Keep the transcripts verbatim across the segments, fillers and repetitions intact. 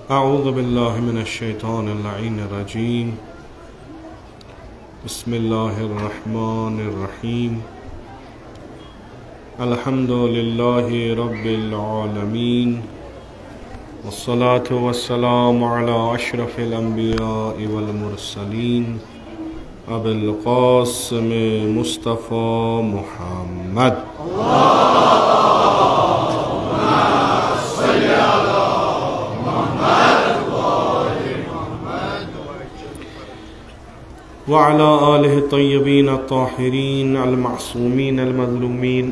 أعوذ بالله من الشيطان اللعين الرجيم. بسم الله الرحمن الرحيم. الحمد لله رب العالمين، والصلاة والسلام على أشرف الأنبياء والمرسلين، أبي القاسم مصطفى محمد. وعلى آله الطيبين الطاهرين المعصومين المظلومين،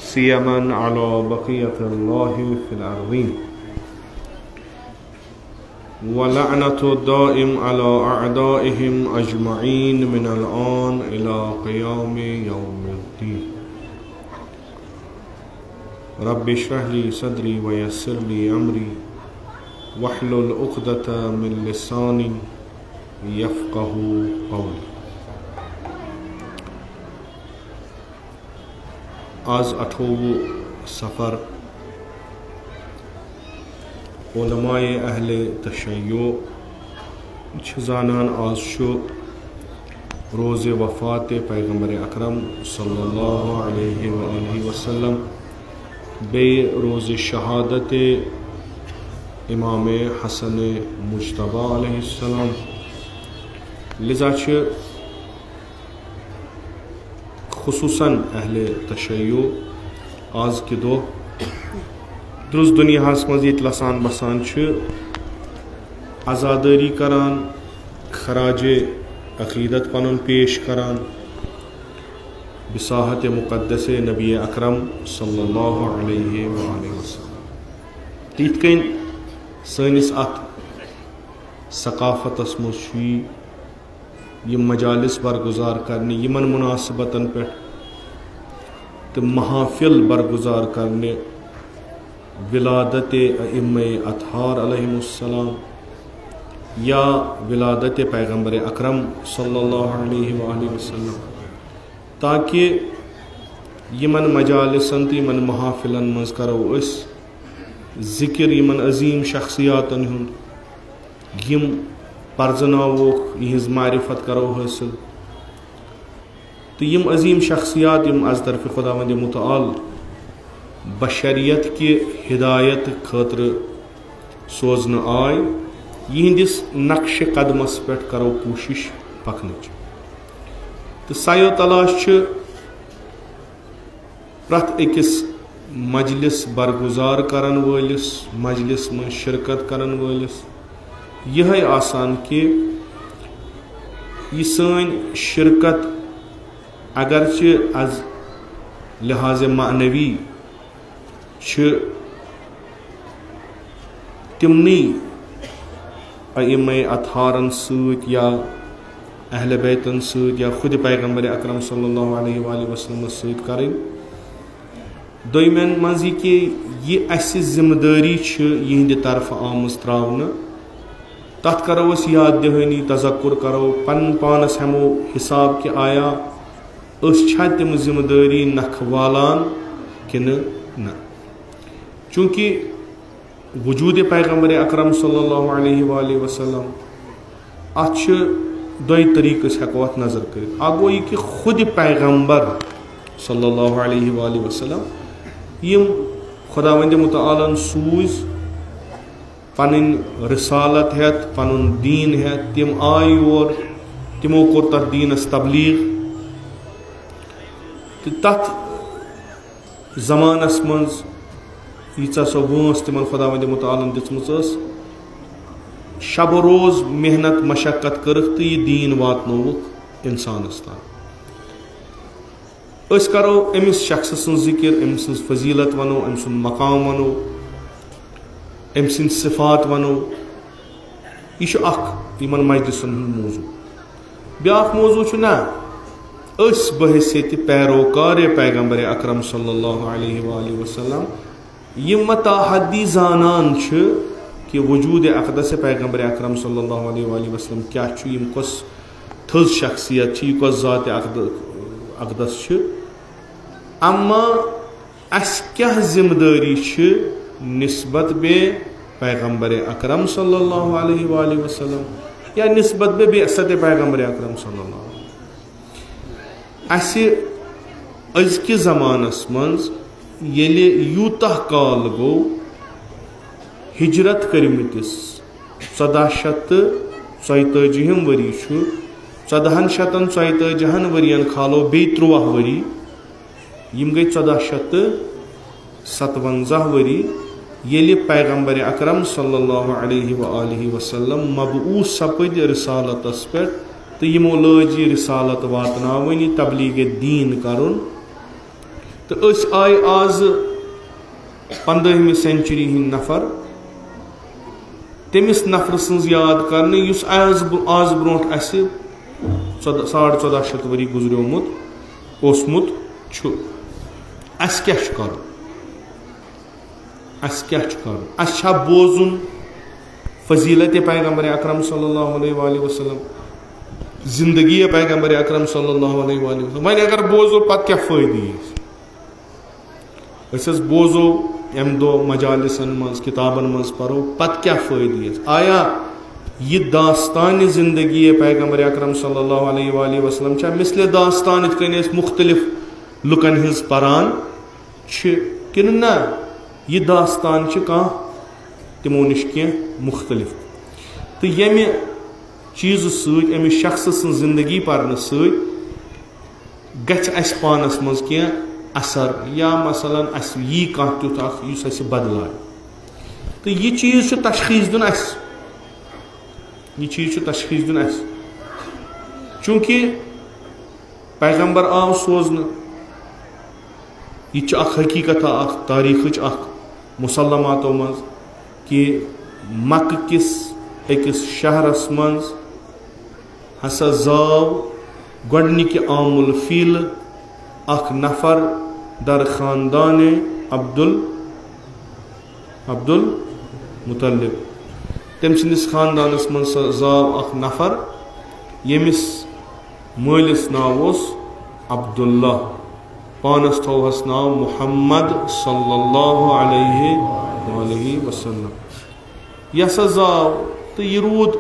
سيما على بقية الله في الأرضين. ولعنة الدائم على أعدائهم أجمعين من الآن إلى قيام يوم الدين. رب اشرح لي صدري ويسر لي أمري واحلل عقدة من لساني يفقه قولي. آز اَٹھووُہ صفر۔ علماء اہل تشیع چھِ زانان، آز چھُ روز وفات پیغمبر اکرم صلی اللہ علیہ وآلہ وسلم، بیٚیہِ روز شہادت امام حسن مجتبیٰ علیہ السلام۔ لذا چھِ خصوصاً اہل تشیع آز کہِ دۄہ درٛس دُنیاہَس منٛز ییٚتہِ لَسان بَسان چھِ، عزادٲری کران، خراج عقیدت پنُن پیش کران بساحت مقدس نبی اکرم صلی اللہ علیہ وآلہ وسلم۔ تہٕ یِتھ کٔنۍ سٲنِس اَتھ ثقافتَس منٛز چھُ یہِ یِم مجالس برگزار کرنہِ، یِمن مناسبتن پٮ۪ٹھ تہٕ محافل برگزار کرنہِ، ولادت ائمہ اطہار علیہم السلام یا ولادت پیغمبر اکرم صلی اللہ علیہ وآلہ وسلم، تاکہ یِمن مجالسن تہٕ یِمن محافلن منٛز کرو أسۍ ذکر یِمن عظیم شخصیاتن ہُنٛد، یِم پرزناووکھ، یِہنٛز معرفت کرو حٲصِل۔ تہٕ یِم عظیم شخصیات، یِم از طرفِ خداوند متعال بشریت کہِ ہدایت خٲطرٕ سوزنہٕ آے، یِہنٛدِس نقشِ قدمس پٮ۪ٹھ کرو کوٗشش پکنٕچ۔ تہٕ سعی و تلاش چھِ پرٛٮ۪تھ أکِس مجلس برگزار کرن وٲلِس، مجلس منٛز شرکت کرن وٲلِس یِہے آسان کہِ یہِ سٲنۍ شرکت، اگرچہِ از لحاظ معنوی چھِ تِمنٕے ائمہ اطہارن سۭتۍ یا اہل بیتن سۭتۍ یا خود پیغمبر اکرم صلی اللہ علیہ وآلہ وسلمس سۭتۍ کرٕنۍ۔ دوٚیمٮ۪ن منٛز یہِ کہِ یہِ اسہِ ذمہٕ دٲری چھِ یِہنٛدِ طرفہٕ آمٕژ تراونہٕ، تتھ کرو أسۍ یاد دہٲنی، تذکر کرو، پنُن پانس ہٮ۪مو حساب کہِ آیا أسۍ چھا تِم ذمہٕ دٲری نکھٕ والان کِنہٕ نہ؟ چونکہ وجود پیغمبر اکرم صلی اللہ علیہ وآلہ وسلم، اتھ چھِ دۄیہِ طریقہٕ أسۍ ہٮ۪کو اتھ نظر کٔرِتھ۔ اکھ گوٚو یہِ کہِ خود پیغمبر صلی اللہ علیہ وآلہ وسلم، یِم خداوند متعالن سوٗزۍ پنٕنۍ رسالت ہٮ۪تھ، پنُن دیٖن ہٮ۪تھ، تِم آے یور، تِمو کوٚر تتھ دیٖنس تبلیغ۔ تہٕ تتھ زمانس منٛز ییٖژاہ سۄ وٲنٛس تِمن خداوند متعالن دِژمٕژ ٲس، شب و روز محنت مشقت کٔرٕکھ تہٕ یہِ دیٖن واتنووُکھ انسانس تام۔ أسۍ کرو أمِس شخص سٕنٛز ذِکِر، أمۍ سٕنٛز فضیلت ونو، أمۍ سُنٛد مقام ونو، أمۍ سٕنٛدۍ صفات ونو۔ یہِ چھُ اکھ یِمن مجلسن ہُنٛد موضوع۔ بیٛاکھ موضوع چھُ نہ، أسۍ بحیثیت پیروکار پیغمبر اکرم صلی اللہ علیہ وآلہ وسلم یِم متاحدی زانان چھِ کہ وجود اقدس پیغمبر اکرم صلی اللہ علیہ وآلہ وسلم کیٛاہ چھُ، یِم کۄس تھٔز شخصیت چھِ، یہِ کۄس ذات اقد-، اقدس چھِ۔ اما اسہِ کیٛاہ ذمہٕ دٲری چھِ نسبت بے پیغمبر اکرم صلی اللہ علیہ وآلہ وسلم، یا نسبت بے بعثت پیغمبر اکرم صلی اللہ علیہ وسلم۔ اسہِ أزکِس زمانس منٛز ییٚلہِ یوٗتاہ کال گوٚو ہجرت کٔرمٕتِس، ژۄداہ شیٚتھ تہٕ ژۄیتٲجی ہِم ؤری چھُ، ژۄدہن شیٚتن ژۄیتٲجی ہن ؤرین کھالو بیٚیہِ تُرٛواہ ؤری، یِم گٔے ژۄداہ شیٚتھ تہٕ ستونزہ ؤری، ییٚلہِ پیغمبر اکرم صلی اللہ علیہ وآلہ وسلم مبعوث سپٕدۍ رسالتس پٮ۪ٹھ، تہٕ یِمو لٲج یہِ رسالت واتناوٕنۍ، یہِ تبلیغ دین کرُن۔ تہٕ أسۍ آے آز پندٲہمہِ سینچری ہٕنٛدۍ نفر، تٔمِس نفرٕ سٕنٛز یاد کرنہٕ، یُس آز بر-، آز برونٛٹھ اسہِ ژۄداہ، ساڑ ژۄداہ شیٚتھ ؤری گُزریومُت اوسمُت چھُ۔ اسہِ کیٛاہ چھُ کرُن؟ اسہِ کیٛاہ چھُ کرُن؟ اسہِ چھا بوزُن فضیلت پیغمبر اکرم صلی اللہ علیہ وآلہ وسلم، زندگی پیغمبر اکرم صلی اللہ علیہ وآلہ وسلم؟ وۄنۍ اگر بوزو، پتہٕ کیٛاہ فٲیدٕ یی؟ أسۍ حظ بوزو اَمہِ دۄہ مجالسن منٛز، کِتابن منٛز پرو، پتہٕ کیٛاہ فٲیدٕ یِیَس؟ آیا یہِ داستانِ زندگی پیغمبر اکرم صلی اللہ علیہ وآلہ وسلم چھا مثلِ داستان، یِتھ کٔنۍ أسۍ مُختلف لُکن ہٕنٛز پران چھِ، کِنہٕ نہ، یہِ داستان چھِ کانٛہہ تِمو نِش کینٛہہ مُختلف؟ تہٕ ییٚمہِ چیٖزٕ سۭتۍ، أمِس شخصہٕ سٕنٛز زندگی پرنہٕ سۭتۍ، گژھِ اَسہِ پانَس منٛز کینٛہہ اثر، یا مثلاً اَسہِ یی کانٛہہ تیُتھ اکھ یُس اَسہِ بدلایہِ۔ تہٕ یہِ چیٖز چھُ تشخیٖص دیُن اَسہِ۔ یہِ چیٖز چھُ تشخیٖص دیُن اَسہِ۔ چوٗنٛکہِ پیغمبر آو سوزنہٕ، یہِ تہِ چھِ اکھ حقیٖقت اکھ تٲریٖخٕچ اکھ مسلماتو منٛز، کہِ مکہٕ کِس أکِس شہرس منٛز ہسا زاو گۄڈنِکہِ عام الفیل اکھ نفر در خاندان عبدال، عبدالمطلب۔ تٔمۍ سٕنٛدِس خاندانس منٛز سا زاو اکھ نفر، ییٚمِس مٲلِس ناو اوس عبداللہ، پانس تھووہس ناو محمد صلی اللہ علیہ وآلہ وسلم۔ یہِ ہسا زاو تہٕ یہِ روٗد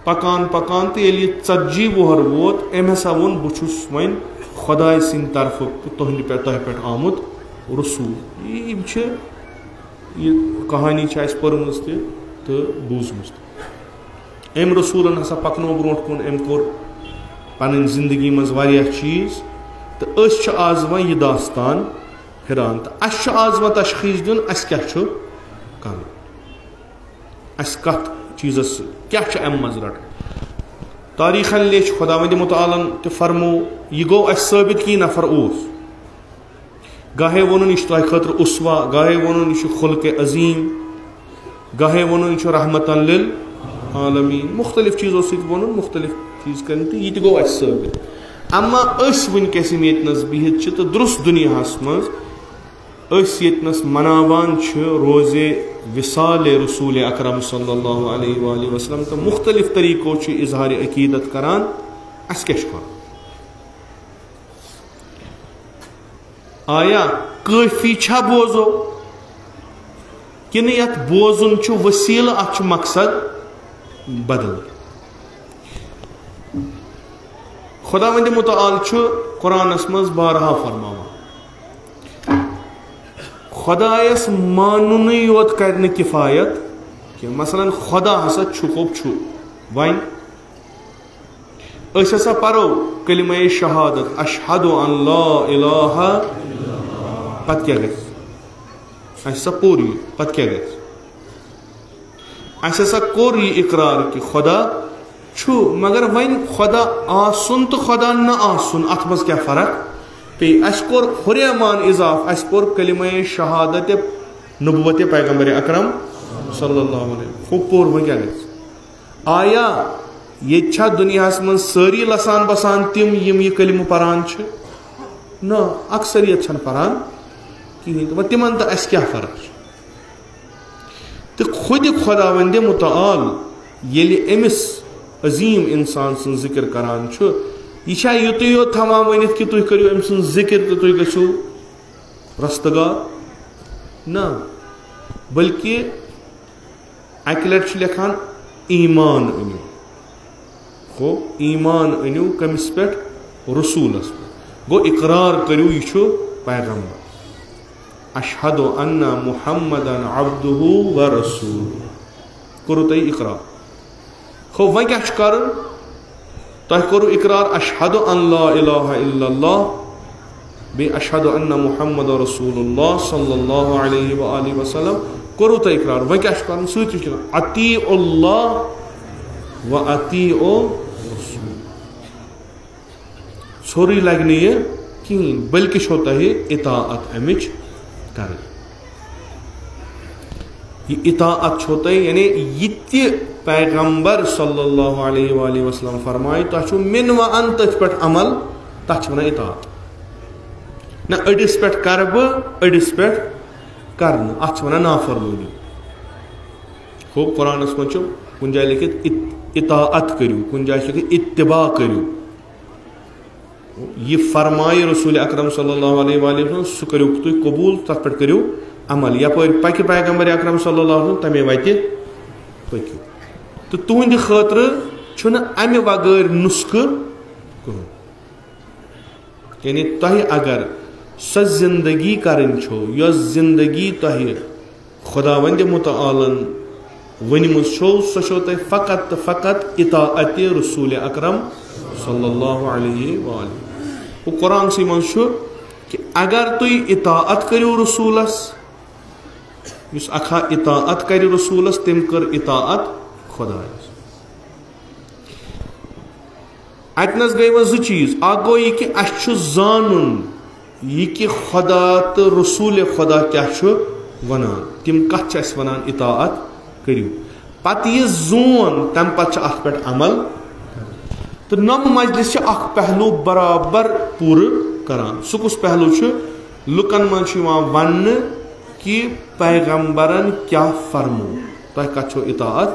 پکان پکان، تہٕ ییٚلہِ یہِ ژتجی وُہر ووت، أمۍ ہسا ووٚن، "بہٕ چھُس وۄنۍ خۄداے سٕنٛدِ طرفہٕ تہٕ تُہنٛدِ پٮ۪ٹھ، تۄہہِ پٮ۪ٹھ آمُت رسول۔" یہِ، یِم چھِ، یہِ کہانی چھِ اَسہِ پٔرمٕژ تہِ تہٕ بوٗزمٕژ تہِ۔ أمۍ رسوٗلن ہسا پکنو برونٛٹھ کُن، أمۍ کوٚر پنٕنۍ زندگی منٛز واریاہ چیٖز، تہٕ أسۍ چھِ آز وۄنۍ یہِ داستان پھران، تہٕ اَسہِ چھُ آز وۄنۍ تشخیٖص دیُن، اَسہِ کیٛاہ چھُ کرُن۔ اَسہِ کَتھ چیٖزَس کیٛاہ چھُ اَمہِ منٛز رَٹُن؟ تاریٖخَن لیٚچھ، خۄداوندِ مُتعالَن تہِ فرموو، یہِ گوٚو اَسہِ ثٲبِت کہِ یہِ نفر اوس۔ گاہے ووٚنُن، یہِ چھُ تۄہہِ خٲطرٕ اسوہ، گاہے ووٚنُن، یہِ چھُ خلقِ عظیٖم، گاہے ووٚنُن، یہِ چھُ رحمتاً للعالمین۔ مُختٔلِف چیٖزو سۭتۍ ووٚنُن، مُختٔلِف چیٖز کٔرۍ، تہٕ یہِ تہِ گوٚو اَسہِ ثٲبِت۔ اما أسۍ وٕنکیٚس یِم ییٚتہِ نَس بِہِتھ چھِ تہٕ درست دُنیاہَس منٛز أسۍ ییٚتہِ نَس مناوان چھِ روزِ وصال رسول اکرم صلی اللہ علیہ وآلہ وسلم، تہٕ مُختٔلِف طریٖقو چھِ اظہار عقیدت کران، اَسہِ کیٛاہ چھُ کرُن؟ آیا کٲفی چھا بوزو، کِنہٕ یَتھ بوزُن چھُ وسیٖلہٕ، اَتھ چھُ مقصد بدل؟ خۄداوندِ مُتعال چھُ قرآنَس منٛز بارہا فرماوان، خۄدایَس مانُنٕے یوت کَرِ نہٕ کِفایت کینٛہہ۔ مثلاً، خۄدا ہسا چھُ، گوٚو چھُ۔ وۄنۍ أسۍ ہسا پَرو کلمہ شہادت، اشہد ان لا الہ، پتہٕ کیٛاہ گژھِ؟ اَسہِ ہسا پوٚر یہِ، پتہٕ کیٛاہ گژھِ؟ اَسہِ ہسا کوٚر یہِ اقرار کہِ خۄدا چھُ، مگر وۄنۍ خۄدا آسُن تہٕ خۄدا نہ آسُن، اَتھ منٛز کیٛاہ فرق پیٚیہِ؟ اَسہِ کوٚر ہُریمان اضافہٕ، اَسہِ پوٚر کلمہ شہادت نبوت پیغمبر اکرم صلی اللہ علیہ وسلم۔ ہُہ پوٚر، وۄنۍ کیٛاہ گژھِ؟ آیا ییٚتہِ چھا دُنیاہَس منٛز سٲری لسان بسان تِم یِم یہِ کلمہٕ پران چھِ؟ نہ، اکثریت چھَنہٕ پران کِہیٖنۍ تہِ۔ وۄنۍ تِمن تہٕ اَسہِ کیٛاہ فرق چھِ؟ تہٕ خۄدِ خۄداوندِ مُتعال ییٚلہِ أمِس عظیٖم اِنسان سٕنٛز ذِکِر کران چھُ، یہِ چھا یُتُے یوت تھاوان ؤنِتھ کہِ تُہۍ کٔرِو أمۍ سٕنٛز ذِکِر تہٕ تُہۍ گٔژھِو رستگار؟ نہ، بلکہِ اَکہِ لَٹہِ چھُ لیکھان ایمان أنِو۔ گوٚو ایمان أنِو کٔمِس پٮ۪ٹھ؟ رسوٗلَس پٮ۪ٹھ۔ گوٚو اقرار کٔرِو یہِ چھُ پیغمبر۔ اشہد ان محمدن عبدہ و رسولہ۔ کوٚرُو تۄہہِ اقرار۔ ہو، وۄنۍ کیٛاہ چھُ کَرُن؟ تۄہہِ کوٚرُو اقرار اشہد ان لا الہ الا اللہ، بیٚیہِ اشہد ان محمد رسول اللہ صلی اللہ علیہ و آلہ وسلم، کوٚرُو تۄہہِ اقرار۔ وۄنۍ کیٛاہ چھُ کَرُن؟ سۭتۍ چھُ کَرُن اطیعوا اللہ و اطیعوا الرسول۔ ژھورُے لگہِ نہٕ یہِ کِہیٖنۍ، بلکہِ چھو تۄہہِ اطاعت اَمِچ کَرٕنۍ۔ یہِ اطاعت چھو تۄہہِ، یعنی یہِ تہِ پیغمبر صلی اللہ علیہ وآلہ وسلم فرمایہِ، تۄہہِ چھو مِن و اَن تٔتھۍ پٮ۪ٹھ عمل، تَتھ چھِ وَنان اطاعت۔ نہ أڑِس پٮ۪ٹھ کَرٕ بہٕ، أڑِس پٮ۪ٹھ کَرٕ نہٕ، اَتھ چھِ وَنان نافرمٲنی۔ ہو، قرآنَس منٛز چھُ کُنہِ جایہِ لیکھِتھ اط-، اطاعت کٔرِو، کُنہِ جایہِ چھُ لیکھِتھ اتباع کٔرِو۔ یہِ فرمایہِ رسول اکرم صلی اللہ علیہ وآلہ وسلم، سُہ کٔرِو تُہۍ قبوٗل، تَتھ پٮ۪ٹھ کٔرِو عمل۔ یَپٲرۍ پَکہِ پیغمبر اکرم صلی اللہ علیہ وسلم، تَمے وَتہِ پٔکِو۔ تہٕ تُہٕنٛدِ خٲطرٕ چھُنہٕ اَمہِ وغٲرۍ نُسخہٕ کٕہٕنۍ۔ یعنی تۄہہِ اگر سۄ زندگی کَرٕنۍ چھو، یۄس زندگی تۄہہِ خداوند متعالن ؤنمٕژ چھو، سۄ چھو تۄہہِ فقط تہٕ فقط اطاعت رسول اکرم صلی اللہ علیہ وآلہ۔ و قرآن سی منٛز چھُ کہ اگر تُہۍ اطاعت کٔرِو رسولس، یُس اکھا اطاعت کرِ رسولس، تٔمۍ کٔر اطاعت خدایس۔ اتنس گٔے وۄنۍ زٕ چیٖز۔ اکھ گوٚو یہِ کہِ اسہِ چھُ زانُن یہِ کہِ خدا تہٕ رسول خدا کیٛاہ چھُ ونان، تِم کتھ چھِ اسہِ ونان، اطاعت کٔرِو۔ پتہٕ یہِ زون، تمہِ پتہٕ چھُ اتھ پٮ۪ٹھ عمل۔ تہٕ نۄمہٕ مجلس چھِ اکھ پہلو برابر پوٗرٕ کران۔ سُہ کُس پہلو چھُ؟ لُکن منٛز چھُ یِوان وننہٕ کہِ پیغمبرن کیٛاہ فرموو، تۄہہِ کتھ چھو اطاعت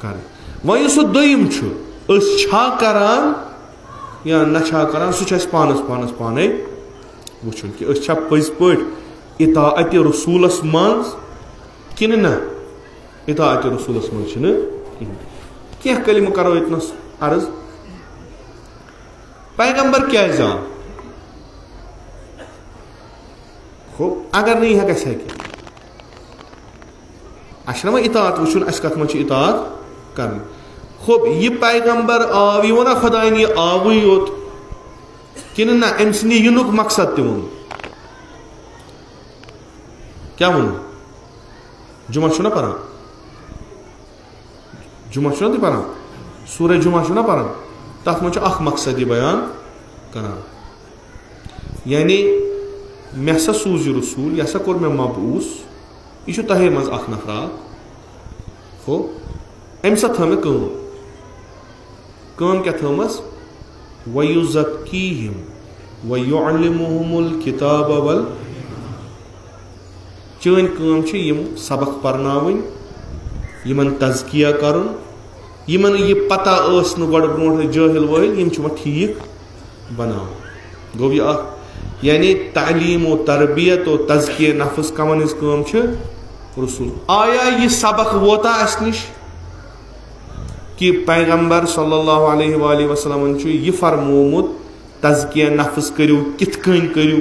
کرٕنۍ۔ وۄنۍ یُس سُہ دوٚیِم چھُ، أسۍ چھا کران یا نہ چھا کران، سُہ چھُ اَسہِ پانَس پانَس پانَے وٕچھُن کہِ أسۍ چھا پٔزۍ پٲٹھۍ اطاعت رسوٗلَس منٛز کِنہٕ نہ۔ اطاعت رسوٗلَس منٛز چھِنہٕ کِہیٖنۍ۔ کینٛہہ کلمہٕ کرو ییٚتنَس عرض۔ پیغمبر کیٛازِ آو؟ خب، اگر نہٕ یہِ ہا گژھِ ہا کینٛہہ۔ اَسہِ چھُنہ وۄنۍ اطاعت وٕچھُن، اَسہِ کَتھ منٛز چھِ اطاعت کَرٕنۍ۔ خب، یہِ پیغمبر آو، یہِ ووٚنا خۄدایَن یہِ آوٕے یوت کِنہٕ نہ، أمۍ سٕنٛدِ یِنُک مقصد تہِ ووٚن؟ کیٛاہ ووٚن؟ جمعہ چھُنہ پَران؟ جمعہ چھُنہ تُہۍ پَران؟ سورہ جمعہ چھُنہ پَران؟ تَتھ منٛز چھُ اَکھ مقصد یہِ بیان کَران، یعنی مےٚ ہسا سوٗز یہِ رسوٗل، یہِ ہسا کوٚر مےٚ مبعوث، یہِ چھُ تۄہے منٛز اکھ نفرا۔ ہو، أمۍ سا تھٲو مےٚ کٲم۔ کٲم کیٛاہ تھٲومٕژ؟ وَيُزَكِّيهِمْ وَيُعَلِّمُهُمُ الْكِتَابَ وَالْ۔ چٲنۍ کٲم چھِ یِم سبق پرناوٕنۍ، یِمن تزکیہ کرُن، یِمن یہِ پتہ ٲس نہٕ گۄڈٕ برونٛٹھ ٲسۍ جٲہِل وٲہِل، یِم چھِ وۄنۍ ٹھیٖک بناوان۔ گوٚو یہِ اکھ، یعنی تعلیٖم و تربیت و تزکیہ نفس کمن ہٕنٛز کٲم چھِ؟ رسول۔ آیا یہِ سبق ووتا اسہِ نِش کہ پیغمبر صلی اللہ علیہ وآلہ وسلمن چھُ یہِ فرمومُت، تزکیہ نفس کٔرِو، کِتھ کٔنۍ کٔرِو؟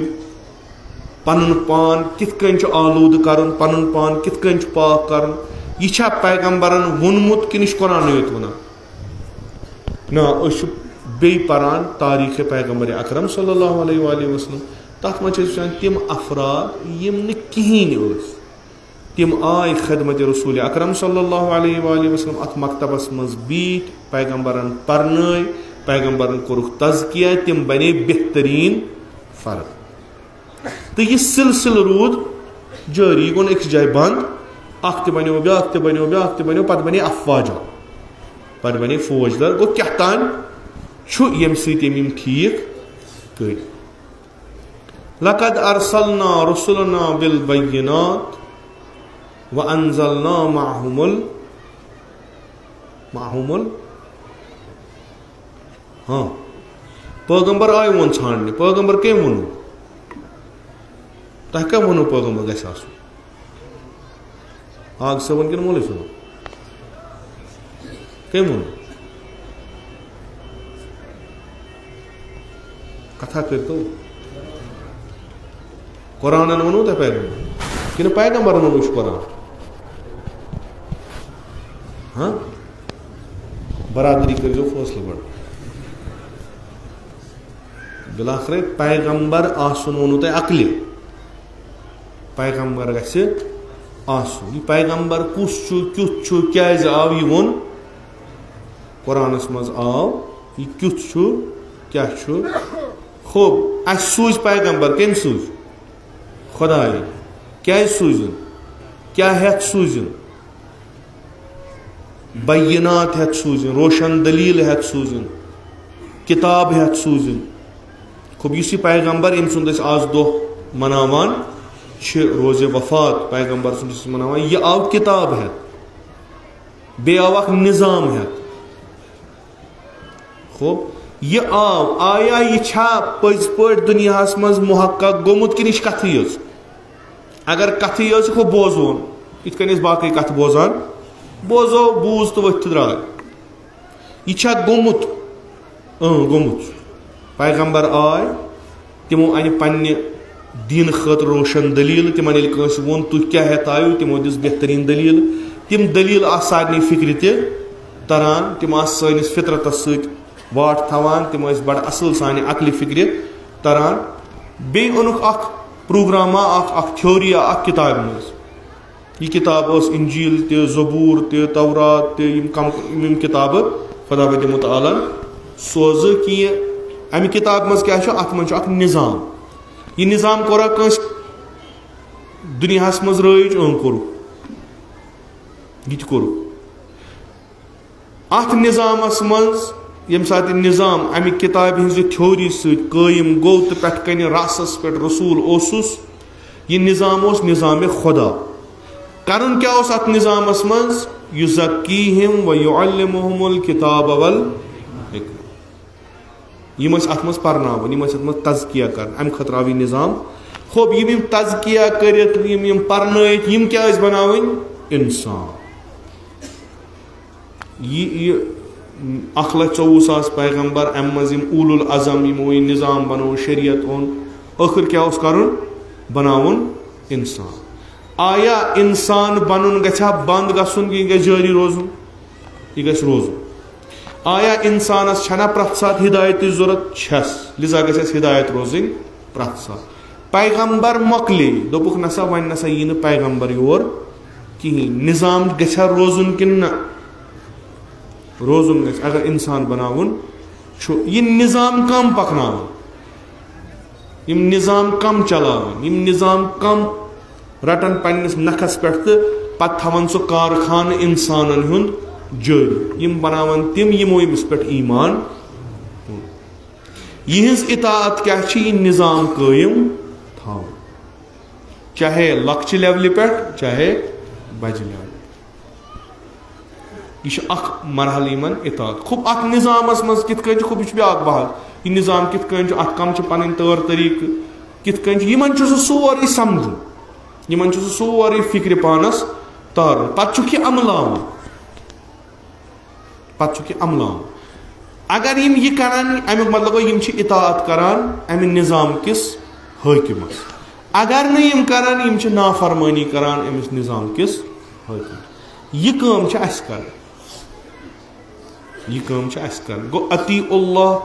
پنُن پان کِتھ کٔنۍ چھُ آلوٗدٕ کرُن، پنُن پان کِتھ کٔنۍ چھُ پاک کرُن، یہِ چھا پیغمبرن ووٚنمُت کِنہٕ یہِ چھُ قرآنٕے یوت وَنان؟ نہ، أسۍ چھِ بیٚیہِ پران تاریخ پیغمبر اکرم صلی اللہ علیہ وآلہ وسلم، تتھ منٛز چھِ أسۍ وٕچھان تِم افراد یِم نہٕ کِہیٖنۍ ٲسۍ، تِم آے خدمت رسول اکرم صلی اللہ علیہ وآلہ وسلم، اتھ مکتبس منٛز بیٖٹھۍ، پیغمبرن پرنٲے، پیغمبرن کوٚرُکھ تزکیہ، تِم بنے بہتریٖن فرد۔ تہٕ یہِ سلسلہٕ روٗد جٲری، یہِ گوٚو نہٕ أکِس جایہِ بنٛد، اکھ تہِ بنیو، بیٛاکھ تہِ بنیو، بیٛاکھ تہِ بنیو، پتہٕ بنے افواجا، پتہٕ بنے فوج دار۔ گوٚو کیٛاہ تام چھُ ییٚمہِ سۭتۍ یِم، یِم ٹھیٖک کٔرۍ۔ لقد ارسلنا رسلنا بالبینات وانزلنا معهم ال-، معهم ال-، ہاں، پیغمبر آے وۄنۍ ژھانڈنہِ۔ پیغمبر کٔمۍ ووٚنوٕ؟ تۄہہِ کٔمۍ ووٚنوٕ پیغمبر گژھِ آسُن؟ آغ صٲبن کِنہٕ مولوی صٲبن؟ کٔمۍ ووٚن؟ کتھا کٔرتو۔ قرآنن ووٚنوٕ تۄہہِ پیغمبر؟ کِنہٕ پیغمبرن ووٚنوٕ یہِ چھُ قرآن؟ ہاں؟ برادری کٔرۍزیو فٲصلہٕ گۄڈٕ۔ بلاخرے پیغمبر آسُن ووٚنوٕ تۄہہِ عقلہِ۔ پیغمبر گژھِ آسُن۔ یہِ پیغمبر کُس چھُ، کیُتھ چھُ، کیازِ آو، یہِ ووٚن قرآنس منٛز آو۔ یہِ کیُتھ چھُ، کیاہ چھُ؟ خوب، اسہِ سوٗزۍ پیغمبر، کٔمۍ سوٗزۍ؟ خدایہِ۔ کیازِ سوٗزِن؟ کیاہ ہٮ۪تھ سوٗزِن؟ بینات ہٮ۪تھ سوٗزِن، روشن دلیل ہٮ۪تھ سوٗزِن، کتاب ہٮ۪تھ سوٗزِن۔ خوب، یُس یہِ پیغمبر، ییٚمہِ سُنٛد أسۍ آز دۄہ مناوان چھِ، روزِ وفات پیغمبر سُنٛد چھِ أسۍ مناوان، یہِ آو کتاب ہٮ۪تھ، بیٚیہِ آو اکھ نظام ہٮ۪تھ۔ خوب، یہِ آو، آیا یہِ چھا پٔزۍ پٲٹھۍ دُنیاہس منٛز محقق گوٚمُت کِنہٕ یہِ چھِ کتھٕے یٲژ؟ اگر کتھٕے یٲژ، خوب بوزون، یِتھ کٔنۍ أسۍ باقٕے کتھٕ بوزان، بوزو، بوٗز تہٕ ؤتھۍ تہٕ درٛاے۔ یہِ چھا گوٚمُت؟ اۭں، گوٚمُت۔ پیغمبر آے، تِمو انہِ پننہِ دین خٲطرٕ روشن دلیل۔ تِمن ییٚلہِ کٲنٛسہِ ووٚن، "تُہۍ کیٛاہ ہٮ۪تھ آیِو؟" تِمو دِژ بہتریٖن دلیل۔ تِم دلیل آسہٕ سارنٕے فکرِ تہِ تران، تِم آسہٕ سٲنِس فطرتس سۭتۍ واٹھ تھاوان، تِم ٲسۍ بڑٕ اصل سانہِ عقلہِ فکرِ تران۔ بیٚیہِ اوٚنُکھ اکھ پروگراما، اکھ، اکھ تھیوریا اکھ کتابہِ منٛز۔ یہِ کتاب ٲس انجیل تہِ، زبور تہِ، تورات تہِ، یِم کم، یِم، یِم کتابہٕ خداوند متعالن سوزٕ کہِ یہِ، امہِ کتابہِ منٛز کیٛاہ چھُ؟ اتھ منٛز چھُ اکھ نظام۔ یہِ نظام کوٚرا کٲنٛسہِ دُنیاہس منٛز رٲیِج؟ اۭں، کوٚرُکھ۔ یہِ تہِ کوٚرُکھ۔ اتھ نظامس منٛز، ییٚمہِ ساتہٕ یہِ نظام امہِ کتابہِ ہٕنٛزِ تھیوری سۭتۍ قٲیِم گوٚو تہٕ پٮ۪ٹھٕ کنہِ راسس پٮ۪ٹھ رسول اوسُس، یہِ نظام اوس نظام خدا۔ کرُن کیٛاہ اوس اتھ نظامس منٛز؟ یزکیہم و یعلمہم الکتاب والحکمہ۔ یِم ٲسۍ اتھ منٛز پرناوان، یِم ٲسۍ اتھ منٛز تزکیہ کران، امہِ خٲطرٕ آو یہِ نظام۔ خوب، یِم، یِم تزکیہ کٔرِتھ، یِم، یِم پرنٲیِتھ، یِم کیٛاہ ٲسۍ بناوٕنۍ؟ انسان۔ یہِ، یہِ اکھ لچھ ژوٚوُہ ساس پیغمبر، امہِ منٛز یِم اولو العزم، یِمو یہِ نظام بنوو، شریعت اوٚن، ٲخر کیٛاہ اوس کرُن؟ بناوُن انسان۔ آیا انسان بنُن گژھِ ہا بند گژھُن، کِنہٕ یہِ گژھِ جٲری روزُن؟ یہِ گژھِ روزُن۔ آیا انسانس چھنا پرٛٮ۪تھ ساتہٕ ہدایتٕچ ضرورت؟ چھس، لذا گژھِ اسہِ ہدایت روزٕنۍ پرٛٮ۪تھ ساتہٕ۔ پیغمبر مۄکلے، دوٚپُکھ، نسا وۄنۍ نسا یی نہٕ پیغمبر یور کِہیٖنۍ۔ نظام گژھِ ہا روزُن کِنہٕ نہ؟ روزُن گژھِ۔ اگر انسان بناوُن چھُ، یہِ نظام کم پکناوُن؟ یِم نظام کم چلاوٕنۍ، یِم نظام کم رٹن پننِس نکھس پٮ۪ٹھ تہٕ پتہٕ تھاوان سُہ کارخانہٕ انسانن ہُنٛد جٲری۔ یِم بناوان تِم، یِمو ییٚمِس پٮ۪ٹھ ایمان اوٚن۔ یِہنٛز اطاعت کیٛاہ چھِ؟ یہِ نظام قٲیِم تھاوُن، چاہے لۄکچہِ لیولہِ پٮ۪ٹھ، چاہے بجہِ لیولہِ۔ یہِ چھُ اکھ مرحلہٕ یِمن اطاعت۔ خوب، اتھ نظامس منٛز کِتھ کٔنۍ چھُ؟ خوب، یہِ چھُ بیاکھ بحث۔ یہِ نظام کِتھ کٔنۍ چھُ؟ اتھ کم چھِ پنٕنۍ طور طریقہٕ؟ کِتھ کٔنۍ چھُ؟ یِمن چھُ سُہ سورُے سمجھُن۔ یِمن چھُ سُہ سورُے فکرِ پانس تارُن۔ پتہٕ چھُکھ یہِ عملاوُن۔ پتہٕ چھُکھ یہِ عملاوُن۔ اگر یِم یہِ کرن، امیُک مطلب گوٚو، یِم چھِ اطاعت کران امہِ نظام کِس حٲکمس۔ اگر نہٕ یِم کرن، یِم چھِ نافرمٲنی کران أمِس نظام کِس حٲکمس۔ یہِ کٲم چھِ اَسہِ کَرٕنۍ۔ یہِ کٲم چھِ اَسہِ کَرٕنۍ۔ گوٚو، اطیعوا اللہ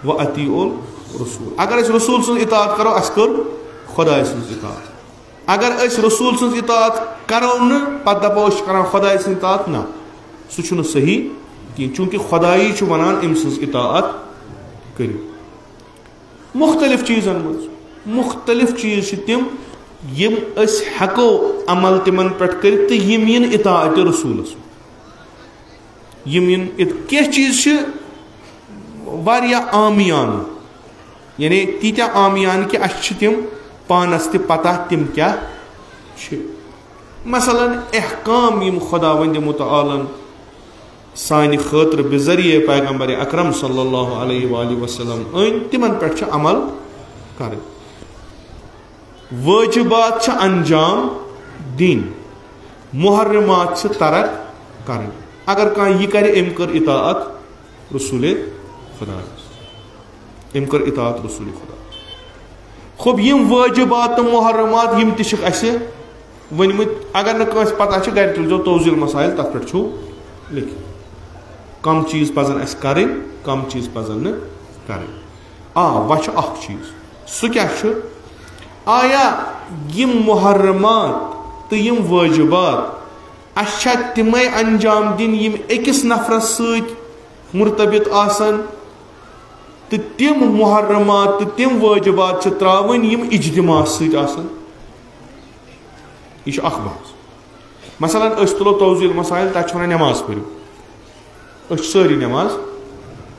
و اطیعوا الرسول۔ اگر أسۍ رسول سٕنٛز اطاعت کَرو، اَسہِ کٔر خۄداے سٕنٛز اطاعت۔ اگر أسۍ رسول سٕنٛز اطاعت کَرو نہٕ، پَتہٕ دَپو أسۍ چھِ کَران خۄداے سٕنٛز اطاعت، نہ، سُہ چھُنہٕ صحیح کینٛہہ، چوٗنٛکہِ خۄدایی چھُ وَنان أمۍ سٕنٛز اطاعت کٔرِو۔ مُختٔلِف چیٖزَن منٛز، مُختٔلِف چیٖز چھِ تِم، یِم أسۍ ہٮ۪کو عمل تِمَن پٮ۪ٹھ کٔرِتھ تہٕ یِم یِن اطاعتِ رسوٗلَس۔ یِم یِن اِت-، کینٛہہ چیٖز چھِ واریاہ عامیانہٕ، یعنی تیٖتیٛاہ عامیانہٕ کہِ اَسہِ چھِ تِم پانَس تہِ پَتہ تِم کیٛاہ چھِ۔ مثلاً، احکام یِم خۄداوندِ مُتعالَن سانہِ خٲطرٕ بذریعہ پیغمبر اکرم صلی اللہ علیہ وآلہ وسلم أنۍ، تِمن پٮ۪ٹھ چھُ عمل کرٕنۍ۔ واجبات چھِ انجام دِنۍ، محرمات چھِ ترک کرٕنۍ۔ اگر کانٛہہ یہِ کرِ، أمۍ کٔر اطاعت رسول خدا، أمۍ کٔر اطاعت رسول خدا۔ خب، یِم وٲجِبات تہٕ محرمات، یِم تہِ چھِکھ اَسہِ ؤنمٕتۍ۔ اگر نہٕ کٲنٛسہِ پتہ چھِ، گرِ تُلۍزیو توضیح المسائل، تَتھ پٮ۪ٹھ چھُو لیکھِتھ کم چیٖز پزن اَسہِ کرٕنۍ، کم چیٖز پزن نہٕ کرٕنۍ۔ آ، وۄنۍ چھُ اکھ چیٖز، سُہ کیٛاہ چھُ؟ آیا یِم محرمات تہٕ یِم وٲجِبات، اَسہِ چھا تِمے انجام دِنۍ یِم أکِس نفرس سۭتۍ مرتبط آسن، تہٕ تِم محرمات تہٕ تِم وٲجِبات چھِ ترٛاوٕنۍ یِم اجتماعس سۭتۍ آسن؟ یہِ چھُ اکھ بحث۔ مثلاً، أسۍ تُلو توضیح المسائل، تَتہِ چھِ وَنان نٮ۪ماز پٔرِو۔ أسۍ چھِ سٲری نٮ۪ماز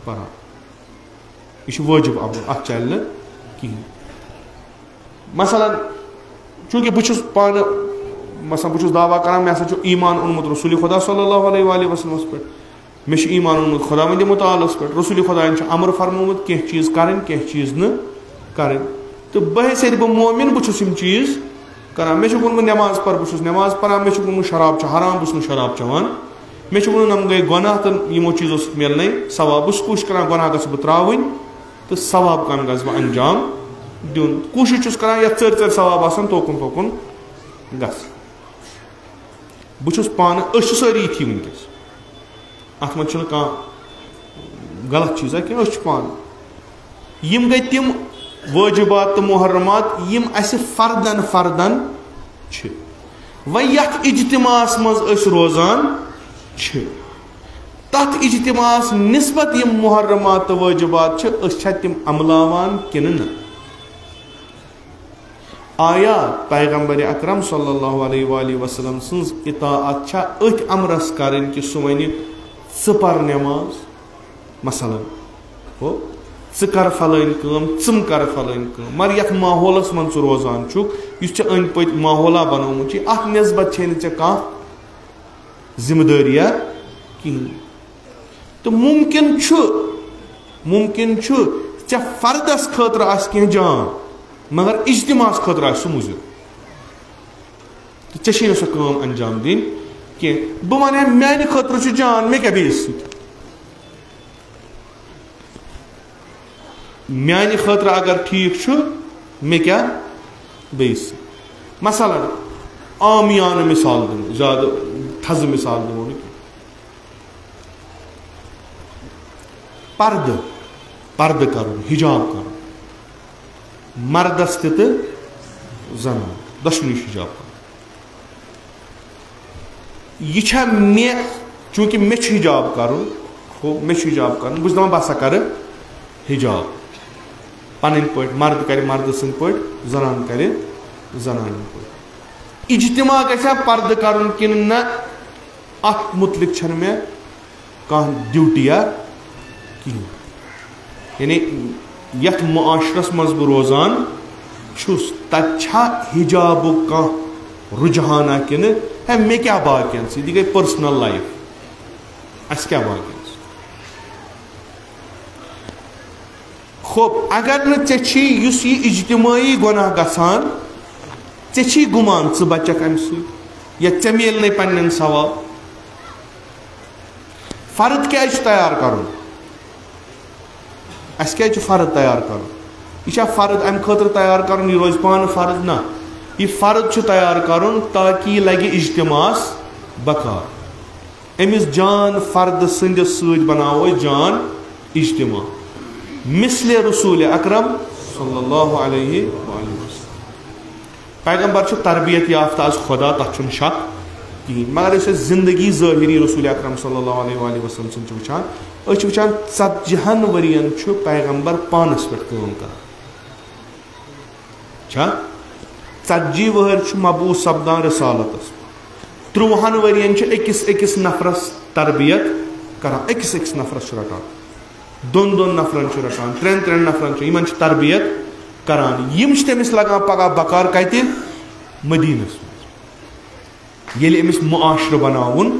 پَران۔ یہِ چھُ وٲجِب اَمر، اَتھ چَلہِ نہٕ کِہیٖنۍ۔ مثلاً، چوٗنٛکہِ بہٕ چھُس پانہٕ، مثلاً، بہٕ چھُس دعویٰ کران، مےٚ ہسا چھُ ایمان اوٚنمُت رسول خدا صلی اللہ علیہ وآلہ وسلمس پٮ۪ٹھ، مےٚ چھُ ایمان اوٚنمُت خداوندِ متعالس پٮ۪ٹھ، رسول خدایَن چھُ امر فرمومُت کینٛہہ چیٖز کرٕنۍ، کینٛہہ چیٖز نہٕ کرٕنۍ۔ تہٕ بہٕ حیثیت بہٕ مومن، بہٕ چھُس یِم چیٖز کران۔ مےٚ چھُکھ ووٚنمُت نٮ۪ماز پر، بہٕ چھُس نٮ۪ماز پران۔ مےٚ چھُکھ ووٚنمُت شراب چھُ حرام، بہٕ چھُس نہٕ شراب چٮ۪وان۔ مےٚ چھُکھ ووٚنمُت یِم گٔے گۄناہ تہٕ یِمو چیٖزو سۭتۍ میلنَے ثواب۔ بہٕ چھُس کوٗشِش کران گۄناہ گژھٕ بہٕ ترٛاوٕنۍ تہٕ ثواب کامہِ گژھٕ بہٕ انجام دیُن۔ کوٗشِش چھُس کران یَتھ ژٔرۍ ژٔرۍ ثواب آسَن توکُن پوکُن گژھٕ۔ بہٕ چھُس پانہٕ، أسۍ چھِ سٲری یِتھی وٕنکیٚس۔ اَتھ منٛز چھُنہٕ کانٛہہ غلط چیٖزا کینٛہہ، أسۍ چھِ پانہٕ۔ یِم گٔے تِم وٲجِبات تہٕ محرمات یِم اَسہِ فردن فردن چھِ۔ وۄنۍ یَتھ اجتماعس منٛز أسۍ روزان چھِ، تَتھ اجتماعس نسبت یِم محرمات تہٕ وٲجِبات چھِ، أسۍ چھا تِم عملاوان کِنہٕ نہٕ؟ آیا پیغمبر اکرم صلی اللہ علیہ وآلہ وسلم سٕنٛز اطاعت چھا أتھۍ امرس کرٕنۍ کہِ سُہ ونہِ، "ژٕ پر نٮ۪ماز"؟ مثلاً، ہو، "ژٕ کر فلٲنۍ کٲم، ژٕ مہٕ کر فلٲنۍ کٲم"، مگر یتھ ماحولس منٛز ژٕ روزان چھُکھ، یُس ژےٚ أنٛدۍ پٔتۍ ماحولا بنومُت چھُ، اتھ نسبت چھے نہٕ ژےٚ کانٛہہ ذمہٕ دٲریا کِہیٖنۍ۔ تہٕ مُمکِن چھُ، مُمکِن چھُ ژےٚ فردس خٲطرٕ آسہِ کینٛہہ جان، مگر اجتماعس خٲطرٕ آسہِ سُہ مُضِر۔ تہٕ ژےٚ چھے نہٕ سۄ کٲم انجام دِنۍ کینٛہہ۔ بہٕ وَنہٕ ہا، میانہِ خٲطرٕ چھُ جان، مےٚ کیٛاہ بیٚیِس سۭتۍ؟ میانہِ خٲطرٕ اگر ٹھیٖک چھُ، مےٚ کیٛاہ بیٚیِس سۭتۍ؟ مثلاً، عامیانہٕ مثال دِمو، زیادٕ تھزٕ مثال دِمو نہٕ کینٛہہ۔ پردٕ، پردٕ کرُن، حجاب کرُن، مردس تہِ تہٕ زنان دۄشوٕنی چھُ حجاب کرُن۔ یہِ چھا مےٚ، چوٗنٛکہِ مےٚ چھُ حجاب کرُن، ہو، مےٚ چھُ حجاب کرُن، بہٕ چھُس دپان بہٕ ہسا کرٕ حجاب پنٕنۍ پٲٹھۍ، مرد کرِ مردٕ سٕنٛدۍ پٲٹھۍ، زنان کرِ زنانہِ پٲٹھۍ۔ اجتماع گژھِ ہا پردٕ کرُن کِنہٕ نہ، اتھ متعلق چھنہٕ مےٚ کانٛہہ ڈیوٹیا کِہیٖنۍ۔ یعنی یتھ معاشرس منٛز بہٕ روزان چھُس، تتہِ چھا حجابُک کانٛہہ رجحانہ کِنہٕ ہے مےٚ کیٛاہ باقین سۭتۍ، یہِ گٔے پٔرسنل لایف، اسہِ کیٛاہ باقین سۭتۍ؟ خب، اگر نہٕ ژےٚ چھی یُس یہِ اجتمٲعی گۄناہ گژھان، ژےٚ چھی گُمان ژٕ بچکھ امہِ سۭتۍ، یا ژےٚ میلنَے پننٮ۪ن ثواب۔ فرد کیٛازِ چھُ تیار کرُن؟ اسہِ کیٛازِ چھُ فرد تیار کرُن؟ یہِ چھا فرد امہِ خٲطرٕ تیار کرُن یہِ روزِ پانہٕ فرد؟ نہ، یہِ فرد چھُ تیار کرُن تاکہِ یہِ لگہِ اجتماعس بکار۔ أمِس جان فرد سٕنٛدِس سۭتۍ بناوو أسۍ جان اجتماع، مثل رسول اکرم صلی اللہ علیہ وآلہ وسلم۔ پیغمبر چھُ تربیت یافتہ از خدا، تتھ چھُنہٕ شک کِہیٖنۍ، مگر أسۍ ٲسۍ زندگی ظٲہری رسول اکرم صلی اللہ علیہ وآلہ وسلم سٕنٛز چھِ وٕچھان، أسۍ چھِ وٕچھان ژتجی ہن ؤرین چھُ پیغمبر پانس پٮ۪ٹھ کٲم کران۔ چھا؟ ژتجی وٕہٕرۍ چھُ مبعوث سپدان رسالتس۔ ترٛوہن ؤرین چھِ أکِس أکِس نفرس تربیت کران، أکِس أکِس نفرس چھُ رٹان، دۄن دۄن نفرن چھُ رٹان، ترٛٮ۪ن ترٛٮ۪ن نفرن چھُ، یِمن چھِ تربیت کران۔ یِم چھِ تٔمِس لگان پگاہ بکار کتہِ؟ مدیٖنس منٛز۔ ییٚلہِ أمِس معاشرٕ بناوُن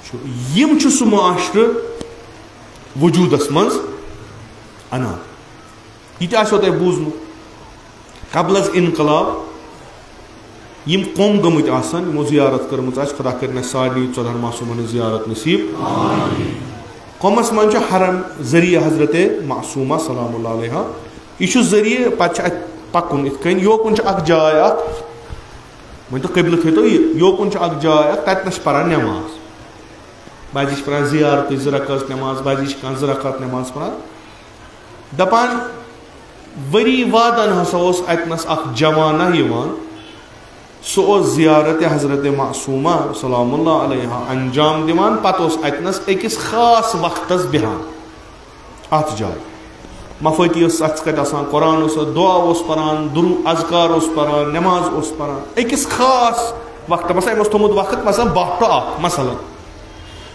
چھُ، یِم چھِ سُہ معاشرٕ وجوٗدس منٛز انان۔ یہِ تہِ آسیو تۄہہِ بوٗزمُت، قبل از انقلاب یِم قوم گٔمٕتۍ آسن، یِمو زیارت کٔرمٕژ آسہِ، خۄدا کٔرِنۍ اَسہِ سارنٕے ژۄدہن معصوٗمن ہٕنٛز زیارت نصیٖب۔ قومس منٛز چھُ حرم ذٔریعہٕ حضرت معصوٗمہ سلام اللہ علیہا۔ یہِ چھُ ذٔریعہٕ، پتہٕ چھُ اَتہِ پکُن یِتھ کٔنۍ، یوکُن چھُ اکھ جاے اکھ، ؤنۍ تو قبلہٕ تھٲیتو یہِ، یوکُن چھُ اکھ جاے اکھ، تتہِ نس چھِ پران نٮ۪ماز۔ بعضی چھِ پران زیارتٕچ زٕ رکعت نٮ۪ماز، بعضی چھِ کانٛہہ زٕ رکعت نٮ۪ماز پران۔ دپان، ؤری وادن ہسا اوس اتنس اکھ جوانہ یِوان، سُہ اوس زیارت حضرت معصومہ سلام اللہ علیہا انجام دِوان، پتہٕ اوس اتنس أکِس خاص وقتس بیہان اتھ جایہِ۔ مفٲتی ٲس اتھ کتہِ آسان، قرآن اوس اتھ، دعا اوس پران، درو اذکار اوس پران، نماز اوس پران، أکِس خاص وقتس، مثلاً أمۍ اوس تھوٚمُت وقت مثلاً باہ to اکھ مثلاً،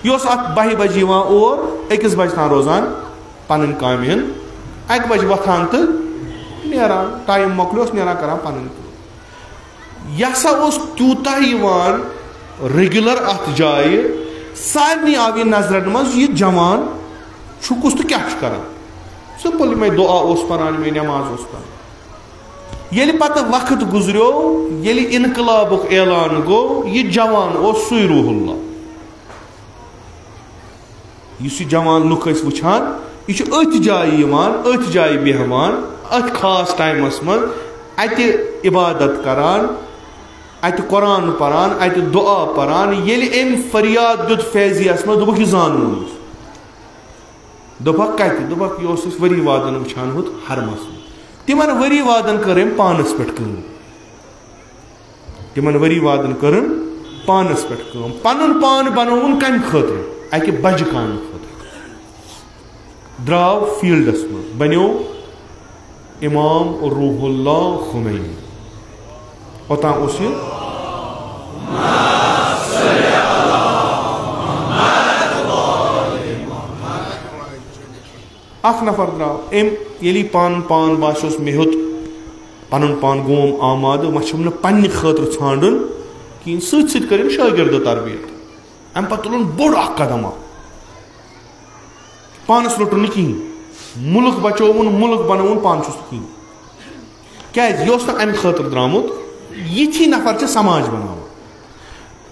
یہِ اوس اتھ باہہِ بجہِ یِوان اور، أکِس بجہِ تام روزان پنٕنۍ کامہِ ہُنٛد، اکہِ بجہِ وۄتھان تہٕ نیران، ٹایم مۄکلیوس، نیران کران پنٕنۍ کٲم۔ یہِ ہسا اوس تیوٗتاہ یِوان ریگولر اتھ جایہِ، سارنٕے آو یہِ نظرن منٛز، یہِ جوان چھُ کُس تہٕ کیٛاہ چھُ کران۔ سمپل یِمے دعا اوس پران، یِمے نماز اوس پران۔ ییٚلہِ پتہٕ وقت گُزریو، ییٚلہِ انقلابُک اعلان گوٚو، یہِ جوان اوس سُے روح اللہ۔ یُس یہِ جوان لُکھ ٲسۍ وٕچھان، یہِ چھُ أتھۍ جایہِ یِوان، أتھۍ جایہِ بیٚہوان، أتھۍ خاص ٹایمَس منٛز اَتہِ عبادت کران، اَتہِ قرآن پران، اَتہِ دُعا پران۔ ییٚلہِ أمۍ فریاد دیُت فیضیَس منٛز، دوٚپُکھ، "یہِ زانوُن أسۍ۔" دوٚپُکھ، "کَتہِ؟" دوٚپُکھ، "یہِ اوس اَسہِ ؤری وادَن وٕچھان ہُتھ حرمَس منٛز۔" تِمَن ؤری وادَن کٔر أمۍ پانَس پٮ۪ٹھ کٲم۔ تِمن ؤری وادن کٔرٕن پانس پٮ۪ٹھ کٲم، پنُن پان بنووُن کمہِ خٲطرٕ؟ اکہِ بجہِ کامہِ خٲطرٕ۔ درٛاو فیلڈس منٛز، بنیو امام روح اللہ خمینی۔ اوٚتام اوس یہِ۔ اکھ نفر درٛاو، أمۍ ییٚلہِ یہِ پانہٕ پان باسیوس مےٚ ہیوٚت، پنُن پان گوم آمادٕ، وۄنۍ چھُم نہٕ پننہِ خٲطرٕ ژھانڈُن کِہیٖنۍ، سۭتۍ سۭتۍ کٔرِن شٲگِردٕ تربیت۔ امہِ پتہٕ تُلُن بوٚڑ اکھ قدم اکھ۔ پانس لوٚٹُن نہٕ کِہیٖنۍ، مُلک بچووُن، مُلک بنووُن، پانہٕ چھُس نہٕ کِہیٖنۍ۔ کیازِ؟ یہِ اوس نہٕ امہِ خٲطرٕ درٛامُت، یِتھی نفر چھِ سماج بناوان۔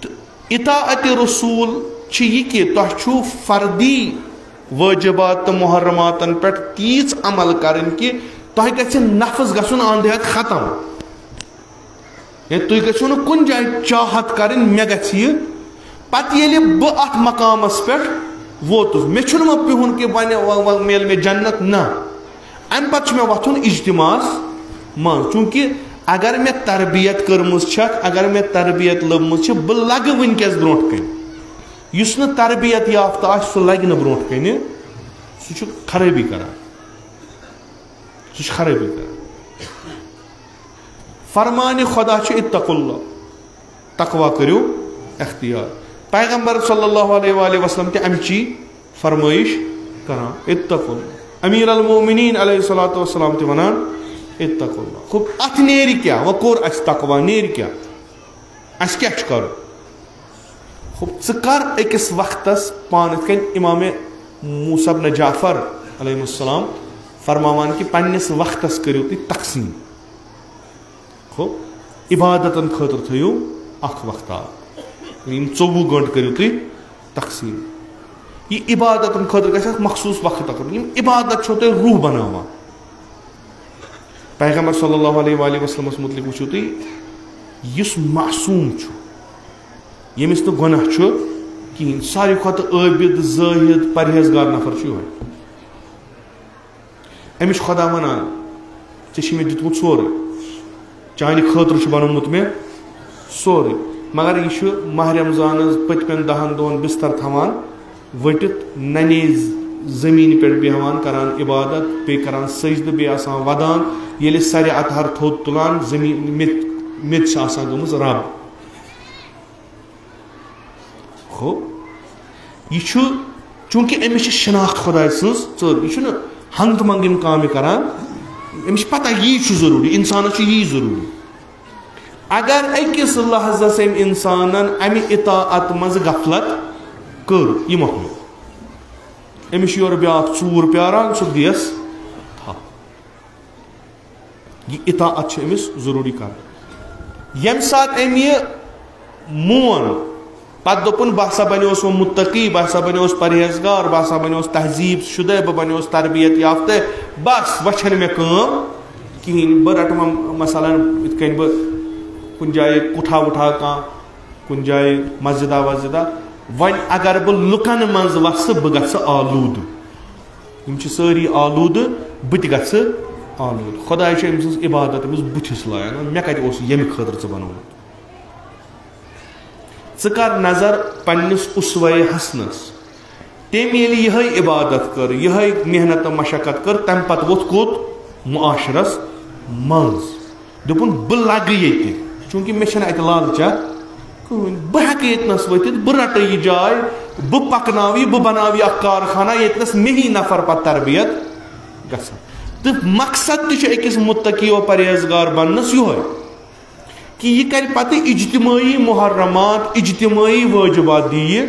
تہٕ اطاعت رسول چھِ یہِ کہِ تۄہہِ چھُو فردی وٲجِبات تہٕ محرماتن پٮ۪ٹھ تیٖژ عمل کرٕنۍ کہِ تۄہہِ گژھِ نفس گژھُن اندٕ ہٮ۪تھ ختم۔ یعنی تُہۍ گژھِو نہٕ کُنہِ جایہِ چاہت کرٕنۍ، مےٚ گژھِ یہِ۔ پتہٕ ییٚلہِ بہٕ اتھ مقامس پٮ۪ٹھ ووتُس، مےٚ چھُنہٕ وۄنۍ پِہُن کہِ وۄنۍ، وۄنۍ، وۄنۍ میلہِ مےٚ جنت، نہ۔ امہِ پتہٕ چھُ مےٚ وۄتھُن اجتماعس منٛز، چونکہ اگر مےٚ تربیت کٔرمٕژ چھکھ، اگر مےٚ تربیت لٔبمٕژ چھِ، بہٕ لگہٕ وٕنکیٚس برونٛٹھ کنہِ۔ یُس نہٕ تربیت یافتہٕ آسہِ، سُہ لگہِ نہٕ برونٛٹھ کنہِ، سُہ چھُ خرٲبی کران، سُہ چھُ خرٲبی کران۔ فرمان خدا چھُ، "اتقوا اللہ"، تقوا کٔرِو اختیار۔ پیغمبر صلی اللہ علیہ وآلہ وسلم تہِ امچی فرمٲیش کران، "اتقوا اللہ"۔ امیر المومنین علیہ الصلوۃ والسلام تہِ ونان، "اتقوا اللہ"۔ خوب، اتھ نیرِ کیٛاہ؟ وۄنۍ کوٚر اسہِ تقوا، نیرِ کیٛاہ؟ اسہِ کیٛاہ چھُ کرُن؟ خوب، ژٕ کر أکِس وقتس پانہٕ یِتھ کٔنۍ امام موسیٰ ابن جعفر علیہ السلام فرماوان کہِ پننِس وقتس کٔرِو تُہۍ تقسیٖم۔ ہو، عبادتن خٲطرٕ تھٲیِو اکھ وقتہ۔ یِم ژوٚوُہ گٲنٛٹہٕ کٔرِو تُہۍ تقسیٖم۔ یہِ عبادتن خٲطرٕ گژھِ اکھ مخصوٗص وقت اکھ۔ یِم عبادت چھو تۄہہِ روح بناوان۔ پیغمبر صلی اللہ علیہ وآلہ وسلمس متعلق وٕچھِو تُہۍ، یُس معصوٗم چھُ، ییٚمِس نہٕ گۄناہ چھُ کِہیٖنۍ، ساروی کھۄتہٕ عٲبِد، زٲہِد، پرہیزگار نفر چھُ یِہوٚے۔ أمِس چھُ خۄدا وَنان، "ژےٚ چھُے مےٚ دیُتمُت سورُے، چانہِ خٲطرٕ چھُ بنومُت مےٚ سورُے، مگر یہِ چھُ ماہ رمضانَس پٔتمٮ۪ن دَہَن دۄہَن بستر تھاوان ؤٹِتھ، نَنے ز-، زٔمیٖنہِ پٮ۪ٹھ بیٚہوان، کران عبادت، بیٚیہِ کران سجدٕ، بیٚیہِ آسان وَدان، ییٚلہِ سَرِ اطہر تھوٚد تُلان، زٔمیٖن میٚژ، میٚژ چھِ آسان گٔمٕژ رب۔" ہو، یہِ چھُ، چوٗنٛکہِ أمِس چھِ شناخت خۄداے سٕنٛز ژٔر، یہِ چھُنہٕ ہنٛگتہٕ منٛگہٕ یِم کامہِ کران، أمِس چھِ پتہ یی چھُ ضروٗری، اِنسانَس چھُ یی ضروٗری۔ اگر أکِس لحظس أمۍ اِنسانن اَمہِ اطاعت منٛز غفلت کٔر، یہِ مۄکلیو۔ أمِس چھُ یورٕ بیٛاکھ ژوٗر پیاران، سُہ دِیَس تھپھ۔ یہِ اطاعت چھِ أمِس ضروٗری کرٕنۍ۔ ییٚمہِ ساتہٕ أمۍ یہِ مون، پتہٕ دوٚپُن، "بہٕ ہسا بنیوس وۄنۍ مُتقی، بہٕ ہسا بنیوس پرہیزگار، بہٕ ہسا بنیوس تہذیٖب شُدٕ، بہٕ بنیوس تربیت یافتہٕ، بس، وۄنۍ چھَنہٕ مےٚ کٲم کِہیٖنۍ، بہٕ رٹہٕ وۄنۍ مثلاً یِتھ کٔنۍ بہٕ کُنہِ جایہِ کُٹھا وُٹھا کانٛہہ، کُنہِ جایہِ مسجدہ وسجدہ، وۄنۍ اگر بہٕ لُکن منٛز وسہٕ، بہٕ گژھٕ آلوٗدٕ۔" یِم چھِ سٲری آلوٗدٕ، بہٕ تہِ گژھٕ آلوٗدٕ۔ خۄداے چھُ أمۍ سٕنٛز عبادت أمِس بٕتھِس لایان۔ مےٚ کَتہِ اوس ییٚمہِ خٲطرٕ ژٕ بنوومُت؟ ژٕ کر نظر پننِس اسوہ حسنس۔ تٔمۍ ییٚلہِ یِہے عبادت کٔر، یِہے محنت تہٕ مشقت کٔر، تَمہِ پتہٕ ووٚتھ کوٚت؟ معاشرس منٛز۔ دوٚپُن، "بہٕ لگہٕ ییٚتہِ، چوٗنٛکہِ مےٚ چھَنہٕ اَتہِ لالچا کٕہٕنۍ۔ بہٕ ہٮ۪کہٕ ییٚتہِ نَس ؤتھِتھ، بہٕ رَٹہٕ یہِ جاے، بہٕ پَکناوٕ یہِ، بہٕ بَناوٕ یہِ اَکھ کارخانہ، ییٚتہِ نَس مےٚ ہی نفر پَتہٕ تربیت گژھن۔" تہٕ مقصد تہِ چھُ أکِس مُتقی و پرہیزگار بَننَس یِہوٚے، کہِ یہِ کَرِ پَتہٕ اجتمٲعی محرمات، اجتمٲعی وٲجِبات دِیہِ یہِ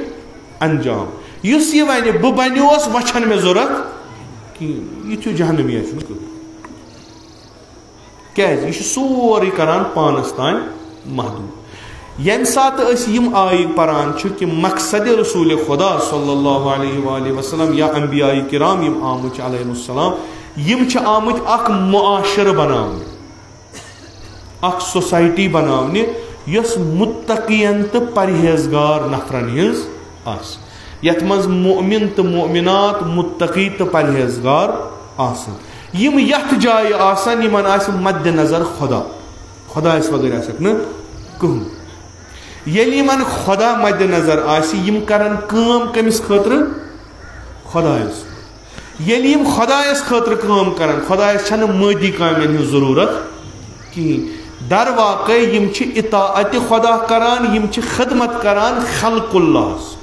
انجام۔ یُس یہِ وَنہِ، "بہٕ بَنیوس، وۄنۍ چھَنہٕ مےٚ ضوٚرَتھ کِہیٖنۍ"، یہِ چھُ جہنمی، یہِ چھُنہٕ کٕہٕنۍ۔ کیازِ؟ یہِ چھُ سورُے کران پانس تام محدود۔ ییٚمہِ ساتہٕ أسۍ یِم آیہِ پران چھِ کہِ مقصد رسول خدا صلی اللہ علیہ وآلہ وسلم یا انبیاء کرام یِم آمٕتۍ چھِ علیہم السلام، یِم چھِ آمٕتۍ اکھ معاشرٕ بناونہِ، اکھ سوسایٹی بناونہِ، یۄس متقین تہٕ پرہیزگار نفرن ہٕنٛز آسہِ، یتھ منٛز مؤمن تہٕ مؤمنات، متقی تہٕ پرہیزگار آسن۔ یِم یتھ جایہِ آسن، یِمن آسہِ مد نظر خدا، خدایس وغٲر آسٮ۪کھ نہٕ کٕہٕنۍ۔ ییٚلہِ یِمن خدا مد نظر آسہِ، یِم کرن کٲم کٔمِس خٲطرٕ؟ خدایس۔ ییٚلہِ یِم خدایس خٲطرٕ کٲم کرن، خدایس چھنہٕ مٲدی کامٮ۪ن ہٕنٛز ضروٗرت کِہیٖنۍ۔ در واقع یِم چھِ اطاعت خدا کران، یِم چھِ خدمت کران خلق اللہس۔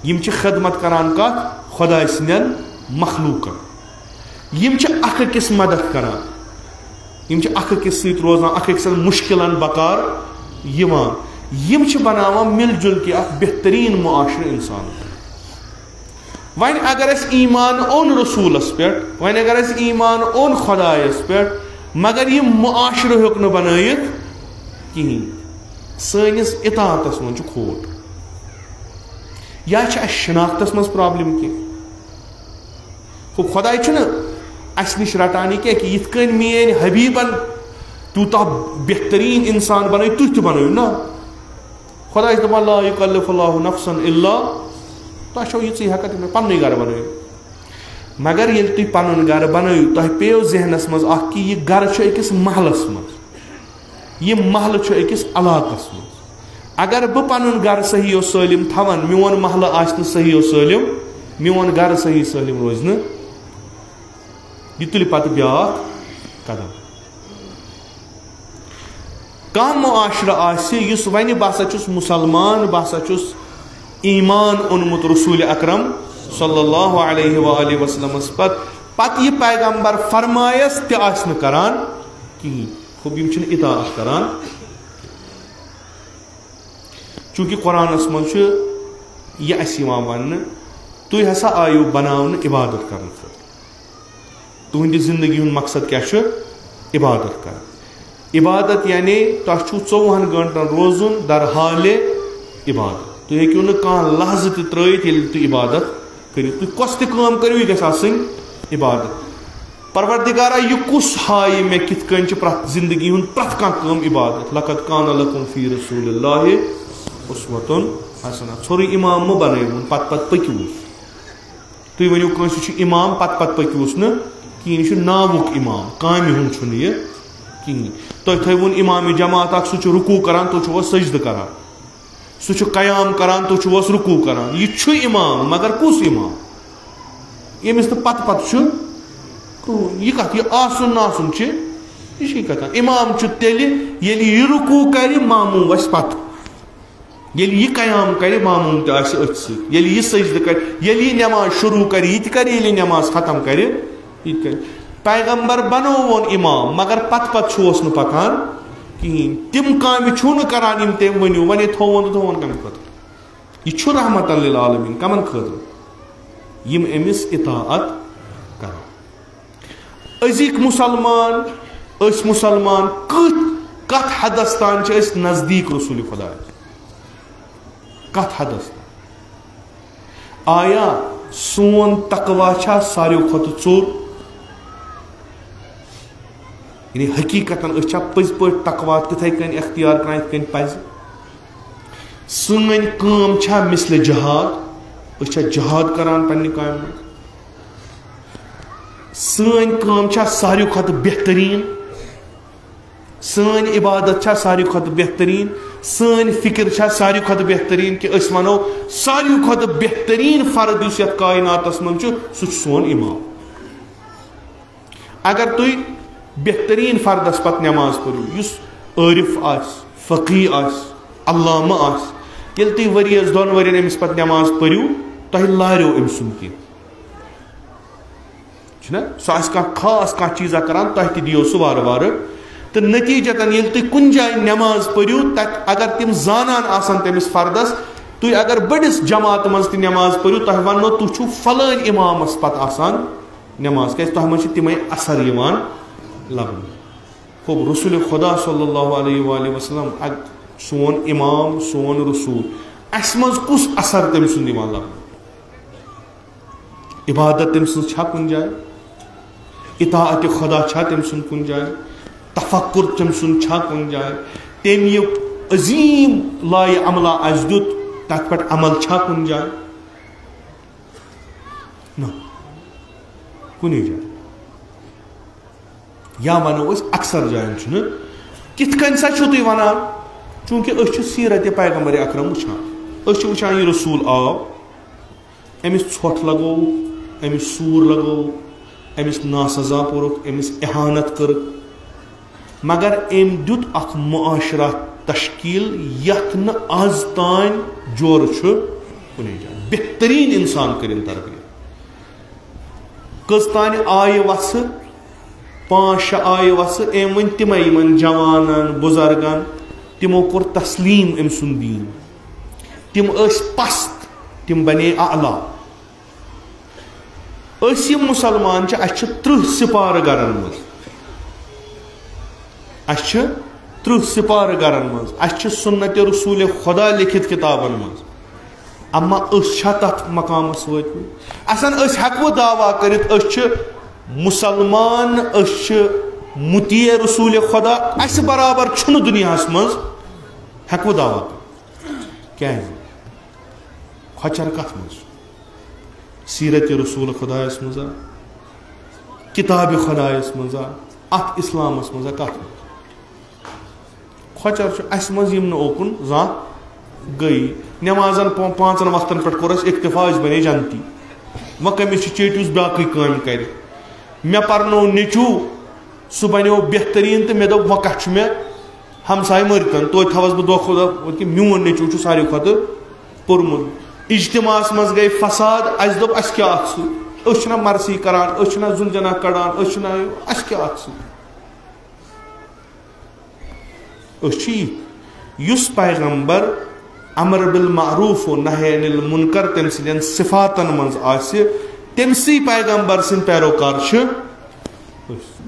یِم چھِ خدمت کران کتھ؟ خداے سٕنٛدٮ۪ن مخلوقن۔ یِم چھِ اکھ أکِس مدد کران، یِم چھِ اکھ أکِس سۭتۍ روزان، اکھ أکۍ سٕنٛدٮ۪ن مُشکِلن بکار یِوان۔ یِم چھِ بناوان مِل جُل کہِ اکھ بہتریٖن معاشرٕ انسان۔ وۄنۍ اگر اَسہِ ایمان اوٚن رسوٗلس پٮ۪ٹھ، وۄنۍ اگر اَسہِ ایمان اوٚن خۄدایس پٮ۪ٹھ، مگر یہِ معاشرٕ ہیوٚک نہٕ بنٲیِتھ کِہیٖنۍ، سٲنِس اطاعتس منٛز چھُ کھوٹ۔ یا چھِ اَسہِ شناختس منٛز پرابلم کینٛہہ؟ ہُہ خۄداے چھُنہٕ اَسہِ نِش رٹان یہِ کینٛہہ کہِ یِتھ کٔنۍ میٲنۍ حبیبن تیوٗتاہ بہتریٖن انسان بنٲوۍ، تُہۍ تہِ بنٲوِو۔ نہ، خۄداے چھُ دَپان، "لا یکلف اللہ نفسا الا"، تۄہہِ چھو یِژٕے ہٮ۪کتھ، یہِ مےٚ پننُے گرٕ بنٲیِو۔ مگر ییٚلہِ تُہۍ پنُن گرٕ بنٲیِو، تۄہہِ پیٚیو ذہنس منٛز اکھ کہِ یہِ گرٕ چھُ أکِس محلس منٛز، یہِ محلہٕ چھُ أکِس علاقس منٛز۔ اگر بہٕ پنُن گرٕ صحیح و سٲلِم تھاون، میون محلہٕ آسہِ نہٕ صحیح و سٲلِم، میون گرٕ صحیح سٲلِم روزِ نہٕ، یہِ تُلہِ پتہٕ بیاکھ قدم۔ کانٛہہ معاشرٕ آسہِ یُس وَنہِ، "بہٕ ہسا چھُس مُسلمان، بہٕ ہسا چھُس ایمان اوٚنمُت رسول اکرم صلی اللہ علیہ وآلہ وسلمس پتہٕ"، پتہٕ یہِ پیغمبر فرمایس تہِ آسہِ نہٕ کران کِہیٖنۍ۔ خوب، یِم چھِنہٕ اطاعت کران۔ چوٗنٛکہِ قرآنس منٛز چھُ یہِ اَسہِ یِوان وننہٕ، "تُہۍ ہسا آیِو بناونہٕ عبادت کرنہٕ خٲطرٕ۔" تُہنٛدِ زندگی ہُنٛد مقصد کیٛاہ چھُ؟ عبادت کرٕنۍ۔ عبادت یعنی تۄہہِ چھُو ژوٚوُہن گٲنٛٹن روزُن در حالِ عبادت۔ تُہۍ ہیٚکِو نہٕ کانٛہہ لحظہٕ تہِ ترٛٲیِتھ ییٚلہِ تُہۍ عبادت کٔرِو۔ تُہۍ کۄس تہِ کٲم کٔرِو، یہِ گژھِ آسٕنۍ عبادت۔ پروردگارا، یہِ کُس ہایہِ مےٚ کِتھ کٔنۍ چھِ پرٛٮ۪تھ زندگی ہُنٛد پرٛٮ۪تھ کانٛہہ کٲم عبادت؟ لقد کان لکم فی رسول اللہ اسوۃ حسنہ۔ ژھوٚرُے امام مہٕ بنٲیِو، پتہٕ پتہٕ پٔکِو۔ تُہۍ ؤنِو کٲنٛسہِ چھُ امام، پتہٕ پتہٕ پٔکِوُس نہٕ کِہیٖنۍ، یہِ چھُ ناوُک امام، کامہِ ہُنٛد چھُنہٕ یہِ کِہیٖنۍ۔ تۄہہِ تھٲوُن امام جماعت اکھ، سُہ چھُ رکوع کران، تُہۍ چھِوس سجدٕ کران، سُہ چھُ قیام کران، تُہۍ چھِوس رکوع کران۔ یہِ چھُ امام، مگر کُس امام؟ ییٚمِس نہٕ پتہٕ پتہٕ چھُ کٕہٕنۍ۔ یہِ کتھ، یہِ آسُن نہٕ آسُن چھِ، یہِ چھِ یہِ کتھ۔ امام چھُ تیٚلہِ، ییٚلہِ یہِ رکوع کرِ، ماموم وسہِ پتہٕ۔ ییٚلہِ یہِ قیام کرِ، ماموم تہِ آسہِ أتھۍ سۭتۍ۔ ییٚلہِ یہِ سجدٕ کرِ، ییٚلہِ یہِ نماز شروع کرِ، یہِ تہِ کرِ، ییٚلہِ یہِ نماز ختم کرِ، یہِ تہِ کرِ۔ پیغمبر بنووُن امام، مگر پتہٕ پتہٕ چھُوس نہٕ پکان کِہیٖنۍ۔ تِم کامہِ چھُو نہٕ کران، یِم تٔمۍ ؤنِو، وۄنۍ یہِ تھووُن تہٕ تھووُن کمہِ خٲطرٕ؟ یہِ چھُ رحمتاً للعالمین، کمن خٲطرٕ؟ یِم أمِس اطاعت کران۔ أزِکۍ مُسلمان، أسۍ مُسلمان کۭتۍ کتھ حدس تام چھِ أسۍ نزدیٖک رسول خدایس؟ کتھ حدس تام؟ آیا سون تقوی چھا ساروی کھۄتہٕ ژوٚر؟ یعنی حقیقتاً أسۍ چھا پٔزۍ پٲٹھۍ تقوی تِتھے کٔنۍ اختیار کران یِتھ کٔنۍ پزِ؟ سٲنۍ کٲم چھا مثل جہاد؟ أسۍ چھا جہاد کران پننہِ کامہِ منٛز؟ سٲنۍ کٲم چھا ساروی کھۄتہٕ بہتریٖن؟ سٲنۍ عبادت چھا ساروی کھۄتہٕ بہتریٖن؟ سٲنۍ فکر چھا ساروی کھۄتہٕ بہتریٖن؟ کہِ أسۍ ونو ساروی کھۄتہٕ بہتریٖن فرد یُس یتھ کائناتس منٛز چھُ، سُہ چھُ سون امام۔ اگر تُہۍ بہتریٖن فردس پتہٕ نماز پٔرِو، یُس عٲرف آسہِ، فقیہ آسہِ، علامہ آسہِ، ییٚلہِ تُہۍ ؤریَس دۄن ؤرین أمِس پتہٕ نماز پٔرِو، تۄہہِ لاریو أمۍ سُنٛد کینٛہہ۔ چھُنہ؟ سُہ آسہِ کانٛہہ خاص کانٛہہ چیٖزا کران، تۄہہِ تہِ دِیو سُہ وارٕ وارٕ۔ تہٕ نتیٖجتاً ییٚلہِ تُہۍ کُنہِ جایہِ نٮ۪ماز پٔرِو، تَتہِ اگر تِم زانان آسن تٔمِس فردس، تُہۍ اگر بٔڑِس جماعتہِ منٛز تہِ نٮ۪ماز پٔرِو، تۄہہِ وننو، تُہۍ چھِو فلٲنۍ امامس پتہٕ آسان نٮ۪ماز، کیازِ تۄہہِ منٛز چھِ تِمے اثر یِوان لبنہٕ۔ خوب، رسول خدا صلی اللہ علیہ وآلہ وسلم، اگ-، سون امام، سون رسول، اسہِ منٛز کُس اثر تٔمۍ سُنٛد یِوان لبنہٕ؟ عبادت تٔمۍ سٕنٛز چھا کُنہِ جایہِ؟ اطاعت خدا چھا تٔمۍ سُنٛد کُنہِ جایہِ؟ تفکر تٔمۍ سُنٛد چھا کُنہِ جایہِ؟ تٔمۍ یہِ عظیٖم لایہِ عملہ اَسہِ دیُت، تَتھ پٮ۪ٹھ عمل چھا کُنہِ جایہِ؟ نہ، کُنی جایہِ۔ یا وَنو أسۍ، اکثر جایَن چھُنہٕ۔ کِتھ کٔنۍ سا چھِو تُہۍ وَنان؟ چوٗنٛکہِ أسۍ چھِ سیٖرت پیغمبر اکرم وٕچھان، أسۍ چھِ وٕچھان یہِ رسول آو، أمِس ژھۄٹھ لگووُکھ، أمِس سوٗر لگووُکھ، أمِس ناسزا کوٚرُکھ، أمِس اہانت کٔرٕکھ، مگر أمۍ دیُت اکھ معاشرہ تشکیل یتھ نہٕ از تام جورٕ چھُ کُنے جایہِ۔ بہترین انسان کٔرِن تربیت۔ کٔژ تانۍ آیہِ وژھٕ، پانٛژھ شےٚ آیہِ وژھٕ، أمۍ ؤنۍ تِمے یِمن جوانن، بزرگن، تِمو کوٚر تسلیم أمۍ سُنٛد دیٖن۔ تِم ٲسۍ پست، تِم بنے اعلیٰ۔ أسۍ یِم مُسلمان چھِ، اَسہِ چھِ ترٕٛہ سِپارٕ گرن منٛز۔ اَسہِ چھِ ترٕٛہ سِپارٕ گرن منٛز۔ اَسہِ چھِ سُنت رسول خدا لیکھِتھ کِتابن منٛز۔ اما أسۍ چھا تَتھ مقامس وٲتمٕتۍ؟ اَسَن أسۍ ہٮ۪کوٕ دعویٰ کٔرِتھ أسۍ چھِ مُسلمان، أسۍ چھِ مطیع رسول خدا؟ اَسہِ برابر چھُنہٕ دُنیاہس منٛز، ہٮ۪کوٕ دعویٰ کٔرِتھ؟ کیازِ؟ کھۄچر کتھ منٛز چھُ؟ سیرت رسول خدایس منٛز ہا، کتاب خدایس منٛز ہا، اتھ اسلامس منٛز ہا، کتھ منٛز؟ کھۄچر چھُ اسہِ منٛز، یِم نہٕ اوکُن زانٛہہ گٔیی۔ نمازن پا-، پانٛژن وقتن پٮ۪ٹھ کوٚر اسہِ اکتفا، أسۍ بنے جنتی۔ وۄنۍ کٔمِس چھُ چیٹیُس بیاکٕے کٲمۍ کرِ؟ مےٚ پرنوو نیٚچوٗ، سُہ بنیو بہتریٖن، تہٕ مےٚ دوٚپ، وۄنۍ کتھ چھُ مےٚ ہمسایہِ مٔرتن، توتہِ تھاوس بہٕ دۄہ کھۄتہٕ دۄہ، کہِ میون نیٚچوٗ چھُ ساروی کھۄتہٕ پوٚرمُت۔ اجتماعس منٛز گٔے فساد، اسہِ دوٚپ، اسہِ کیٛاہ اتھ سۭتۍ؟ أسۍ چھِنہ مرثی کران، أسۍ چھِنہ زُن جناح کڑان، أسۍ چھِنہ، اسہِ کیٛاہ اتھ سۭتۍ؟ أسۍ چھِ یِتھۍ۔ یُس پیغمبر امر بالمعروف و نہی عن المنکر تٔمۍ سٕنٛدٮ۪ن صفاتن منٛز آسہِ، تٔمۍ سٕے پیغمبر سٕنٛدۍ پیروکار چھِ أسۍ۔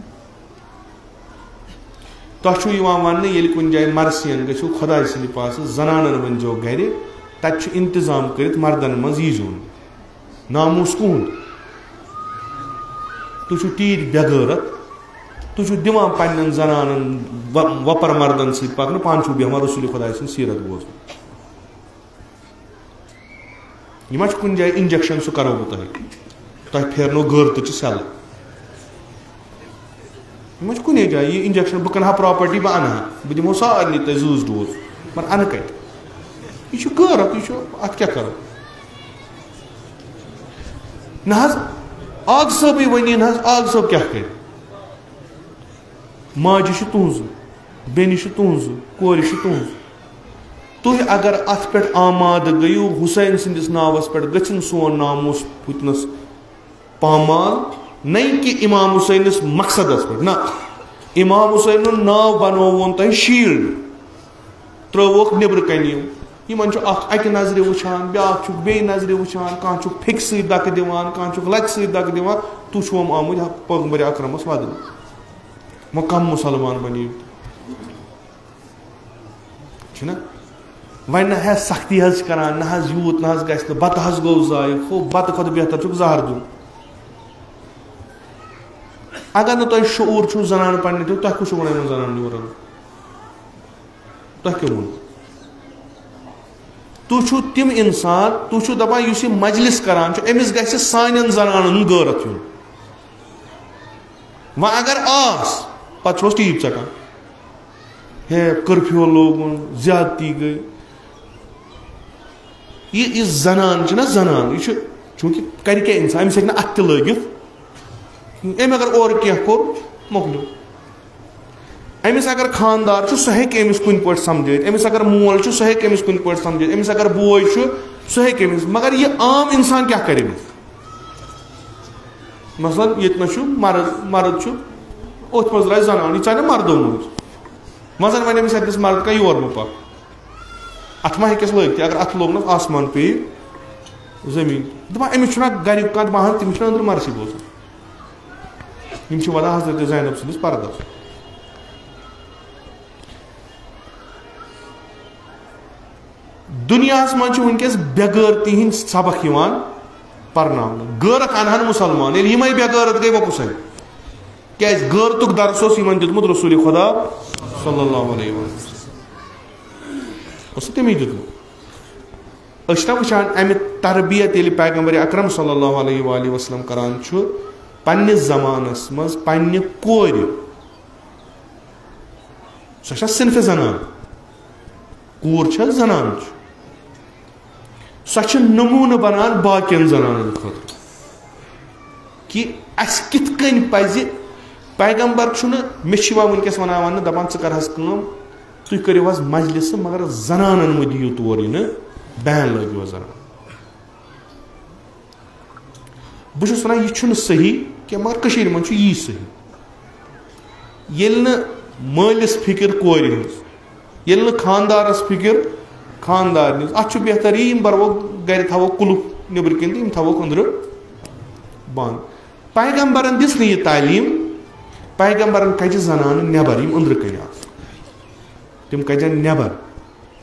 تۄہہِ چھُو یِوان وننہٕ، ییٚلہِ کُنہِ جایہِ مرثین گٔژھِو خۄداے سٕنٛدِ پاسہٕ، زنانن ؤنۍزیو گرِ، تتہِ چھُ انتظام کٔرِتھ، مردن منٛز ییٖزیو نہٕ۔ ناموس کُہُنٛد؟ تُہۍ چھِو تیٖتۍ بے غٲرت، تُہۍ چھِو دِوان پننٮ۪ن زنانن و-، وۄپر مردن سۭتۍ پکنہٕ، پانہٕ چھِو بیٚہوان رسول خۄداے سٕنٛز سیرت بوزنہٕ۔ یہِ ما چھُ کُنہِ جایہِ انجیکشن، سُہ کرو بہٕ تۄہہِ، تۄہہِ پھیرنو غٲرتہٕ چہِ سیلہٕ۔ یہِ ما چھُ کُنے جایہِ، یہِ انجیکشن، بہٕ کٕنہٕ ہا پراپرٹی، بہٕ انہٕ ہا، بہٕ دِمو سارنٕے تۄہہِ زۭز ڈوز، مگر انہٕ کتہِ؟ یہِ چھُ غٲرت، یہِ چھُ، اتھ کیٛاہ کرو؟ نہ حظ، آغہٕ صٲبٕے ؤنِن حظ، آغہٕ صٲب کیٛاہ کرِ؟ ماجہِ چھُ تُہنٛزٕے، بیٚنہِ چھُ تُہنٛزٕے، کورِ چھُ تُہنٛزٕے۔ تُہۍ اگر اتھ پٮ۪ٹھ آمادٕ گٔیِو، حسین سٕنٛدِس ناوس پٮ۪ٹھ گٔژھِن سون ناموس پھُٹنس پامال، نہ کہِ امام حسینس مقصدس پٮ۪ٹھ، نہ، امام حسینُن ناو بنووُن تۄہہِ شیٖلڈ، ترٲووکھ نیبرٕ کنہِ یِم۔ یِمن چھُ اکھ اکہِ نظرِ وٕچھان، بیاکھ چھُکھ بیٚیہِ نظرِ وٕچھان، کانٛہہ چھُکھ پھیٚکہِ سۭتۍ دکہٕ دِوان، کانٛہہ چھُکھ لژِ سۭتۍ دکہٕ دِوان۔ تُہۍ چھِو آمٕتۍ پیغمبر اکرمس ودنہِ۔ وۄنۍ کم مسلمان بنیو؟ چھُنہ؟ وۄنۍ نہ حظ سختی حظ چھِ کران، نہ حظ یوٗت نہ حظ گژھِ نہٕ، بَتہٕ حظ گوٚو ضایع، ہُہ بَتہٕ کھۄتہٕ بہتر چھُکھ زہر دیُن۔ اگر نہٕ تۄہہِ شعوٗر چھُو زنان پننہِ تہِ، تۄہہِ کُس چھُو وَنان یِمَن زنان یورٕ؟ تۄہہِ کیٛاہ ووٚن؟ تُہۍ چھِو تِم اِنسان، تُہۍ چھِو دَپان یُس یہِ مجلس کران چھُ، أمِس گژھِ سانٮ۪ن زنانن ہُنٛد غٲرت یُن۔ وۄنۍ اگر آس، پتہٕ چھُس ٹی وی ژٹان۔ ہے، کرفیو لوگُن، زیادتی گٔے۔ یہِ، یہِ زنان چھِ نہ زنان، یہِ چھُ، چوٗنٛکہِ کرِ کیٛاہ اِنسان، أمِس ہیٚکہِ نہٕ اَتھٕ تہِ لٲگِتھ۔ أمۍ اگر اورٕ کینٛہہ کوٚر، مۄکلیو۔ أمِس اگر خاندار چھُ، سُہ ہیٚکہِ أمِس کُنہِ پٲٹھۍ سمجھٲیِتھ۔ أمِس اگر مول چھُ، سُہ ہیٚکہِ أمِس کُنہِ پٲٹھۍ سمجھٲیِتھ۔ أمِس اگر بوے چھُ، سُہ ہیٚکہِ أمِس۔ مگر یہِ عام اِنسان کیٛاہ کرِ أمِس؟ مثلاً ییٚتہِ نہ چھُ مرد، مرد چھُ، أتھۍ منٛز درٛاے زنان، یہِ ژانہِ مردو منٛز۔ وۄنۍ زن وَنہِ أمِس اَتہِ دِس مرد کانٛہہ یور مہٕ پَکھ۔ اَتھ ما ہیٚکٮ۪س لٲگِتھ؟ اگر اَتھ لوگنَس آسمان پیٚیہِ زٔمیٖن۔ دَپان أمِس چھُنہ گَریُک کانٛہہ، دَپان ہن تٔمِس چھُنہ أنٛدرٕ مرثی بوزان۔ یِم چھِ وَدان حضرت زینب سٕنٛدِس پردَس۔ دُنیاہَس منٛز چھِ وٕنکیٚس بے غٲرتی ہِنٛدۍ سبق یِوان پرناونہٕ۔ غٲرت اَنہٕ ہن مُسلمان، ییٚلہِ یِمَے بے غٲرت گٔے، وۄنۍ کُس اَنہِ؟ کیٛازِ غٲرتُک درس اوس یِمَن دیُتمُت رسول خدا صلی اللہ علیہ وسلم۔ اوس تٔمی دیُتمُت۔ أسۍ چھِنہ وٕچھان اَمہِ تربیت ییٚلہِ پیغمبر اکرم صلی اللہ علیہ وآلہ وسلم کران چھُ پننِس زمانس منٛز پننہِ کورِ، سۄ چھےٚ صنفِ زنان، کوٗر چھےٚ زنان چھِ، سۄ چھِ نموٗنہٕ بنان باقین زنانن خٲطرٕ کہِ اَسہِ کِتھ کٔنۍ پزِ۔ پیغمبر چھُنہٕ، مےٚ چھِ یِوان وٕنکیٚس ونان وننہٕ، دپان، "ژٕ کر حظ کٲم، تُہۍ کٔرِو حظ مجلسہٕ، مگر زنانن مہٕ دِیِو تور یِنہٕ، ban لٲگِو حظ زنانن۔" بہٕ چھُس وَنان، یہِ چھُنہٕ صحیح کینٛہہ، مگر کٔشیٖرِ منٛز چھُ یی صحیح۔ ییٚلہِ نہٕ مٲلِس فِکِر کورِ ہٕنٛز، ییٚلہِ نہٕ خانٛدارَس فِکِر خانٛدارنہِ ہٕنٛز، اَتھ چھُ بہتر یی، یِم بَرو گَرِ، تھاوو قُلُف نیٚبرٕ کِنۍ تہٕ یِم تھاووکھ أنٛدرٕ بنٛد۔ پیغمبرَن دِژ نہٕ یہِ تعلیٖم، پیغمبرَن کَجہِ زنانہٕ نٮ۪بر، یِم أنٛدرٕ کَنہِ آسہٕ، تِم کَجَن نٮ۪بر۔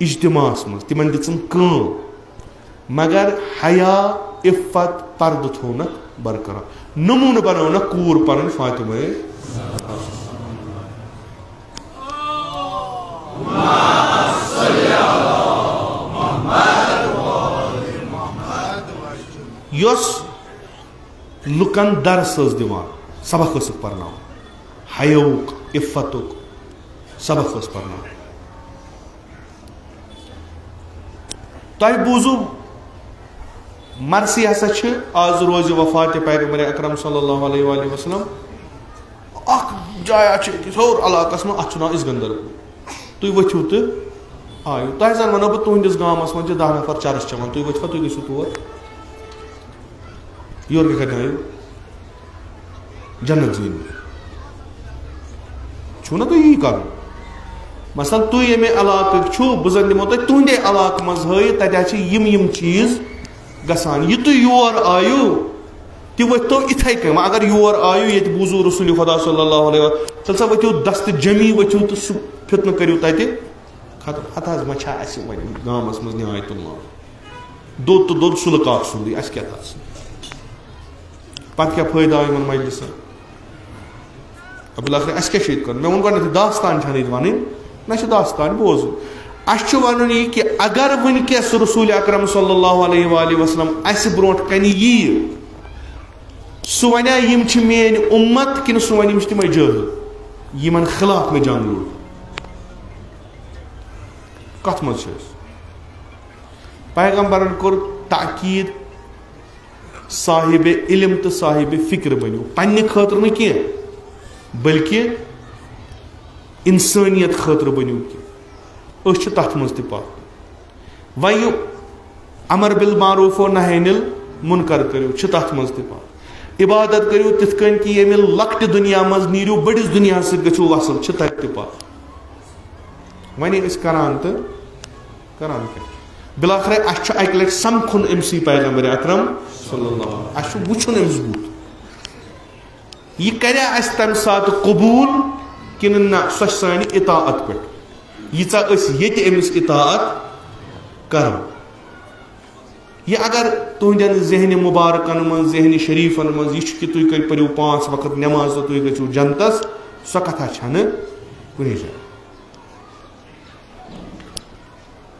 اجتماعس منٛز، تِمن دِژٕن کٲم، مگر حیا، عفت، پردٕ تھوونکھ برقرار، نمونہٕ بنٲونکھ کوٗر پنٕنۍ فاطمہ۔ یۄس لُکن درس ٲس دِوان، سبق ٲسٕکھ پرناوان، حیاہُک، عفتُک سبق ٲس پرناوان۔ تۄہہِ بوٗزُو، مرثی ہسا چھِ آز روزِ وفات پیغمبر اکرم صلی اللہ علیہ وآلہ وسلم۔ اکھ جایا چھِ أکِس ہیوٚر علاقس منٛز، اتھ چھُ ناو اسکندر پوٗر۔ تُہۍ ؤتھِو تہٕ آیِو۔ تۄہہِ زن ونو بہٕ، تُہنٛدِس گامس منٛز چھِ دَہ نفر چرس چٮ۪وان، تُہۍ ؤتھِوا، تُہۍ گٔژھِو تور۔ یورٕ کیٛاہ کرنہِ آیِو؟ جنت زیٖنِتھ۔ چھُو نہ تُہۍ یی کرُن؟ مثلاً تُہۍ ییٚمہِ علاقٕکۍ چھِو، بہٕ زن دِمو تۄہہِ تُہنٛدے علاقہٕ منٛز ہٲیِتھ، تتہِ حظ چھِ یِم یِم چیٖز گژھان۔ یہِ تُہۍ یور آیِو، تہِ ؤتھۍتو اِتھَے کٔنۍ۔ وۄنۍ اگر یور آیِو، ییٚتہِ بوٗزوٗ رسول خدا صلی اللہ علیہ وسلم، تیٚلہِ سا ؤتھِو دستہٕ جمی ؤتھِو تہٕ سُہ فتنہٕ کٔرِو تتہِ ختم۔ ہتہٕ حظ ما چھا اَسہِ وۄنۍ گامس منٛز نیاے تُلناوُن؟ دوٚد تہٕ دوٚد سُلہٕ کاک سُنٛدٕے، اَسہِ کیٛاہ تَتھ سۭتۍ؟ پَتہٕ کیٛاہ فٲیدٕ آو یِمَن مجلسَن؟ عبداللہ خان، اَسہِ کیٛاہ چھُ ییٚتہِ کَرُن؟ مےٚ ووٚن گۄڈٕنٮ۪تھٕے، داستان چھَنہٕ ییٚتہِ وَنٕنۍ، نہ چھِ داستان بوزُن۔ اَسہِ چھُ وَنُن یہِ کہِ اگر وٕنکٮ۪س رسول اکرم صلی اللہ علیہ وآلہ وسلم اَسہِ برونٛٹھ کَنہِ یِیہِ، سُہ وَنیٛا یِم چھِ میٛٲنۍ اُمت کِنہٕ سُہ وَنہِ یِم چھِ تِمَے جٲہِل، یِمَن خلاف مےٚ جنگ لوٚڑ؟ کَتھ منٛز چھِ أسۍ؟ پیغمبرن کوٚر تاکید صاحب علم تہٕ صاحب فکر بٔنِو، پننہِ خٲطرٕ نہٕ کینٛہہ بلکہ انسانیت خٲطرٕ بٔنِو کینٛہہ۔ أسۍ چھِ تتھ منٛز تہِ پتھ۔ وۄنۍ یہِ امر بالمعروف و نہی عن المنکر کٔرِو، چھِ تتھ منٛز تہِ پتھ۔ عبادت کٔرِو تِتھ کٔنۍ کہِ ییٚمہِ لۄکٹہِ دُنیا منٛز نیٖرِو بٔڑِس دُنیاہس سۭتۍ گٔژھِو وصل، چھِ تتہِ تہِ پتھ۔ وۄنۍ أسۍ کران تہٕ کران کیٛاہ؟ بلاخرے اَسہِ چھُ اَکہِ لَٹہِ سَمکھُن أمۍ سٕے پیغمبر اکرم صلی اللہ علیہ وسلم۔ اَسہِ چھُ وٕچھُن أمِس بُتھ۔ یہِ کَریا اَسہِ تَمہِ ساتہٕ قبوٗل کِنہٕ نہ، سۄ چھِ سانہِ اطاعت پٮ۪ٹھ۔ ییٖژاہ أسۍ ییٚتہِ أمِس اطاعت کرو۔ یہِ اگر تُہنٛدٮ۪ن ذہنِ مُبارکن منٛز، ذہنِ شریفن منٛز یہِ چھُ کہِ تُہۍ کٔرۍ پٔرِو پانٛژھ وقت نٮ۪ماز تہٕ تُہۍ گٔژھِو جنتس، سۄ کتھا چھنہٕ کُنی جایہِ۔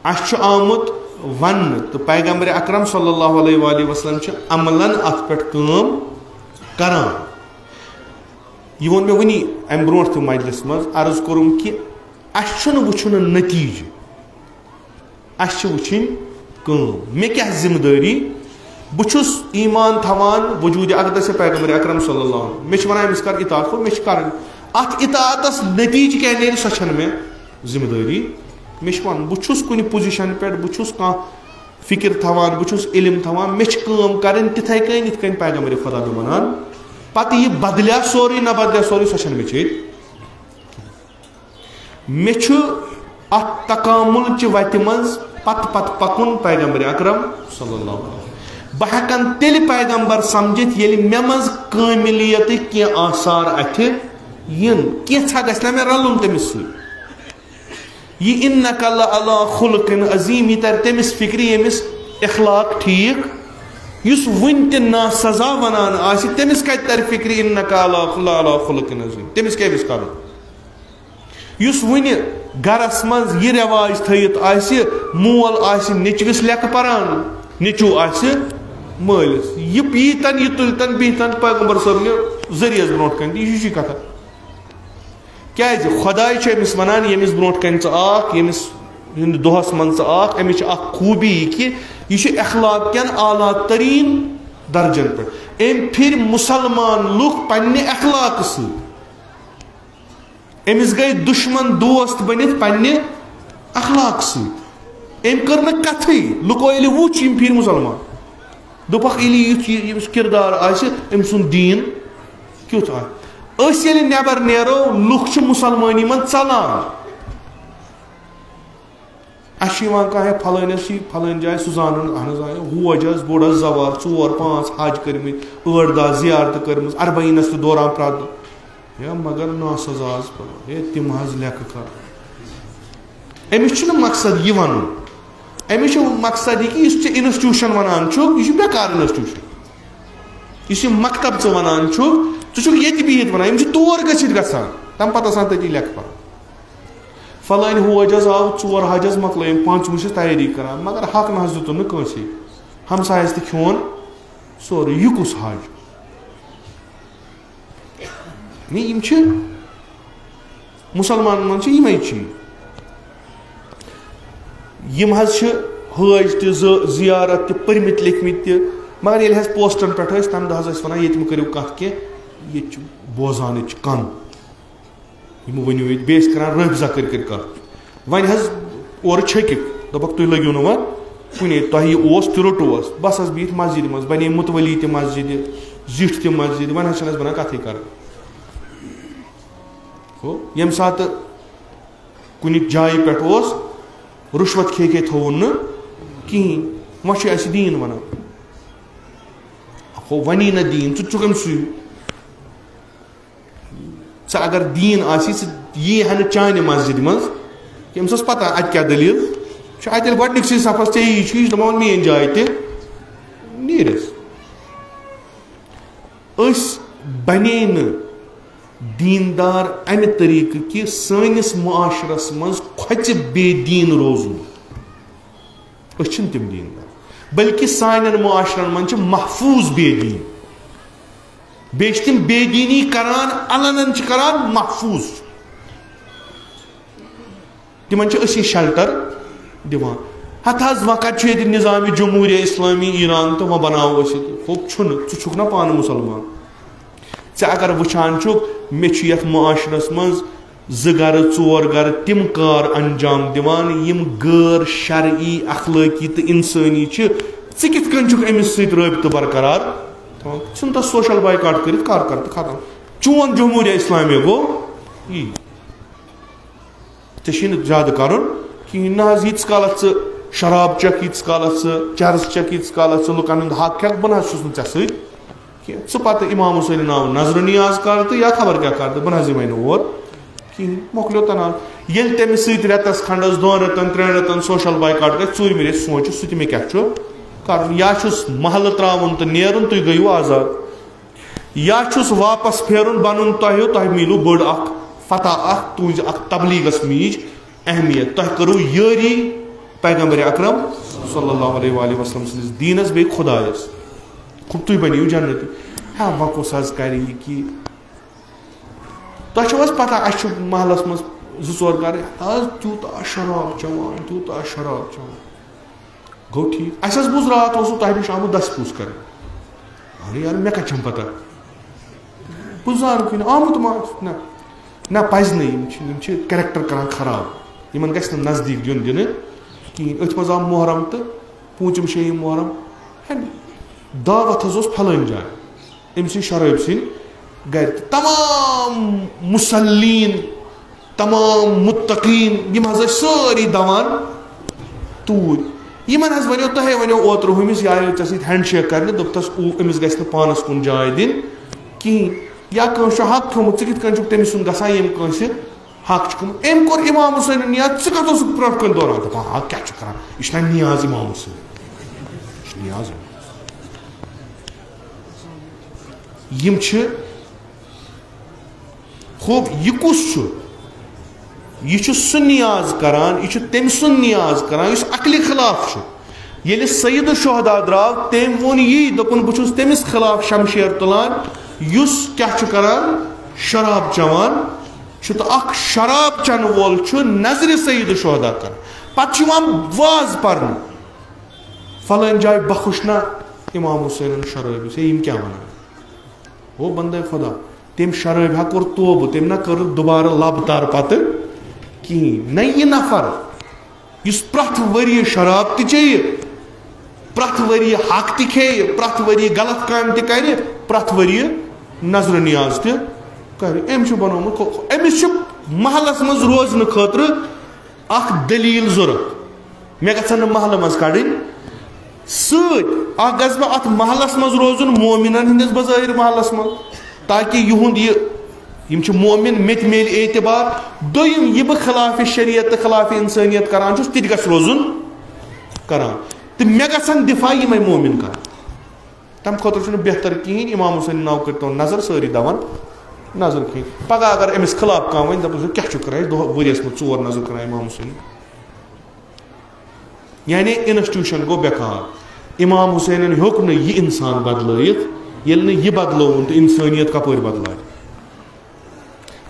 اَسہِ چھُ آمُت وننہٕ، تہٕ پیغمبر اکرم صلی اللہ علیہ وآلہ وسلم چھِ عملاً اتھ پٮ۪ٹھ کٲم کران۔ یہِ ووٚن مےٚ وٕنی امہِ برونٛٹھ تہِ مجلس منٛز، عرض کوٚرُم کہِ اَسہِ چھُنہٕ وٕچھُن نتیٖجہٕ، اَسہِ چھِ وٕچھِنۍ کٲم۔ مےٚ کیٛاہ ذمہٕ دٲری؟ بہٕ چھُس ایمان تھاوان وجوٗدِ اقدس پیغمبر اکرم صلی اللہ علیہ وسلم۔ مےٚ چھِ وَنان أمِس کر اطاعت، گوٚو مےٚ چھِ کَرٕنۍ۔ اَتھ اطاعتس نتیٖجہٕ کیٛاہ نیرِ، سۄ چھَنہٕ مےٚ ذمہٕ دٲری۔ مےٚ چھِ وَنُن، بہٕ چھُس کُنہِ پوزیشن پٮ۪ٹھ، بہٕ چھُس کانٛہہ فکر تھاوان، بہٕ چھُس علم تھاوان، مےٚ چھِ کٲم کَرٕنۍ تِتھَے کٔنۍ یِتھ کٔنۍ پیغمبر خدا مےٚ وَنان۔ پتہٕ یہِ بدلیٛاہ سورُے نہ بدلیٛاہ سورُے، سۄ چھَنہٕ مےٚ چیٚتۍ۔ مےٚ چھُ اتھ تکامل چہِ وتہِ منٛز پتہٕ پتہٕ پکُن پیغمبر اکرم صلی اللہ علیہ وسلم۔ بہٕ ہٮ۪کن تیٚلہِ پیغمبر سمجھِتھ، ییٚلہِ مےٚ منٛز کٲملیتٕکۍ کینٛہہ آثار اتھِ یِن، کینٛژھا گژھِ نہ مےٚ رلُن تٔمِس سۭتۍ۔ یہِ انک لعلی خلق عظیم، یہِ ترِ تٔمِس فکرِ، ییٚمِس اخلاق ٹھیک، یُس وُنہِ تہِ ناسزا ونان آسہِ، تٔمِس کتہِ ترِ فکرِ انک لعلی خلق عظیم؟ تٔمِس کیٛاہ گژھِ کرُن؟ یُس وُنہِ گرس منٛز یہِ رٮ۪واج تھٲیِتھ آسہِ، مول آسہِ نیٚچوِس لیٚکھٕ پران، نیٚچوٗ آسہِ مٲلِس، یہِ ییٖتن، یہِ تُلتن، بِہتن پیغمبر صٲبنہِ ذٔریعس برونٛٹھ کنہِ، یہِ چھِ کتھا۔ کیازِ؟ خۄداے چھُ أمِس ونان، ییٚمِس برونٛٹھ کنہِ ژٕ آکھ، ییٚمِس ہٕنٛدِ دۄہس منٛز ژٕ آکھ، أمِس چھِ اکھ خوٗبی یہِ کہِ یہِ چھُ اخلاق کٮ۪ن اعلیٰ تریٖن درجن پٮ۪ٹھ۔ أمۍ پھِرۍ مُسلمان لُکھ پننہِ اخلاقہٕ سۭتۍ۔ أمِس گٔے دُشمن دوست بٔنِتھ پننہِ اخلاق سۭتۍ۔ أمۍ کٔر نہٕ کتھٕے، لُکو ییٚلہِ وُچھ، یِم پھِرۍ مُسلمان۔ دوٚپکھ، ییٚلہِ یُتھ یہِ، ییٚمِس کردار آسہِ، أمۍ سُنٛد دیٖن کیُتھ آسہِ۔ أسۍ ییٚلہِ نٮ۪بر نیرو، لُکھ چھِ مُسلمٲنی منٛز ژلان۔ اَسہِ چھُ یِوان کانٛہہ، ہے، پھلٲنِس چھِ پھلٲنۍ جایہِ سُہ زانُن، اہن حظ، آ، ہوج حظ، بوٚڑ حظ زوار، ژور پانٛژھ حج کٔرمٕتۍ، ٲٹھ دَہ زیارتہٕ کٔرمٕژ، اربعینس تہِ دوران پرٛٮ۪تھ دۄہ۔ ہے، مگر ناسزا حظ پران۔ ہے، تِم حظ لیٚکھٕ کر۔ أمِس چھُنہٕ مقصد یہِ وَنُن۔ أمِس چھُ مقصد یہِ کہِ یُس ژےٚ institution وَنان چھُکھ، یہِ چھُ بیکار institution۔ یُس یہِ مکتب ژٕ وَنان چھُکھ، ژٕ چھُکھ ییٚتہِ بِہِتھ وَنان، یِم چھِ تور گٔژھِتھ گژھان، تَمہِ پَتہٕ آسان تٔتی لیٚکھٕ پَران۔ فلٲنۍ ہوج حظ آو ژور حج حظ مۄکلٲیِم، پٲنٛژمہِ چھِ تیٲری کران، مگر حق نہ حظ دیُتُن نہٕ کٲنٛسی۔ ہمسایَس تہِ کھیوٚن سورُے۔ یہِ کُس حج؟ یعنی یِم چھِ مُسلمانَن منٛز چھِ یِمَے چیٖز۔ یِم حظ چھِ حٲج تہِ، زٕ زیارت تہِ، پٔرمٕتۍ لیکھمٕتۍ تہِ، مگر ییٚلہِ حظ پوسٹَن پٮ۪ٹھ ٲسۍ، تَمہِ دۄہ حظ ٲسۍ وَنان، ییٚتہِ مہٕ کٔرِو کَتھ کینٛہہ، ییٚتہِ چھُ بوزان، ییٚتہِ چھُ کَن۔ یِم ؤنِو ییٚتہِ، بیٚیہِ ٲسۍ کران رٲفضہ کٔرۍ کٔرۍ کَتھ۔ وۄنۍ حظ اورٕ چھٔکِکھ، دوٚپُکھ، "تُہۍ لٔگِو نہٕ وۄنۍ کُنے، تۄہہِ یہِ اوس تہِ روٚٹوس۔" بس حظ بِہِتھ مسجدِ منٛز، بنے مُتولی تہِ مسجدِ، زِٹھۍ تہِ مسجدِ، وۄنۍ حظ چھَنہٕ اَسہِ بنان کَتھٕے کَرٕنۍ۔ ہو، ییٚمہِ ساتہٕ کُنہِ جایہِ پٮ۪ٹھ اوس، رُشوت کھے کھے تھوٚوُن نہٕ کِہیٖنۍ۔ وۄنۍ چھُ اَسہِ دیٖن وَنان۔ ہو، وَنی نہ دیٖن، ژٕ تہِ چھُکھ أمۍ سُے۔ ژٕ اگر دیٖن آسی، ژٕ یی ہا نہٕ چانہِ مسجدِ منٛز۔ أمِس ٲس پتہ اَتہِ کیٛاہ دٔلیٖل چھِ۔ اَتہِ ییٚلہِ گۄڈٕنِکسٕے صفس ژےٚ یی چھُ، یہِ چھُ دَپان، "وۄنۍ میٛٲنۍ جاے تہِ نیٖرِس۔" أسۍ بنے نہٕ دیٖندار اَمہِ طریٖقہٕ کہِ سٲنِس معاشرس منٛز کھۄژِ بے دیٖن روزُن۔ أسۍ چھِنہٕ تِم دیٖندار، بلکہِ سانٮ۪ن معاشرن منٛز چھِ محفوٗظ بے دیٖن۔ بیٚیہِ چھِ تِم بے دیٖنی کران، علناً چھِ کران، محفوٗظ چھُ۔ تِمن چھِ أسی شیلٹر دِوان۔ ہتہٕ حظ وۄنۍ کتہِ چھُ ییٚتہِ نظام جمہوریہ اسلامی ایران تہٕ وۄنۍ بناوو أسۍ ییٚتہِ۔ ہوٚپ چھُنہٕ، ژٕ چھُکھ نا پانہٕ مُسلمان؟ ژٕ اگر وٕچھان چھُکھ، مےٚ چھُ یتھ معاشرس منٛز زٕ گرٕ، ژور گرٕ تِم کار انجام دِوان، یِم غٲر شرعی، اخلٲقی تہٕ انسٲنی چھِ۔ ژٕ کِتھ کٔنۍ چھُکھ أمِس سۭتۍ رٲبطہٕ برقرار تھاوان؟ ژھٕن تس سوشل بایکاٹ کٔرِتھ، کر کر تہٕ ختم۔ چون جمہوریہ اسلامیہ گوٚو یی۔ ژےٚ چھُے نہٕ زیادٕ کرُن کِہیٖنۍ۔ نہ حظ، ییٖتِس کالس ژٕ شراب چکھ، ییٖتِس کالس ژٕ چرس چکھ، ییٖتِس کالس ژٕ لُکن ہُنٛد حق کھٮ۪کھ، بہٕ نہ حظ چھُس نہٕ ژےٚ سۭتۍ کینٛہہ۔ ژٕ پتہٕ امام حسینہِ ناوٕ نظرِ نیاز کر تہٕ یا خبر کیٛاہ کر تہٕ بہٕ نہ حظ یِمے نہٕ اور کِہیٖنۍ۔ مۄکلیو تنازٕ۔ ییٚلہِ تٔمِس سۭتۍ رٮ۪تَس کھنٛڈَس، دۄن رٮ۪تَن، ترٛٮ۪ن رٮ۪تَن سوشل بایکاٹ گژھِ، ژوٗرمہِ ریٚتۍ سونٛچہِ سُہ تہِ مےٚ کیٛاہ چھُ کَرُن۔ یا چھُس محلہٕ ترٛاوُن تہٕ نیرُن، تُہۍ گٔیِو آزاد۔ یا چھُس واپس پھیرُن، بنُن تۄہہِ ہیوٗ، تۄہہِ میلوٕ بٔڑ اکھ فتح، اکھ تُہنٛزِ اکھ تبلیغس میٖج اہمیت۔ تۄہہِ کٔرٕو یٲری پیغمبر اکرم صلی اللہ علیہ وآلہ وسلم سٕنٛدِس دیٖنس بیٚیہِ خدایس۔ خب تُہۍ بنِو جنتی۔ ہا، وۄنۍ کُس حظ کرِ یہِ کہِ؟ تۄہہِ چھو حظ پتہ، اسہِ چھُ محلس منٛز زٕ ژور گرٕ، حظ تیوٗتاہ شراب چٮ۪وان، تیوٗتاہ شراب چٮ۪وان۔ گوٚو ٹھیٖک، اَسہِ حظ بوٗز راتھ اوسوٕ تۄہہِ نِش آمُت دَسہِ پوٗس کَرٕنۍ۔ اَہَن یارٕ، مےٚ کَتہِ چھَم پَتہ؟ بہٕ زانہٕ کُنہِ آمُت ما آسہِ؟ نہ، نہ، پَزِ نہٕ۔ یِم چھِ، یِم چھِ character کَران خراب۔ یِمَن گژھِ نہٕ نزدیٖک دیُن دِنہٕ کِہیٖنۍ۔ أتھۍ منٛز آو محرم تہٕ پوٗنٛژِم شیٚیِم محرم۔ ہے، دعوت حظ اوس پھلٲنۍ جایہِ۔ أمۍ سٕنٛدۍ شرٲبۍ سٕنٛدۍ گرِ تہٕ تمام مُصلین، تمام متقین، یِم حظ ٲسۍ سٲری دوان توٗرۍ۔ یِمن حظ ونیو، تۄہے ونیو اوترٕ ہُمِس، یہِ آیو ژےٚ سۭتۍ ہینڈ شیک کرنہِ، دوٚپتس، "او، أمِس گژھِ نہٕ پانس کُن جاے دِنۍ کِہیٖنۍ۔ یا کٲنٛسہِ چھُ حق کھیوٚمُت، ژٕ کِتھ کٔنۍ چھُکھ تٔمِس سُنٛد گژھان، ییٚمۍ کٲنٛسہِ حق چھُ کھیوٚمُت؟" أمۍ کوٚر امام حسینُن نیاز، ژٕ کتھ اوسُکھ برونٛٹھ کُن دوران دپان، "ہا، کیٛاہ چھُ کران؟ یہِ چھُنہ نیاز امام حسین، یہِ چھُ نیاز امام حسین۔" یِم چھِ، خوب، یہِ کُس چھُ؟ یہِ چھُ سُہ نیاز کران، یہِ چھُ تٔمۍ سُنٛد نیاز کران یُس عقلہِ خلاف چھُ۔ ییٚلہِ سید الشہداء درٛاو، تٔمۍ ووٚن یی، دوٚپُن، "بہٕ چھُس تٔمِس خلاف شمشیر تُلان یُس کیٛاہ چھُ کران؟ شراب چٮ۪وان چھُ۔" تہٕ اکھ شراب چٮ۪نہٕ وول چھُ نظرِ سید الشہداء کران۔ پتہٕ چھُ یِوان واز پرنہٕ، فلٲنۍ جایہِ بخش نہ امام حسینن شرٲبی۔ ہے، یِم کیٛاہ ونان؟ او بندے خدا، تٔمۍ شرٲبۍ ہا کوٚر توبہٕ، تٔمۍ نہ کٔر دوبارٕ لب تر پتہٕ کِہیٖنۍ۔ نہ، یہِ نفر یُس پرٛٮ۪تھ ؤریہِ شراب تہِ چیٚیہِ، پرٛٮ۪تھ ؤریہِ حق تہِ کھیٚیہِ، پرٛٮ۪تھ ؤریہِ غلط کامہِ تہِ کرِ، پرٛٮ۪تھ ؤریہِ نظرِ نیاز تہِ کرِ، أمۍ چھُ بنومُت خو-، أمِس چھُ محلس منٛز روزنہٕ خٲطرٕ اکھ دلیل ضرورت۔ مےٚ گژھن نہٕ محلہٕ منٛز کڑٕنۍ سۭتۍ۔ اکھ گژھٕ بہٕ اتھ محلس منٛز روزُن، مومنن ہٕنٛدِس بظٲہر محلس منٛز، تاکہِ یِہُنٛد یہِ، یِم چھِ مومن، مےٚ تہِ میلہِ اعتبار۔ دوٚیِم، یہِ بہٕ خلاف شریعت تہٕ خلاف انسٲنیت کران چھُس، تہِ تہِ گژھِ روزُن کران۔ تہٕ مےٚ گژھن دفاع یِمے مومن کرٕنۍ۔ تَمہِ خٲطرٕ چھُنہٕ بہتر کِہیٖنۍ، امام حسین ناو کٔرۍتو نظر، سٲری دَوَن نظر کِہیٖنۍ۔ پگاہ اگر أمِس خلاف کانٛہہ وَنہِ، دَپُن، "ژٕ کیٛاہ چھُکھ کران؟ أسۍ دۄہ ؤریَس منٛز ژور نظر کران امام حسین۔" یعنی institution گوٚو بیکار۔ امام حسینن ہیوٚک نہٕ یہِ اِنسان بدلٲیِتھ، ییٚلہِ نہٕ یہِ بدلووُن تہٕ اِنسٲنیت کپٲرۍ بدلایہِ؟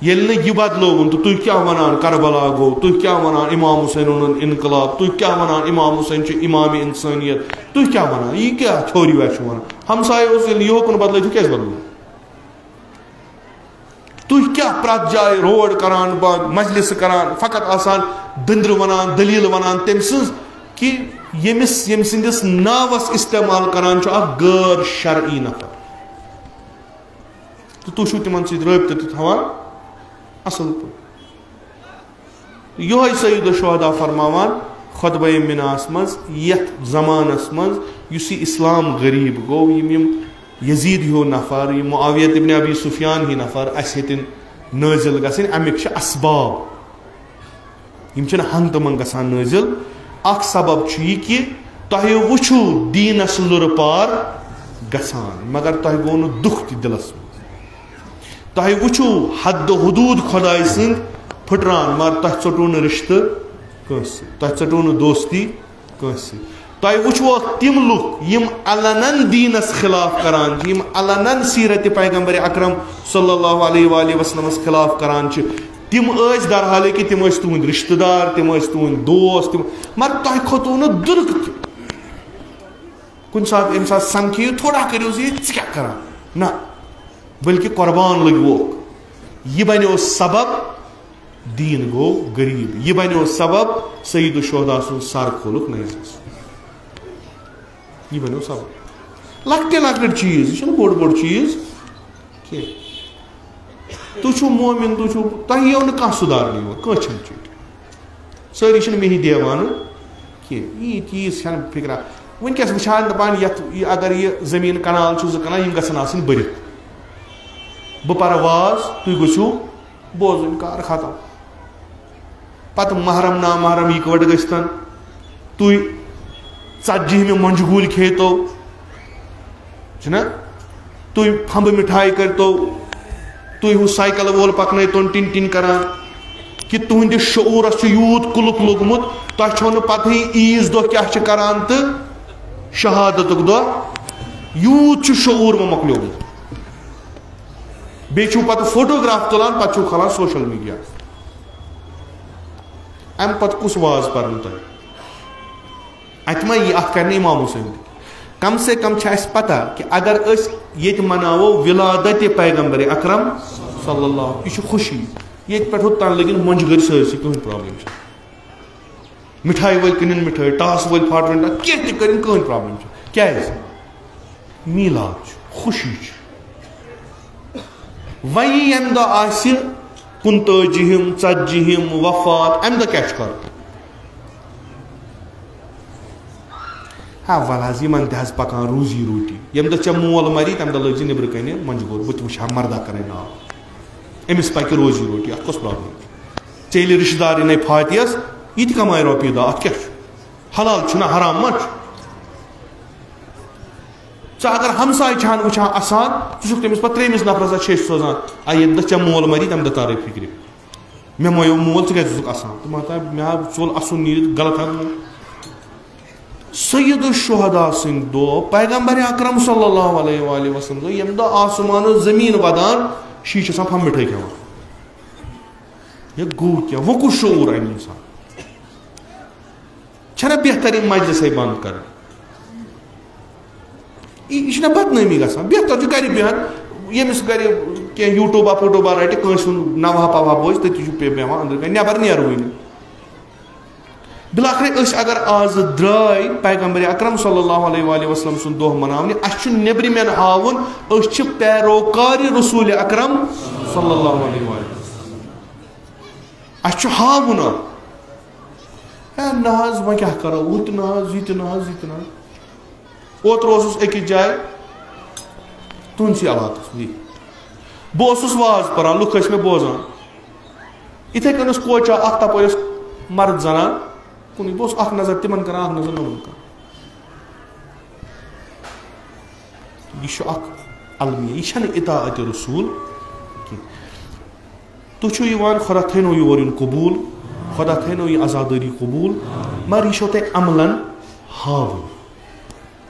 ییٚلہِ نہٕ یہِ بدلووُن تہٕ تُہۍ کیٛاہ وَنان، کربلا گوٚو، تُہۍ کیٛاہ وَنان، امام حسین اوٚنُن انقلاب، تُہۍ کیٛاہ وَنان، امام حسین چھُ امام انسانیت، تُہۍ کیٛاہ وَنان، یہِ کیٛاہ theory چھُ وَنان؟ ہمسایہِ اوس ییٚلہِ یہِ ہوکُن بدلٲوِتھ، یہِ کیٛازِ بدلوو؟ تُہۍ کیٛاہ پرٛٮ۪تھ جایہِ روڈ کران، با-، مجلس کران، فقط آسان دٔنٛدرٕ وَنان، دٔلیٖل وَنان تٔمۍ سٕنٛز کہِ ییٚمِس، ییٚمہِ سٕنٛدِس ناوَس استعمال کران چھُ اکھ غٲر شرعی نفر۔ تہٕ تُہۍ چھِو تِمن سۭتۍ رٲبطہٕ تہِ تھاوان اَصٕل پٲٹھۍ۔ یِہوٚے سید الشہداء فرماوان خطبہ مناہَس منٛز، یَتھ زمانَس منٛز یُس یہِ اسلام غریٖب گوٚو، یِم، یِم یزید ہیوٗ نفر، یِم معاویہ ابن ابی سفیان ہی نفر اَسہِ ہیٚتِن نٲزِل گژھٕنۍ، اَمِکۍ چھِ اسباب۔ یِم چھِنہٕ ہنٛگتہٕ منٛگ گژھان نٲزِل۔ اکھ سبب چھُ یہِ کہِ تۄہہِ وٕچھِو دیٖنس لُرٕ پار گژھان، مگر تۄہہِ گوٚو نہٕ دُکھ تہِ دِلس منٛز۔ تۄہہِ وٕچھِو حد و حدوٗد خۄداے سٕنٛدۍ پھٕٹران، مگر تۄہہِ ژوٚٹوٕ نہٕ رِشتہٕ کٲنٛسہِ سۭتۍ، تۄہہِ ژٔٹوٕ نہٕ دوستی کٲنٛسہِ سۭتۍ۔ تۄہہِ وٕچھوکھ تِم لُکھ یِم علناً دیٖنس خلاف کران چھِ، یِم علناً سیرت پیغمبر اکرم صلی اللہ علیہ وآلہ وسلمس خلاف کران چھِ، تِم ٲسۍ، در حالے کہِ تِم ٲسۍ تُہنٛدۍ رشتہٕ دار، تِم ٲسۍ تُہنٛدۍ دوست، تِم، مگر تۄہہِ کھوٚتوٕ نہٕ دُرکھ تہِ۔ کُنہِ ساتہٕ، ییٚمہِ ساتہٕ سمکھے یہِ، تھوڑا کٔرِو زِ یہِ ژٕ کیٛاہ کران؟ نہ، بلکہِ قربان لٔگۍ ووکھ۔ یہِ بنیو سبب دیٖن گوٚو غریٖب۔ یہِ بنیو سبب سید الشہداء سُنٛد سر کھولُکھ نٔے زَس۔ یہِ بنیو سبب۔ لۄکٹہِ لۄکٕٹۍ چیٖز، یہِ چھُنہٕ بوٚڑ بوٚڑ چیٖز کینٛہہ۔ تُہۍ چھِو مومِن، تُہۍ چھِو، تۄہہِ یِیو نہٕ کانٛہہ سُدھارنہٕ یور، کٲنٛسہِ چھَنہٕ چیٖٹھۍ۔ سٲری چھِنہٕ مے ہی دیوانہٕ کینٛہہ۔ یہِ چیٖز چھَنہٕ فِکرا۔ وٕنکیٚس وٕچھان دَپان، یَتھ، یہِ، اگر یہِ زٔمیٖن کنال چھُ، زٕ کنال، یِم گژھن آسٕنۍ بٔرِتھ۔ بہٕ پَرٕ واز، تُہۍ گٔژھِو بوزُن، کار ختم۔ پتہٕ محرم نامحرم اِکوٹہٕ گٔژھتن، تُہۍ ژتجی مےٚ مۄنجہِ گوٗلۍ کھیٚیتو، چھُنہ؟ تُہۍ پھمبہٕ مِٹھایہِ کٔرتو، تُہۍ ہُہ سایکل وول پکنٲیتون ٹِن ٹِن کران، کہِ تُہنٛدِس شعوٗرس چھُ یوٗت کُلُف لوٚگمُت، تۄہہِ چھو نہٕ پتہٕے عیٖذ دۄہ کیٛاہ چھِ کران تہٕ شہادتُک دۄہ۔ یوٗت چھُ شعوٗر وۄنۍ مۄکلیومُت۔ بیٚیہِ چھُو پتہٕ فوٹوگراف تُلان، پتہٕ چھُو کھالان سوشل میڈیا۔ امہِ پتہٕ کُس واز پرنہٕ تۄہہِ؟ اتہِ ما یی اتھ کرنہٕ امام حسین تہِ؟ کم سے کم چھِ اسہِ پتہ کہِ اگر أسۍ ییٚتہِ مناوو ولادت پیغمبر اکرم صلی اللہ، یہِ چھُ خوشی۔ ییٚتہِ پٮ۪ٹھ ہُتھ تام لٔگِن مۄنجہِ گٔرۍ سٲرسٕے، کٕہٕنۍ پرابلم چھَنہٕ۔ مِٹھایہِ وٲلۍ کٕنن مِٹھٲے، ٹاس وٲلۍ پھاٹرن ٹاس، کینٛہہ تہِ کٔرِن، کٕہٕنۍ پرابلم چھَنہٕ۔ کیازِ؟ میلاد چھُ، خوشی چھُ۔ وۄنۍ ییٚمہِ دۄہ آسہِ کُنتٲجِہِم، ژتجِہِم وفات، امہِ دۄہ کیٛاہ چھُ کرُن؟ ہا، وَلہٕ حظ، یِمن تہِ حظ پکان روزی روٹی۔ ییٚمہِ دۄہ ژےٚ مول مری، تَمہِ دۄہ لٲگۍ زِ نیٚبرٕ کنہِ مۄنجہِ گوٚر، بہٕ تہِ وٕچھِ ہا مردہ کرے ناو۔ أمِس پکہِ روزی روٹی، اَتھ کۄس پرابلم؟ ژےٚ ییٚلہِ رِشتہٕ دار یِنَے فاتحس، یہِ تہِ کمایہِ رۄپیہِ دَہ، اَتھ کیٛاہ چھُ؟ حلال چھُنہ، حرام ما چھُ؟ ژٕ اگر ہمساے چھان وٕچھان اَسان، ژٕ چھُکھ تٔمِس پتہٕ ترٛیٚیمِس نفرس اَتھ چھِ أسۍ سوزان، آ، ییٚمہِ دۄہ ژےٚ مول مری، تَمہِ دۄہ ترے فِکرِ۔ مےٚ مۄیو مول، ژٕ کیٛازِ اوسُکھ اَسان؟ تہٕ مطلب، مےٚ ہا ژوٚل اَسُن نیٖرِتھ، غلط حظ گوٚو۔ سید الشہداء سٕنٛدۍ دۄہ، پیغمبر اکرم صلی اللہ علیہ وآلہ وسلم دۄہ، ییٚمہِ دۄہ آسمان و زمیٖن ودان، شیٖشہِ آسان پھمب مِٹھٲے کھٮ۪وان۔ یہِ گوٚو کیٛاہ؟ وۄنۍ کُس شعوٗر اَنہِ اِنسان؟ چھَنہ بہتر یِم مجلسے بنٛد کرٕنۍ؟ یہِ، یہِ چھِنہ بدنٲمی گژھان؟ بہتر چھُ گرِ بِہَن، ییٚمِس گرِ کینٛہہ یوٗٹیوٗبا پوٗٹیوٗبا رَٹہِ، کٲنٛسہِ ہُنٛد نوحہ پوحہ بوزِ، تٔتی چھُ پے-، بیٚہوان أنٛدرٕ کَنہِ، نٮ۪بر نیرُوٕے نہٕ۔ بِلاخرے أسۍ اگر آز درٛاے پیغمبر اکرم صلی اللہ علیہ وآلہ وسلم سُنٛد دۄہ مناونہِ، اَسہِ چھُ نیٚبرِمٮ۪ن ہاوُن أسۍ چھِ پیروکارِ رسول اکرم صلی اللہ علیہ وآلہ وسلم۔ اَسہِ چھُ ہاوُن اَتھ۔ ہے نہ حظ، وۄنۍ کیٛاہ کَرو؟ ہُہ تہِ نہ حظ، یہِ تہِ نہ حظ، یہِ تہِ نہ حظ۔ اوترٕ اوسُس أکِس جایہِ تُہٕنٛدسٕے علاقَس منٛز۔ بہٕ اوسُس واز پَران، لُکھ ٲسۍ مےٚ بوزان۔ یِتھَے کٔنۍ ٲس کوچا اَکھ، تَپٲرۍ ٲس مرد زنان کُنُے۔ بہٕ اوسُس اَکھ نظر تِمَن کَران، اَکھ نظر نوٚمَن کَران۔ یہِ چھُ اَکھ المیہ، یہِ چھَنہٕ اطاعت رسول کینٛہہ۔ تُہۍ چھِو یِوان، خۄدا تھٲینو یور یُن قبوٗل، خۄدا تھٲینو یہِ عزادٲری قبوٗل، مگر یہِ چھو تۄہہِ عملاً ہاوُن۔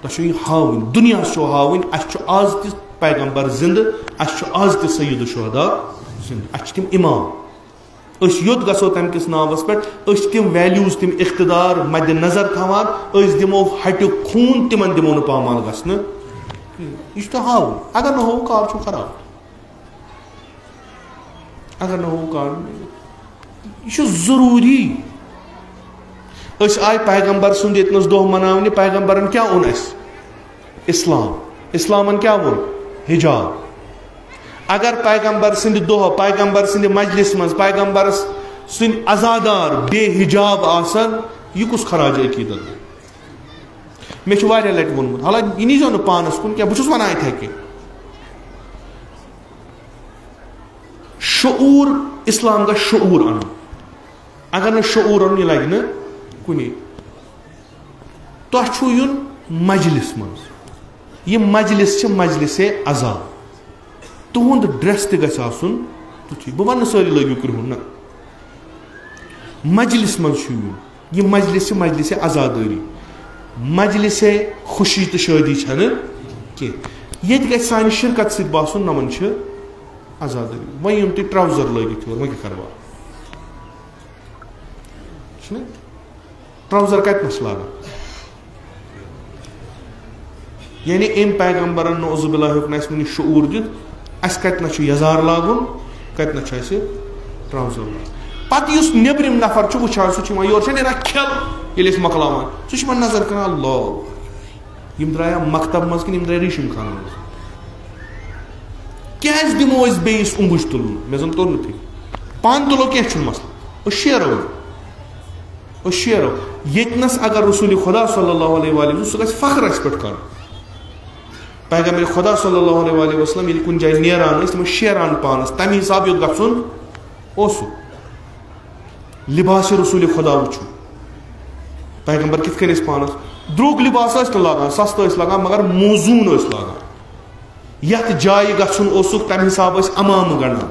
تۄہہِ چھو یہِ ہاوٕنۍ، دُنیاہَس چھو ہاوٕنۍ، اَسہِ چھُ آز تہِ پیغمبر زِندٕ، اَسہِ چھُ آز تہِ سید الشہداء زِندٕ، اَسہِ چھِ تِم امام۔ أسۍ یوٚت گژھو تَمہِ کِس ناوَس پٮ۪ٹھ، أسۍ چھِ تِم values، تِم اقتدار مدِ نظر تھاوان، أسۍ دِمو ہَٹیُک خوٗن، تِمَن دِمو نہٕ پامال گژھنہٕ۔ یہِ چھُ تۄہہِ ہاوُن، اگر نہٕ ہووُ، کار چھُو خراب۔ اگر نہٕ ہووُ کانٛہہ، یہِ چھُ ضروٗری۔ أسۍ آے پیغمبر سُنٛد ییٚتہِ نَس دۄہ مناونہِ، پیغمبرن کیٛاہ اوٚن اَسہِ؟ اسلام۔ اسلامن کیٛاہ ووٚن؟ حجاب۔ اگر پیغمبر سٕنٛدِ دۄہ، پیغمبر سٕنٛدِ مجلس منٛز، پیغمبر سٕنٛدۍ عزادار بے حجاب آسن، یہِ کُس خراج عقیدت گوٚو؟ مےٚ چھُ واریاہ لٹہِ ووٚنمُت، حالانکہ یہِ نیٖزیو نہٕ پانس کُن کینٛہہ، بہٕ چھُس ونان یِتھے کٔنۍ۔ شعوٗر، اسلام گژھِ شعوٗر اَنُن۔ اگر نہٕ شعوٗر اَنُن، یہِ لگہِ نہٕ کُنی۔ تۄہہِ چھُو یُن مجلس منٛز۔ یہِ مجلس چھِ مجلس عزا۔ تُہُنٛد dress تہِ گژھِ آسُن تیُتھُے۔ بہٕ وَنہٕ نہٕ سٲری لٲگِو کرٛہُن، نہ۔ مجلس منٛز چھُ یُن۔ یہِ مجلس چھِ مجلس عزادٲری۔ مجلس خوشی تہٕ شٲدی چھَنہٕ کینٛہہ۔ ییٚتہِ گژھِ سانہِ شرکت سۭتۍ باسُن، نہ، یِمَن چھِ عزادٲری۔ وۄنۍ یِم تُہۍ trouser لٲگِتھ یور، وۄنۍ کیٛاہ کَرٕ بہٕ؟ چھُنہ؟ Trouser کَتہِ نَس چھِ لاگان؟ یعنی أمۍ پیغمبرن نعوذ باللہ ہیوٚک نہٕ اَسہِ وٕنہِ شعوٗر دیُت، اَسہِ کَتہِ نَس چھُ یَزار لاگُن، کَتہِ نَس چھُ اَسہِ trouser لاگُن۔ پَتہٕ یُس نیٚبرِم نفر چھُ وٕچھان، سُہ چھُ یِوان یورٕ، چھَنہٕ نیران کھٮ۪ل، ییٚلہِ أسۍ مۄکلاوان، سُہ چھُ یِمَن نظر کران، اللہ، یِم درٛایا مکتب منٛز کِنہٕ یِم درٛاے ریٖشِم خانہٕ منٛز؟ کیٛازِ دِمو أسۍ بیٚیِس اوٚنٛگُج تُلُن؟ مےٚ زَن توٚر نہٕ فِکرِ۔ پانہٕ تُلو، کینٛہہ چھُنہٕ مسلہٕ، أسۍ شیرو۔ أسۍ شیرو۔ ییٚتہِ نَس اگر رسول خدا صلی اللہ علیہ وآلہ وسلم، سُہ گژھِ فخر اَسہِ پٮ۪ٹھ کَرُن۔ پیغمبر خدا صلی اللہ علیہ وآلہ وسلم ییٚلہِ کُنہِ جایہِ نیران ٲسۍ، تِم ٲسۍ شیران پانَس، تَمہِ حساب یوٚت گژھُن اوسُکھ۔ لباس رسول خدا وٕچھِو۔ پیغمبر کِتھ کٔنۍ ٲسۍ پانس؟ درٛوگ لباس ٲسۍ نہٕ لاگان، سستہٕ ٲسۍ لاگان، مگر موزوٗن ٲسۍ لاگان۔ یتھ جایہِ گژھُن اوسُکھ، تمہِ حسابہٕ ٲسۍ عمامہٕ گنڈان۔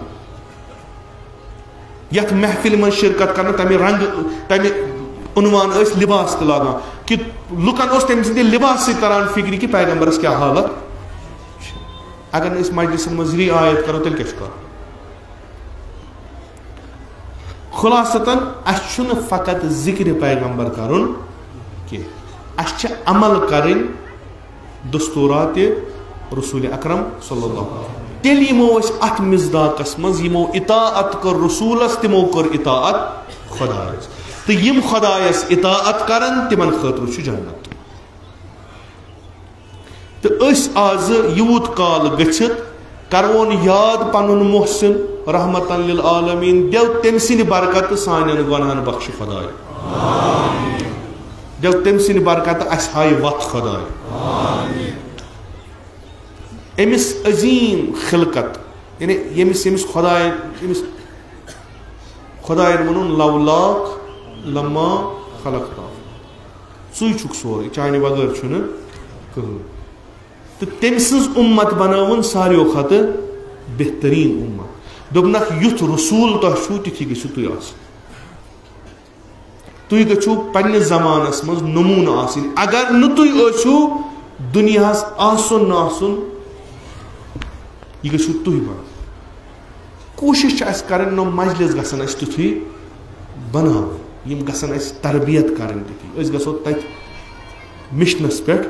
یتھ محفلہِ منٛز شرکت کرنہٕ، تمہِ رنگہٕ، تمہِ عنوان ٲسۍ لباس تہِ لاگان، کہِ لُکن اوس تٔمۍ سٕنٛدِ لباس سۭتۍ تران فکرِ کہِ پیغمبرس کیٛاہ حالت چھِ۔ اگر نہٕ أسۍ مجلسن منٛز رعایت کرو، تیٚلہِ کیٛاہ چھُ کرُن؟ خلاصتاً، اسہِ چھُنہٕ فقط ذکرِ پیغمبر کرُن کینٛہہ، اسہِ چھِ عمل کرٕنۍ دستورات رسول اکرم صلی اللہ علیہ وسلم۔ تیٚلہِ یِمو أسۍ اتھ مصداقس منٛز، یِمو اطاعت کٔر رسولس، تِمو کٔر اطاعت خدایس۔ تہٕ یِم خدایس اطاعت کرن، تِمن خٲطرٕ چھُ جنت۔ تہٕ أسۍ آزٕ یوٗت کال گٔژھِتھ کروون یاد پنُن محسن رحمتاً للعالمین، دیو تٔمۍ سٕنٛدِ برکتہٕ سانٮ۪ن گۄناہن بخش خداے۔ دیو تٔمۍ سٕنٛدِ برکتہٕ اسہِ ہایہِ وتھ خداے۔ أمِس عظیٖم خلقت، یعنی ییٚمِس، ییٚمِس خداے، ییٚمِس خداین ووٚنُن، "لولاک لما خلقتاک"، ژٕے چھُکھ سورُے، چانہِ بغٲر چھُنہٕ کٕہٕنۍ۔ تہٕ تٔمۍ سٕنٛز اُمت بنٲوٕن ساروِیو کھۄتہٕ بہتریٖن اُمت۔ دوٚپنکھ، یُتھ رسول تۄہہِ چھُو، تِتھی گٔژھِو تُہۍ آسٕنۍ۔ تُہۍ گٔژھِو پننِس زمانس منٛز نموٗنہٕ آسٕنۍ۔ اگر نہٕ تُہۍ ٲسِو دُنیاہس آسُن نہٕ آسُن، یہِ گٔژھِو تُہۍ بنُن۔ کوٗشِش چھِ اَسہِ کَرٕنۍ، نوٚم مجلس گژھن اَسہِ تیُتھُے بناوٕنۍ، یِم گژھن اَسہِ تربیت کَرٕنۍ تیُتھُے۔ أسۍ گژھو تَتہِ مِشنَس پٮ۪ٹھ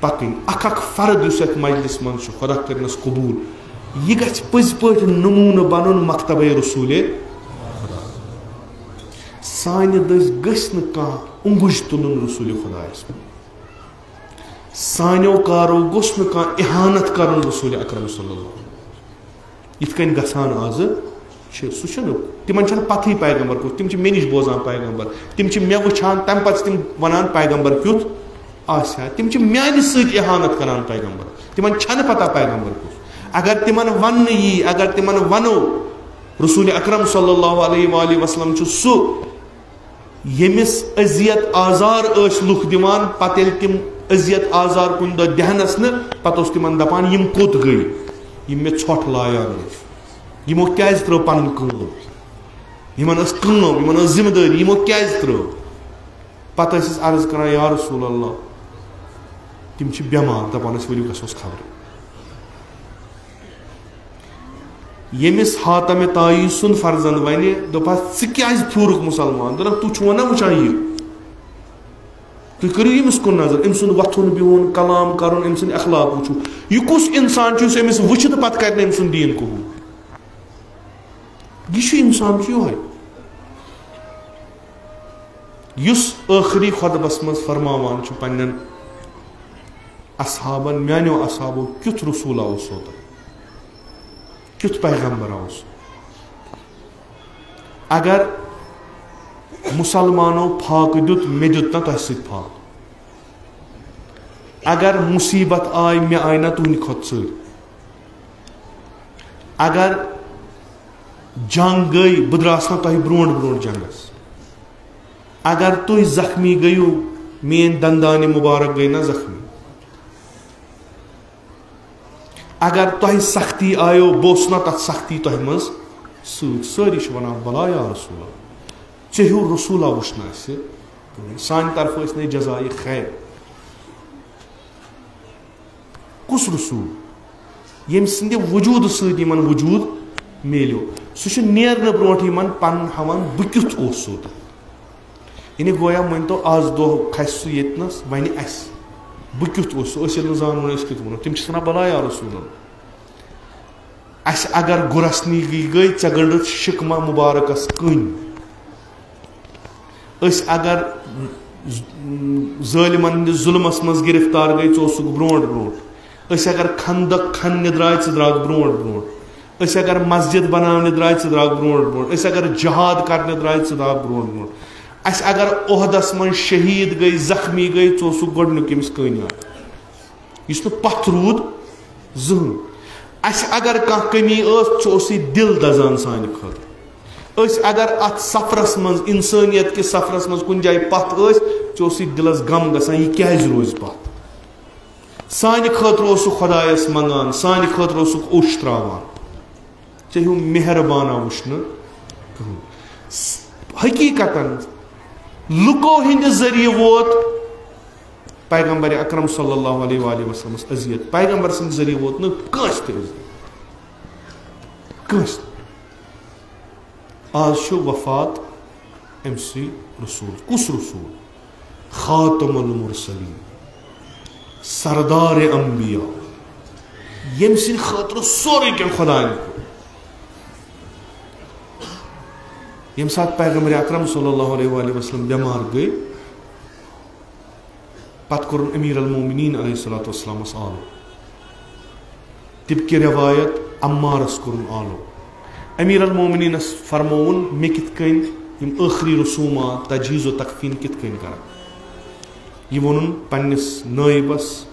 پَکٕنۍ۔ اَکھ اَکھ فرد یُس اَتھ مجلس منٛز چھُ، خۄدا کٔرِنَس قبوٗل، یہِ گژھِ پٔزۍ پٲٹھۍ نموٗنہٕ بَنُن مکتبے رسول خدا۔ سانہِ دٔسۍ گژھِ نہٕ کانٛہہ اونٛگُج تُلُن رسول خدایَس۔ سانیو کارو گوٚژھ نہٕ کانٛہہ اہانت کَرُن رسول اکرم صلی اللہ علیہ وسلم۔ یِتھ کٔنۍ گژھان آزٕ چھِ، سُہ چھُنہٕ، تِمن چھَنہٕ پَتہٕے پیغمبر کُس، تِم چھِ مےٚ نِش بوزان پیغمبر، تِم چھِ مےٚ وٕچھان، تَمہِ پَتہٕ چھِ تِم وَنان پیغمبر کیُتھ آسہِ ہا، تِم چھِ میٛانہِ سۭتۍ اہانت کَران پیغمبر، تِمن چھَنہٕ پَتہ پیغمبر کُس۔ اگر تِمن وَننہٕ یی، اگر تِمن وَنو رسول اکرم صلی اللہ علیہ وآلہ وسلم چھُ سُہ، ییٚمِس اذیت آزار ٲسۍ لُکھ دِوان، پتہٕ ییٚلہِ تِم اذیت آزار کُنہِ دۄہ دِہنس نہٕ، پتہٕ اوس تِمن دپان، "یِم کوٚت گٔے، یِم مےٚ ژھۄٹھ لایان ٲسۍ؟ یِمو کیازِ ترٲو پنٕنۍ کٲم؟ یِمن ٲس کٲم، یِمن ٲس ذمہٕ دٲری، یِمو کیازِ ترٲو؟" پتہٕ ٲسۍ أسۍ عرض کران، "یا رسول اللہ، تِم چھِ بٮ۪مار، دپان ٲسۍ، ؤلِو گژھوس خبرٕ۔" ییٚمِس حاتمِ طائی سُنٛد فرزند ونہِ، دوٚپہس، "ژٕ کیازِ پھیورُکھ مُسلمان؟" دوٚپنکھ، "تُہۍ چھِو نا وٕچھان یہِ؟ تُہۍ کٔرِو ییٚمِس کُن نظر، أمۍ سُنٛد وۄتھُن بِہُن، کلام کرُن، أمۍ سٕنٛدۍ اخلاق وٕچھِو۔ یہِ کُس انسان چھُ یُس أمِس وٕچھِ تہٕ پتہٕ کرِ نہٕ أمۍ سُنٛد دیٖن قبوٗل؟ یہِ چھُ انسان چھُ یِہوٚے، یُس ٲخری خطبس منٛز فرماوان چھُ پننٮ۪ن اصحابن، میانیو اصحابو کیُتھ رسولا اوسو تۄہہِ؟" کیُتھ پیغمبر اوس؟ اگر مُسلمانو فاقہٕ دیُت، مےٚ دیُت نہ تۄہہِ سۭتۍ فاقہٕ؟ اگر مُصیبت آے، مےٚ آے نہ تُہنٛدِ کھۄتہٕ ژٔرۍ؟ اگر جنگ گٔے، بہٕ درٛاس نہ تۄہہِ برونٛٹھ برونٛٹھ جنگس؟ اگر تُہۍ زخمی گٔیِو، میٲنۍ دندانِ مُبارک گٔے نہ زخمی؟ اگر تۄہہِ سختی آیو، بہٕ اوسُس نا تتھ سختی تۄہہِ منٛز سۭتۍ؟ سٲری چھِ ونان، "بلا یا رسول اللہ، ژےٚ ہیوٗ رسولا وُچھ نہٕ اَسہِ کٕہٕنۍ۔ سانہِ طرفہٕ ٲسۍ نہٕ جزایہِ خیر۔" کُس رسول؟ ییٚمہِ سٕنٛدِ وجوٗدٕ سۭتۍ یِمن وجوٗد میلیو، سُہ چھُ نیرنہٕ برونٛٹھ یِمن پنُن ہاوان، بہٕ کیُتھ اوسُس۔ یعنی گویا مٲنۍ تو، آز دۄہ کھسہِ سُہ ییٚتنس، ونہِ اسہِ، "بہٕ کیُتھ اوسُس؟" أسۍ ییٚلہِ نہٕ زانو، أسۍ کیُتھ ونو؟ تِم چھِ ونان، "بلا یا رسول اللہ، اسہِ اگر گُرسنیگی گٔے، ژےٚ گٔنڈٕتھ شِکمہ مُبارکس کٔنۍ۔ أسۍ اگر ظٲلمن ہٕنٛدِس ظُلمس منٛز گرفتار گٔے، ژٕ اوسُکھ برونٛٹھ برونٛٹھ۔ أسۍ اگر خندق کھننہِ درٛاے، ژٕ درٛاکھ برونٛٹھ برونٛٹھ۔ أسۍ اگر مسجد بناونہِ درٛاے، ژٕ درٛاکھ برونٛٹھ برونٛٹھ۔ أسۍ اگر جہاد کرنہِ درٛاے، ژٕ درٛاکھ برونٛٹھ برونٛٹھ۔ اسہِ اگر عہدس منٛز شہیٖد گٔے، زخمی گٔے، ژٕ اوسُکھ گۄڈٕنیُک ییٚمِس کٔنۍ آو، یُس نہٕ پتھ روٗد زٕہٕنۍ۔ اسہِ اگر کانٛہہ کٔمی ٲس، ژٕ اوسُے دِل دزان سانہِ خٲطرٕ۔ أسۍ اگر اتھ سفرس منٛز، انسٲنیت کِس سفرس منٛز کُنہِ جایہِ پتھ ٲسۍ، ژےٚ اوسُے دِلس غم گژھان، یہِ کیازِ روزِ پتھ؟ سانہِ خٲطرٕ اوس سُہ خۄدایس منٛگان، سانہِ خٲطرٕ اوسُکھ اوٚش تراوان۔ ژےٚ ہیوٗ مہربانا وٕچھ نہٕ کٕہٕنۍ۔ س-، حقیقتاً لُکو ہٕنٛدِ ذٔریعہٕ ووت پیغمبر اکرم صلی اللہ علیہ وآلہ وسلمس اذیت، پیغمبر سٕنٛدِ ذٔریعہٕ ووت نہٕ کٲنٛسہِ تہِ اذیت، کٲنٛسہِ تہِ۔ آز چھُ وفات أمۍ سٕے رسول۔ کُس رسول؟ خاتم المرسلین، سردار انبیاء، ییٚمۍ سٕنٛدِ خٲطرٕ سورُے کینٛہہ خۄدایَن کوٚر۔ ییٚمہِ ساتہٕ پیغمبر اکرم صلی اللہ علیہ وآلہ وسلم بٮ۪مار گٔے، پتہٕ کوٚرُن امیر المومنین علیہ الصلوۃ والسلامس آلو۔ طبقِ روایت عمارس کوٚرُن آلو۔ امیر المومنینس فرمووُن، مےٚ کِتھ کٔنۍ یِم ٲخری رسومات، تجہیز و تکفین کِتھ کٔنۍ کرن۔ یہِ ووٚنُن پننِس نٲیبس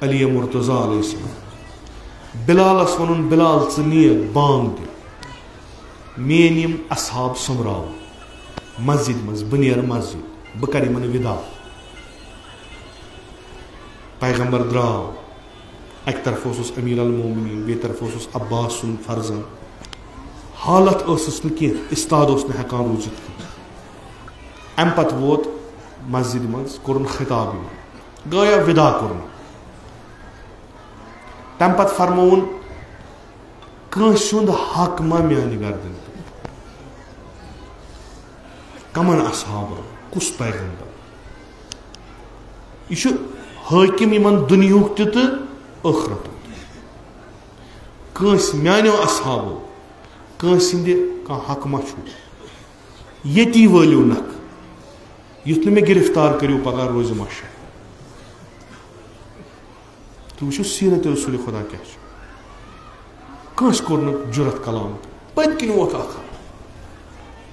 علی مرتضی علیہ السلام۔ بلالس ووٚنُن، بلال، ژٕ نیر بانگ دِ، میٲنۍ یِم اصحاب سوٚمراو مسجد منٛز، بہٕ نیرٕ مسجد، بہٕ کرٕ یِمن وداع۔ پیغمبر درٛاو، اَکہِ طرفہٕ اوسُس امیر المومنین، بیٚیہِ طرفہٕ اوسُس عباس سُنٛد فرزند۔ حالت ٲسٕس نہٕ کینٛہہ، استاد اوس نہٕ ہٮ۪کان روٗزِتھ کینٛہہ۔ اَمہِ پتہٕ ووت مسجدِ منٛز، کوٚرُن خطاب یِمن، گویا وداع کوٚرُن۔ تَمہِ پتہٕ فرمووُن، کٲنٛسہِ ہُنٛد حق ما میانہِ گردن پٮ۪ٹھ؟ کمن اصحابن؟ کُس پیغمبر؟ یہِ چھُ حٲکِم یِمن دُنیہُک تہِ تہٕ ٲخرتُک تہِ۔ کٲنٛسہِ میانیو اصحابو، کٲنٛسہِ ہٕنٛدِ کانٛہہ حق ما چھُ؟ ییٚتی وٲلِو نکھٕ، یُتھ نہٕ مےٚ گرفتار کٔرِو پگاہ روزِ محشر۔ تُہۍ وٕچھِو سیرت رسول خدا کیٛاہ چھُ۔ کٲنٛسہِ کوٚر نہٕ جُرت کلام۔ پٔتۍ کِنۍ ووت اکھ۔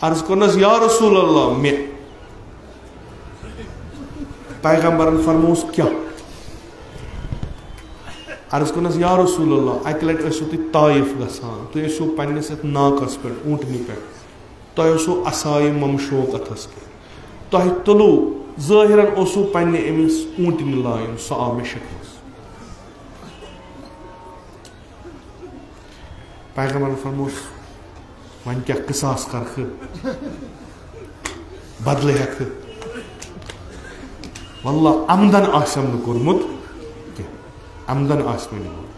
عرض کوٚرنس، یا رسول اللہ، مےٚ۔ پیغمبرن فرمووُس، کیٛاہ؟ عرض کوٚرنس، یا رسول اللہ، اکہِ لٹہِ ٲسِو تُہۍ طائف گژھان، تُہۍ ٲسِو پننِس یتھ ناقس پٮ۪ٹھ، اوٗنٹنہِ پٮ۪ٹھ، تۄہہِ اوسوٕ عصایہِ ممشوق اتھس کٮ۪تھ۔ تۄہہِ تُلوٕ، ظٲہرن اوسوٕ پننہِ أمِس اوٗنٹنہِ لایُن، سُہ آو مےٚ شِکنس۔ پیغمبرن فرمووُس، وۄنۍ کیٛاہ قصاص کرکھٕ؟ بدلہٕ ہٮ۪کھٕ؟ واللہ عمدن آسٮ۪م نہٕ کوٚرمُت کینٛہہ، عمدن آسہِ مےٚ نہٕ کوٚرمُت۔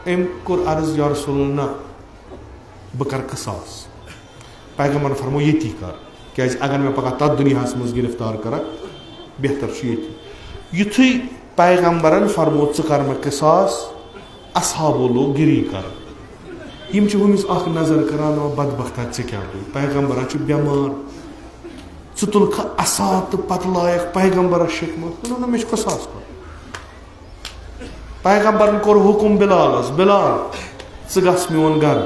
أمۍ کوٚر عرض، یا رسول اللہ، نہ، بہٕ کرٕ قصاص۔ پیغمبرن فرموو، ییٚتی کر، کیازِ اگر مےٚ پگاہ تتھ دُنیاہس منٛز گرفتار کرکھ، بہتر چھُ ییٚتی۔ یُتھُے پیغمبرن فرموو، ژٕ کر مےٚ قصاص، اصحابو لوگ گِری کرُن۔ یِم چھِ ہُمِس اکھ نظر کران، دپان، بدبختا، ژےٚ کیٛاہ گوٚو؟ پیغمبرا چھُ بٮ۪مار، ژٕ تُلکھٕ عصا تہٕ پتہٕ لایکھ پیغمبرس شِکمہٕ؟ دوٚپُن، نہ، مےٚ چھُ قصاص کرُن۔ پیغمبرن کوٚر حکم بلالس، بلال، ژٕ گژھ میون گرٕ،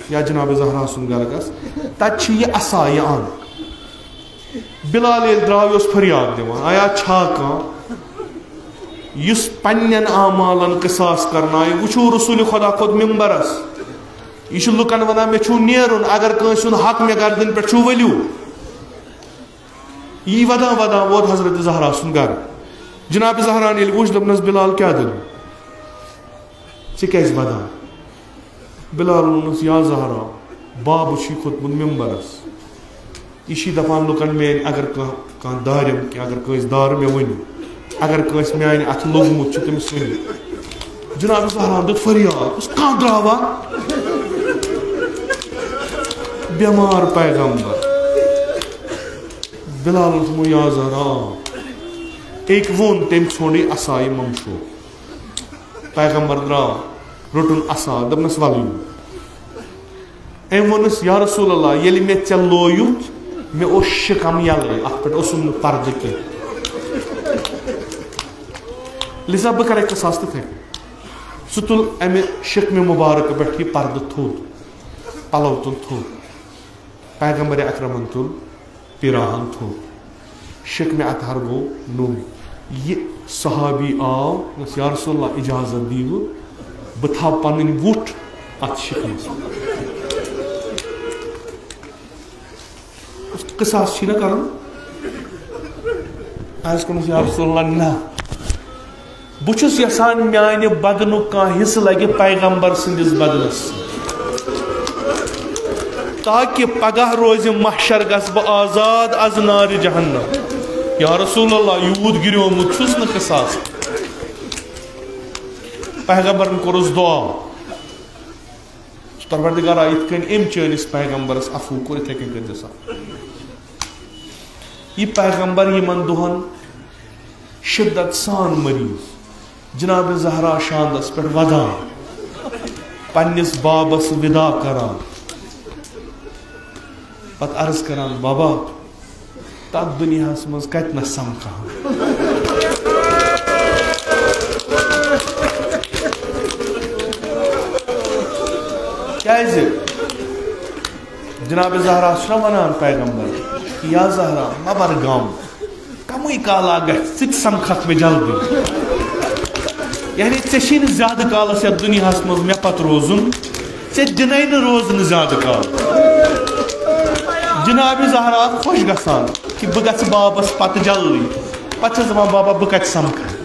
یا جناب زہرا سُنٛد گرٕ گژھ، تتہِ چھِ یہِ عصا، یہِ اَن۔ بلال ییٚلہِ درٛاو، یہِ اوس فریاد دِوان، آیا چھا کانٛہہ یُس پننٮ۪ن اعمالن قصاص کرنایہِ؟ وٕچھِو رسول خدا کھوٚت ممبرس، یہِ چھُ لُکن ونان، مےٚ چھُو نیرُن، اگر کٲنٛسہِ ہُنٛد حق مےٚ گردن پٮ۪ٹھ چھُو، ؤلِو۔ یی ودان ودان ووت حضرت زہرا سُنٛد گرٕ۔ جناب زہرا ییٚلہِ وُچھ، دوٚپنس، بلال، کیٛاہ دٔلیٖل؟ ژےٚ کیٛازِ ودان؟ بلال ووٚنُس، یا زہرا، بابہٕ چھُے کھوٚتمُت ممبرس۔ یہِ چھُے دپان لُکن میٲنۍ اگر کانٛہہ، کانٛہہ دارٮ۪م، کینٛہہ اگر کٲنٛسہِ دارٕ مےٚ ؤنِو، اگر کٲنٛسہِ میانہِ اتھٕ لوٚگمُت چھُ تٔمِس ؤنِو۔ جناب زہرا دیُت فریاد، اوس کانٛہہ درٛاوا؟ بٮ۪مار پیغمبر۔ بلالن دوٚپمو، یا زہرا، آ۔ أکۍ ووٚن، تٔمۍ ژھونٛڈ یہِ عصایہِ ممشوق۔ پیغمبر درٛاو، روٚٹُن عصا، دوٚپنس، وَلہٕ یوٗر۔ أمۍ ووٚنُس، یا رسول اللہ، ییٚلہِ مےٚ ژےٚ لویُتھ، مےٚ اوس شِکم یَلَے، اَتھ پٮ۪ٹھ اوسُم نہٕ پردٕ کینٛہہ۔ لہذا بہٕ کَرَے قصاص تِتھَے کٔنۍ۔ سُہ تُل اَمہِ شِکمہِ مُبارکہٕ پٮ۪ٹھ یہِ پردٕ تھوٚد، پَلو تُل تھوٚد۔ پیغمبر اکرمن تُل پیراہن تھوٚد۔ شِکمہِ اطہر گوٚو نوٚم۔ یہِ صحابی آو، دوٚپنس، یا رسول اللہ، اجازت دِیِو، بہٕ تھاوٕ پنٕنۍ وُٹھ اتھ شِکمس۔ قصاص چھُے نہ کرُن؟ عرض کوٚرمَس، یا رسول اللہ، نہ۔ بہٕ چھُس یژھان میانہِ بدنُک کانٛہہ حصہٕ لگہِ پیغمبر سٕنٛدِس بدنس، تاکہِ پگاہ روزِ محشر گژھٕ بہٕ آزاد از نارِ جہنم۔ یا رسول اللہ، یوٗت گِریومُت چھُس نہٕ قصاص۔ پیغمبرن کوٚرُس دعا، پروردگارا، یِتھ کٔنۍ أمۍ چٲنِس پیغمبرس عفو کوٚر، یِتھے کٔنۍ کٔرزِ سا۔ یہِ پیغمبر یِمن دۄہن شدت سان مریض، جناب زہرا شاندس پٮ۪ٹھ ودان، پننِس بابس ودا کران، پتہٕ عرض کران، بابا، تتھ دُنیاہس منٛز کتہِ نہ سمکھان۔ کیازِ؟ جناب زہرا چھُنہ ونان پیغمبر، یا زہرا، مہ بر غم، کمٕے کالا گژھِ، ژٕ تہِ سمکھکھ مےٚ جلدی۔ یعنی ژےٚ چھُے نہٕ زیادٕ کالس یتھ دُنیاہس منٛز مےٚ پتہٕ روزُن، ژےٚ دِنے نہٕ روزنہٕ زیادٕ کال۔ جناب زہرا خۄش گژھان کہِ بہٕ گژھٕ بابس پتہٕ جلدی۔ پتہٕ چھس دپان، بابا، بہٕ کتہِ سمکھٕ؟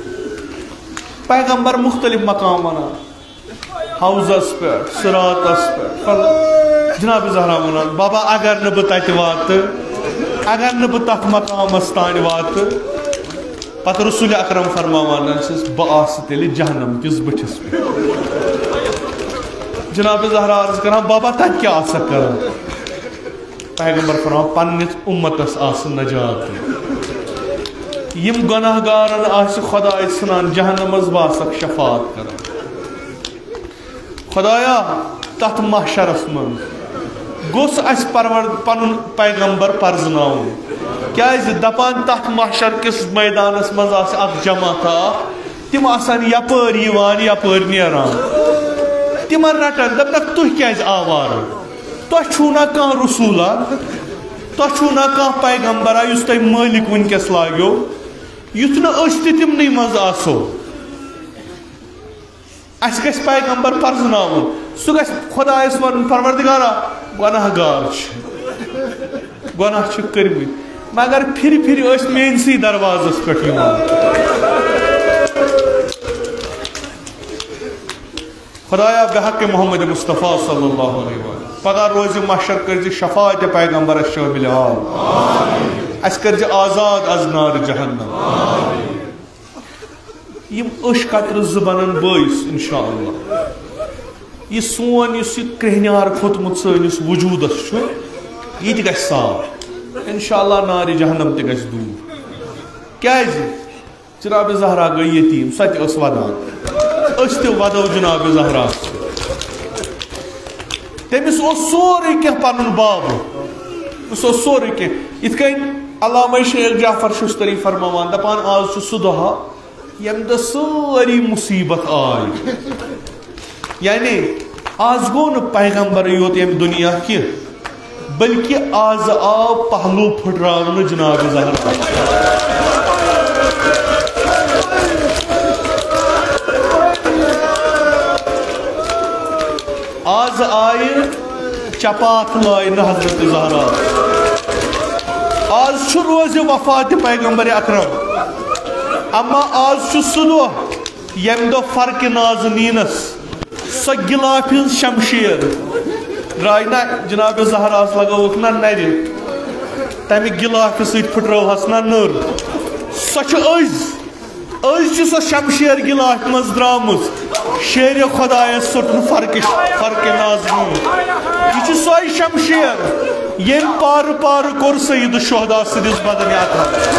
پیغمبر مختلف مقام ونان، حوضس پٮ۪ٹھ، صراطس پٮ۪ٹھ۔ پتہٕ جناب زہرا ونان، بابا، اگر نہٕ بہٕ تتہِ واتہٕ، اگر نہٕ بہٕ تتھ مقامس تانۍ واتہٕ، پتہٕ رسول اکرم فرماوان چھِس، بہٕ آسہٕ تیٚلہِ جہنم کِس بٔٹھِس پٮ۪ٹھ۔ جناب زہرا عرض کران، بابا، تتہِ کیٛاہ آسکھ کران؟ پیغمبر فرماوان، پننِس امتس آسہٕ نجات دِنۍ۔ یِم گناہگارن آسہِ خداے ژھٕنان جہنمس، بہٕ آسکھ شفاعت کران۔ خدایا، تتھ محشرس منٛز گوٚژھ اسہِ پرور-، پنُن پیغمبر پرزناوُن۔ کیازِ دپان، تتھ محشر کِس میدانس منٛز آسہِ اکھ جماعت اکھ، تِم آسن یپٲرۍ یِوان، یپٲرۍ نیران۔ تِمن رٹن، دپنکھ، تُہۍ کیازِ آوارٕ؟ تۄہہِ چھُو نا کانٛہہ رسولا؟ تۄہہِ چھُو نا کانٛہہ پیغمبرا یُس تۄہہِ مٲلِک وٕنکیٚس لاگیو؟ یُتھ نہٕ أسۍ تہِ تِمنٕے منٛز آسو۔ اسہِ گژھِ پیغمبر پرزناوُن، سُہ گژھِ خدایس ونُن، پروردگارا، گۄناہ گار چھِ، گۄناہ چھِ کٔرمٕتۍ، مگر پھرِ پھرِ ٲسۍ میٲنسٕے دروازس پٮ۪ٹھ یِوان۔ خدایا، بحق محمد مصطفیٰ صلی اللہ علیہ وسلم، پگاہ روزِ محشر کٔرزِ شفاعت پیغمبرس شٲمِل حال، اسہِ کٔرزِ آزاد از نار جہنم۔ یِم أچھ قطرٕ زٕ بنن بٲیِس، انشاءاللہ۔ یہِ سون، یُس یہِ کرٛیٚہنیار کھوٚتمُت سٲنِس وجوٗدس چھُ، یہِ تہِ گژھِ صاف۔ انشاءاللہ نارِ جہنم تہِ گژھِ دوٗر۔ کیازِ؟ جناب زہرا گٔے یتیٖم، سۄ تہِ ٲس ودان۔ أسۍ تہِ ودو جناب زہرا۔ تٔمِس اوس سورُے کینٛہہ پنُن بابہٕ۔ تٔمِس اوس سورُے کینٛہہ۔ یِتھ کٔنۍ علامہ شیخ جعفر شُشتری فرماوان، دپان، آز چھُ سُہ دۄہ، ییٚمہِ دۄہ سٲری مُصیٖبت آے۔ یعنی آز گوٚو نہٕ پیغمبرٕے یوت ییٚمہِ دُنیا کینٛہہ، بلکہِ آز آو پہلو پھٕٹراونہٕ جناب زہرا۔ آز آیہِ چپاتھ لاینہٕ حضرت زہرا۔ آز چھُ روزِ وفات پیغمبر اکرم، اما آز چھُ سُہ دۄہ ییٚمہِ دۄہ فرقِ نازنینس سۄ گِلافہِ ہٕنٛز شمشیر درٛاے نہ جناب زہراہس، لگٲوٕکھ نہ نرِ، تمہِ گِلافہِ سۭتۍ پھٕٹرٲوہس نہ نٔر۔ سۄ چھِ أزۍ أزۍ چھِ سۄ شمشیر گِلافہِ منٛز درٛامٕژ، شیرِ خۄدایَس ژوٚٹُن فرقہِ، فرقہِ نازنیٖن۔ یہِ چھِ سۄے شمشیر، ییٚمۍ پارٕ پارٕ کوٚر سید الشہداء سٕنٛدِس بدنِ اطہر۔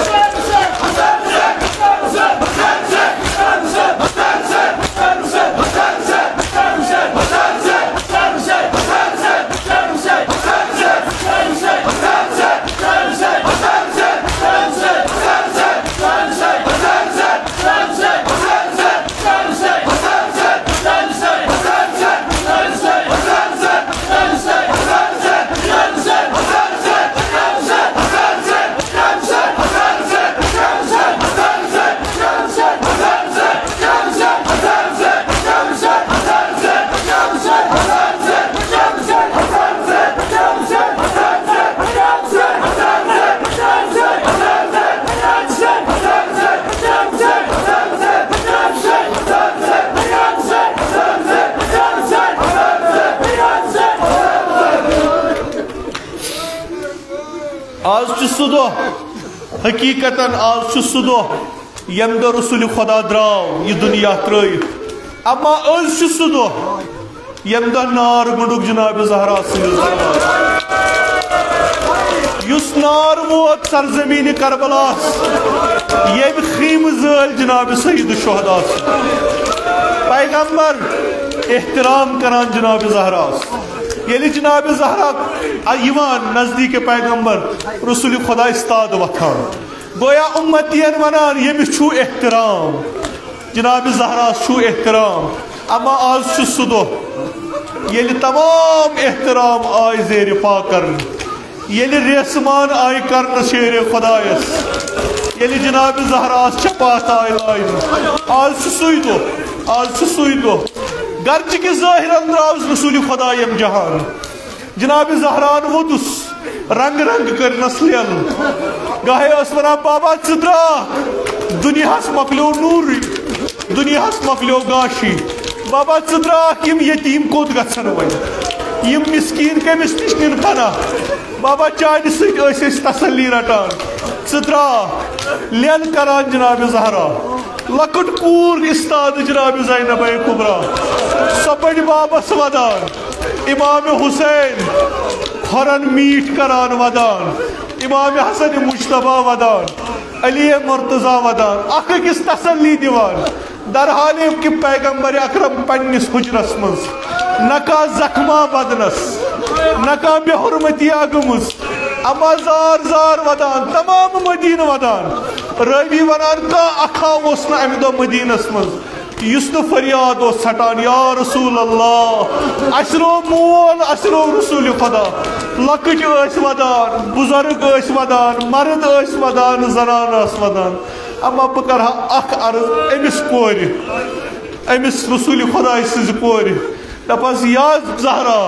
حقیقتاً آز چھُ سُہ دۄہ ییٚمہِ دۄہ رسول خدا درٛاو یہِ دُنیا ترٛٲوِتھ۔ اما أزۍ چھُ سُہ دۄہ ییٚمہِ دۄہ نار گنٛڈُک جناب زہرا سٕنٛدِس دربارس۔ یُس نار ووت سرزمین کربلاہس، ییٚمہِ خیمہٕ زٲلۍ جناب سید الشہدا۔ پیغمبر احترام کران جناب زہراہس۔ ییٚلہِ جناب زہرا یِوان نزدیٖک پیغمبر، رسول خدا استاد وۄتھان۔ گویا امتین ونان، ییٚمِس چھُو احترام، جناب زہراہس چھُو احترام۔ اما آز چھُ سُہ دۄہ ییٚلہِ تمام احترام آے زیر پا کرنہٕ، ییٚلہِ ریسمان آے کرنہٕ شیر خدایس، ییٚلہِ جناب زہراہس چپاتھ آے لاینہٕ۔ آز چھُ سُے دۄہ، آز چھُ سُے دۄہ۔ گرچہِ کہِ ظٲہرن درٛاوُس رسول خدا ییٚمہِ جہان، جناب زہران ووٚدُس، رنگ رنگ کٔرنس لیل۔ گاہے ٲس ونان، بابا، ژٕ درٛاکھ، دُنیاہس مۄکلیو نوٗرٕے، دُنیاہس مۄکلیو گاشی۔ بابا، ژٕ درٛاکھ، یِم یتیٖم کوٚت گژھن وۄنۍ؟ یِم مسکیٖن کٔمِس نِش نِن پناہ؟ بابا، چانہِ سۭتۍ ٲسۍ أسۍ تسلی رٹان۔ ژٕ درٛاکھ، لیل کران جناب زہرا۔ لۄکٕٹ کوٗر استاد جناب زینب کبریٰ، سۄ بٔڑِ بابس ودان۔ امام حسین کھۄرن میٖٹھۍ کران ودان، امام حسن مجتبیٰ ودان، علی مرتضیٰ ودان، اکھ أکِس تسلی دِوان۔ درحالے کہِ پیغمبر اکرم پننِس حجرس منٛز نہ کانٛہہ زخما بدنس، نہ کانٛہہ بے حرمتی گٔمٕژ، اما زار زار ودان، تمام مدینہٕ ودان۔ رٲوی ونان، کانٛہہ اکھا اوس نہٕ امہِ دۄہ مدینس منٛز یُس نہٕ فریاد اوس ژھٹان، یا رسول اللہ، اسہِ رو مول، اسہِ رو رسول خدا۔ لۄکٕٹۍ ٲسۍ ودان، بُزرگ ٲسۍ ودان، مرد ٲسۍ ودان، زنانہٕ آسہٕ ودان۔ اما بہٕ کرٕ ہا اکھ عرض أمِس کورِ، أمِس رسول خدایہِ سٕنٛزِ کورِ، دپس، یا زہرا،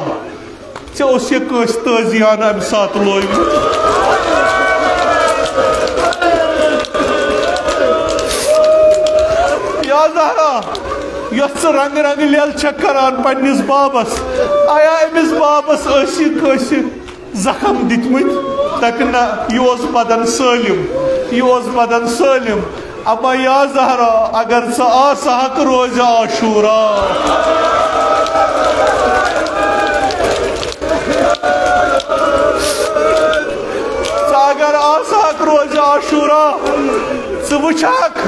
ژےٚ اوس یہِ کٲنٛسہِ تٲذیانہٕ امہِ ساتہٕ لویمُت؟ یا زہرا، یۄس ژٕ رنگہٕ رنگہٕ لیل چھکھ کران پننِس بابس، آیا أمِس بابس ٲسی کٲنٛسہِ زخم دِتمٕتۍ؟ دپہِ، نہ، یہِ اوس بدن سٲلِم، یہِ اوس بدن سٲلِم۔ اما یا زہرا، اگر ژٕ آسہکھ روزِ عاشورا، ژٕ اگر آسہکھ روزِ عاشورا، ژٕ وٕچھکھ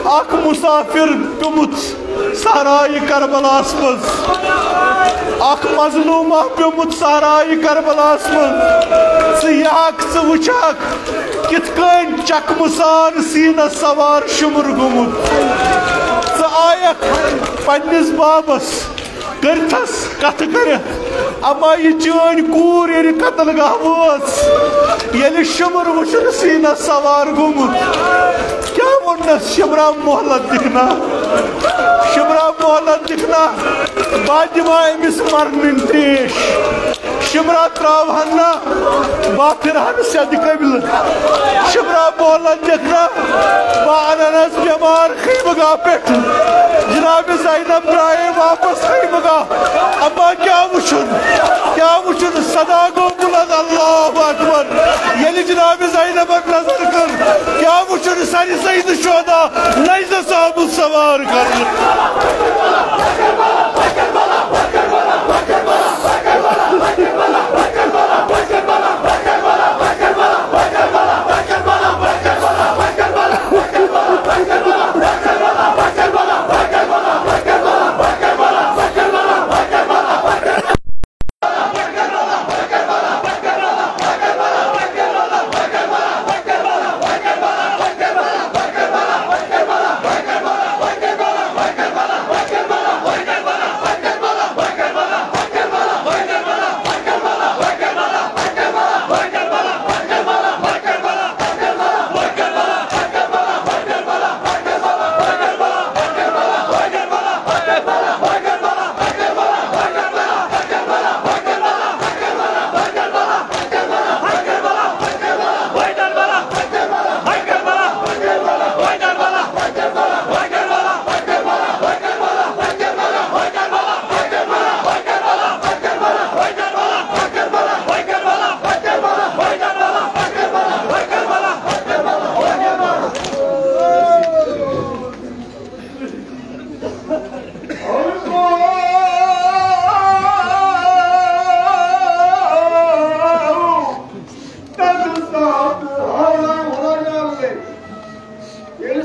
اکھ مسافر پیوٚمُت صحرائے کربلاہس منٛز، اکھ مظلومہ پیوٚمُت صحرائے کربلاہس منٛز۔ ژٕ یِہکھ، ژٕ وٕچھکھ کِتھ کٔنۍ چکمہٕ سان سیٖنس سوار شُمر گوٚمُت۔ ژٕ آیکھ پننِس بابس، کٔرتھس کتھٕ کٔرتھ، اما یہِ چٲنۍ کوٗر ییٚلہِ قتل گاہ وٲژ، ییٚلہِ شُمر وٕچھُن سیٖنس سوار گوٚمُت، کیٛاہ ووٚننس؟ شِمرا، مۄہلت دِکھ نا، شِمرا، مۄہلت دِکھ نا، بہٕ دِمہٕ أمِس مرنٕنۍ تریش۔ شِمرا، تراوہن نا، بہٕ پھرہن سیٚدِ قبلہٕ۔ شِمرا، مۄہلت دِکھ نا، بہٕ اننس بٮ۪مار خیمہٕ گاہ پٮ۪ٹھ۔ جناب زینب درٛایے واپس خیمہٕ گاہ۔ اما کیٛاہ وٕچھُن؟ کیٛاہ وٕچھُن؟ صدا گوٚو بلند، اللہ اکبر۔ ییٚلہِ جناب زینبن نظر کٔر، کیٛاہ وٕچھُن؟ سرِ سید شہدا نزلس آمُت سوار کرنہٕ۔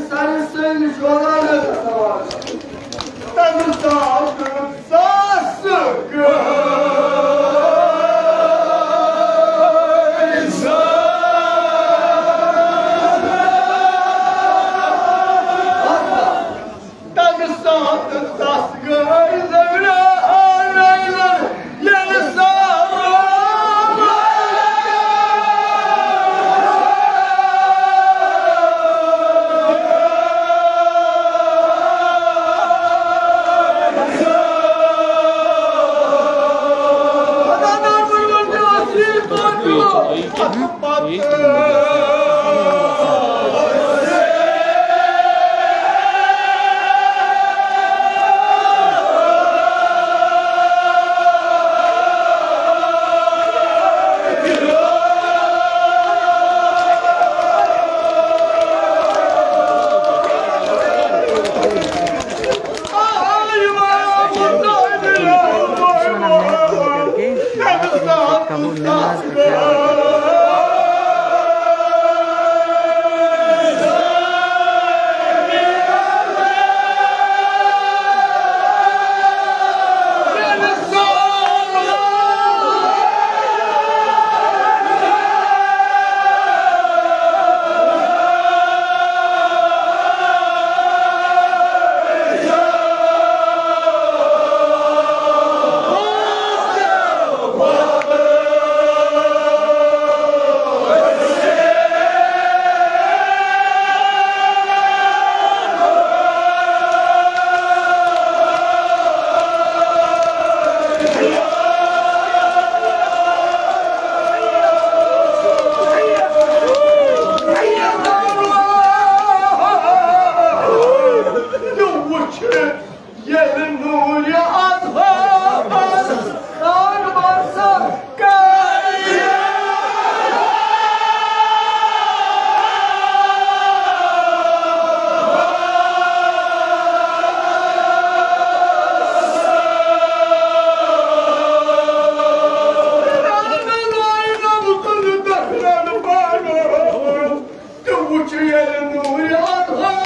سارے سٲنِس وَلالَس سوال۔ تَمہِ ساتہٕ ساسہٕ گٔے زٕ۔ تَمہِ ساتہٕ ساسہٕ گٔے زٕ۔ ییٚلہِ سا ییٚلہِ نوٗرِ اَزہرس اکبر سکایہِ۔ تہٕ وُچھ ییٚلہِ نوٗرِ اَزہر۔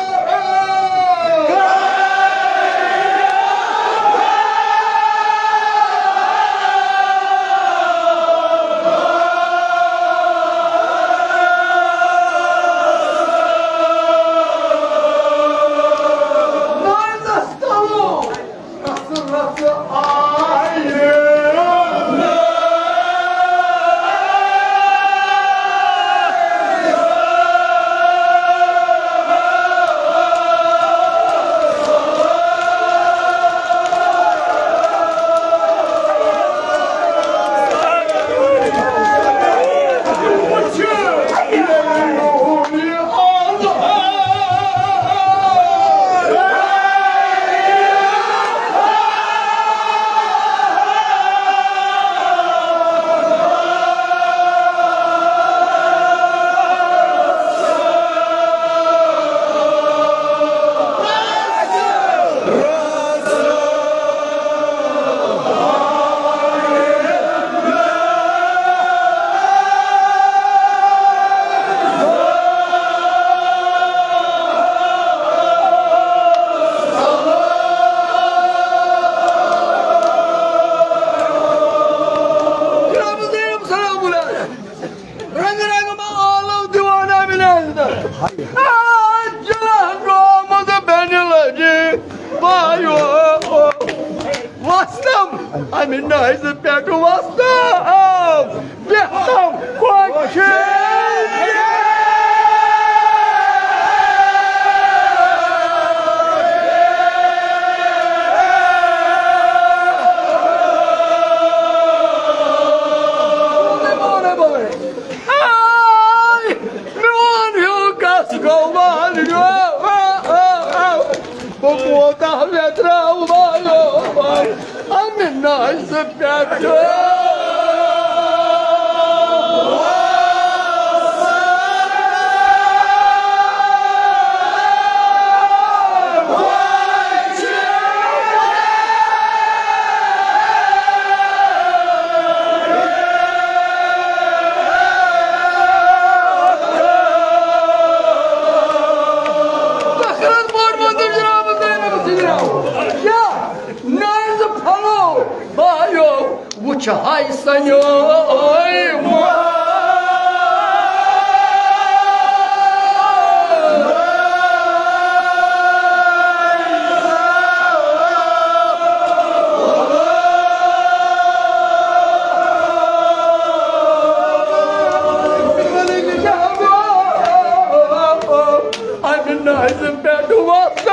رنگ رنگ ما عالم دیوانہ بنند۔ آج جلن رومد بین لگی بایو۔ وستم امہ نازِ پٮ۪ٹھ وستم۔ بیہتم کۄچھِ۔ آے، میون ہیوٗ کس گوٚو وارٕ یو؟ بہٕ کوتاہ ویتراو وارٕ یو؟ امہِ نازِ پٮ۪ٹھ۔ چھہاے سنیو۔ امہِ نازِ پٮ۪ٹھ وۄتھ۔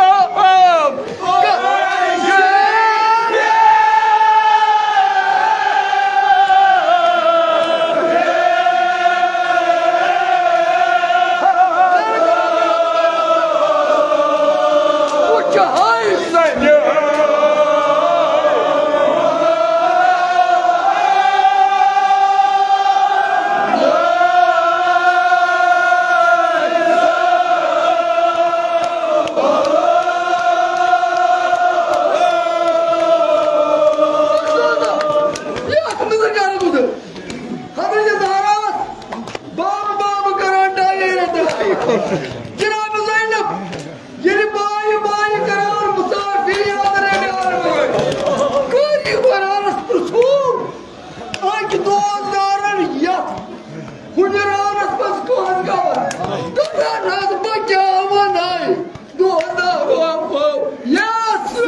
یتھ منٛز کیٛاہ روٗد؟ حضرت زہرا ٲس باب باب کران ڈایے رٮ۪تہٕ۔ جناب زینب، ییٚلہِ بایہِ بایہِ کران مسافری حضرت عالم، کٲری قرآنس پرٛژھوٗ، أکۍ دوستدارن یتھ حُجرانس منٛز کۄس گٔے؟ دوٚپُن حض بہٕ کیٛاہ وَنَے؟ دۄہ دۄہ وَنہو یَس۔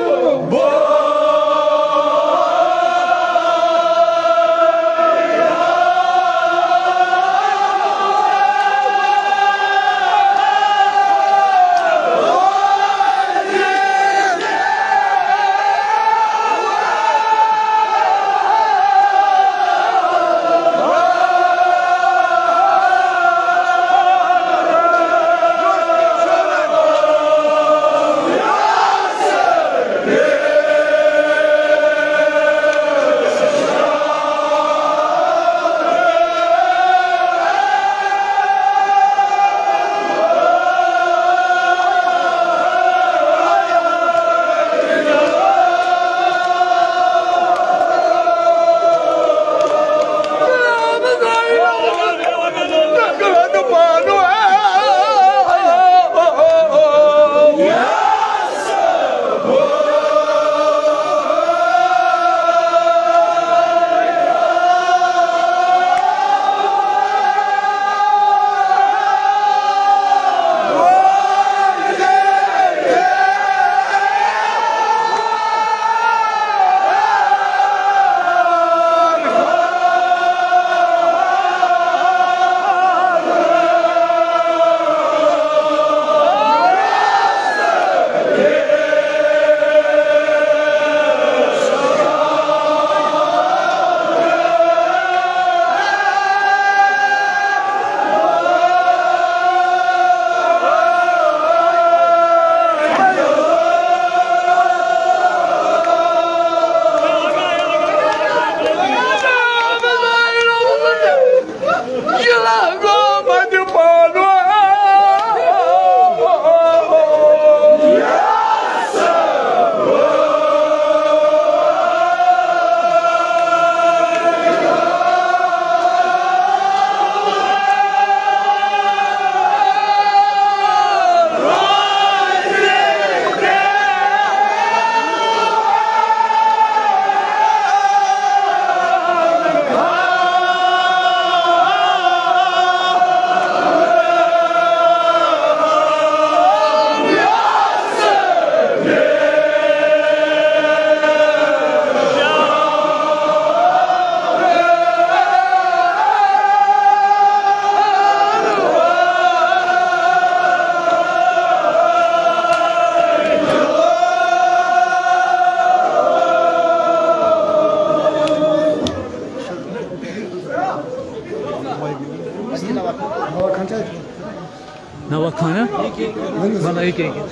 نوا خانہ بنٲیِو کینٛہہ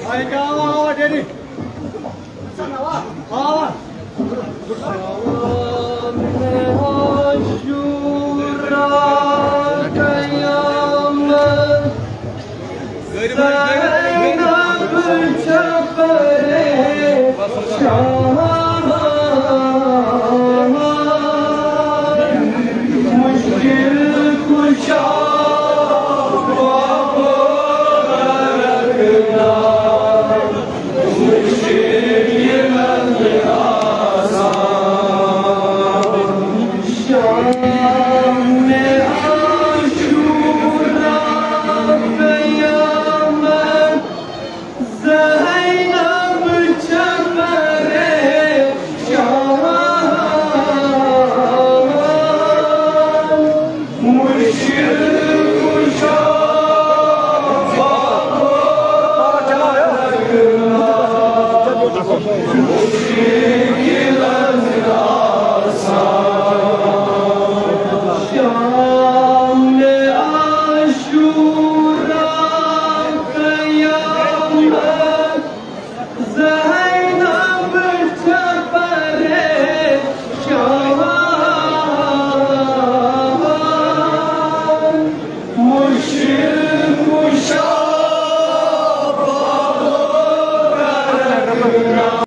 کینٛہہ۔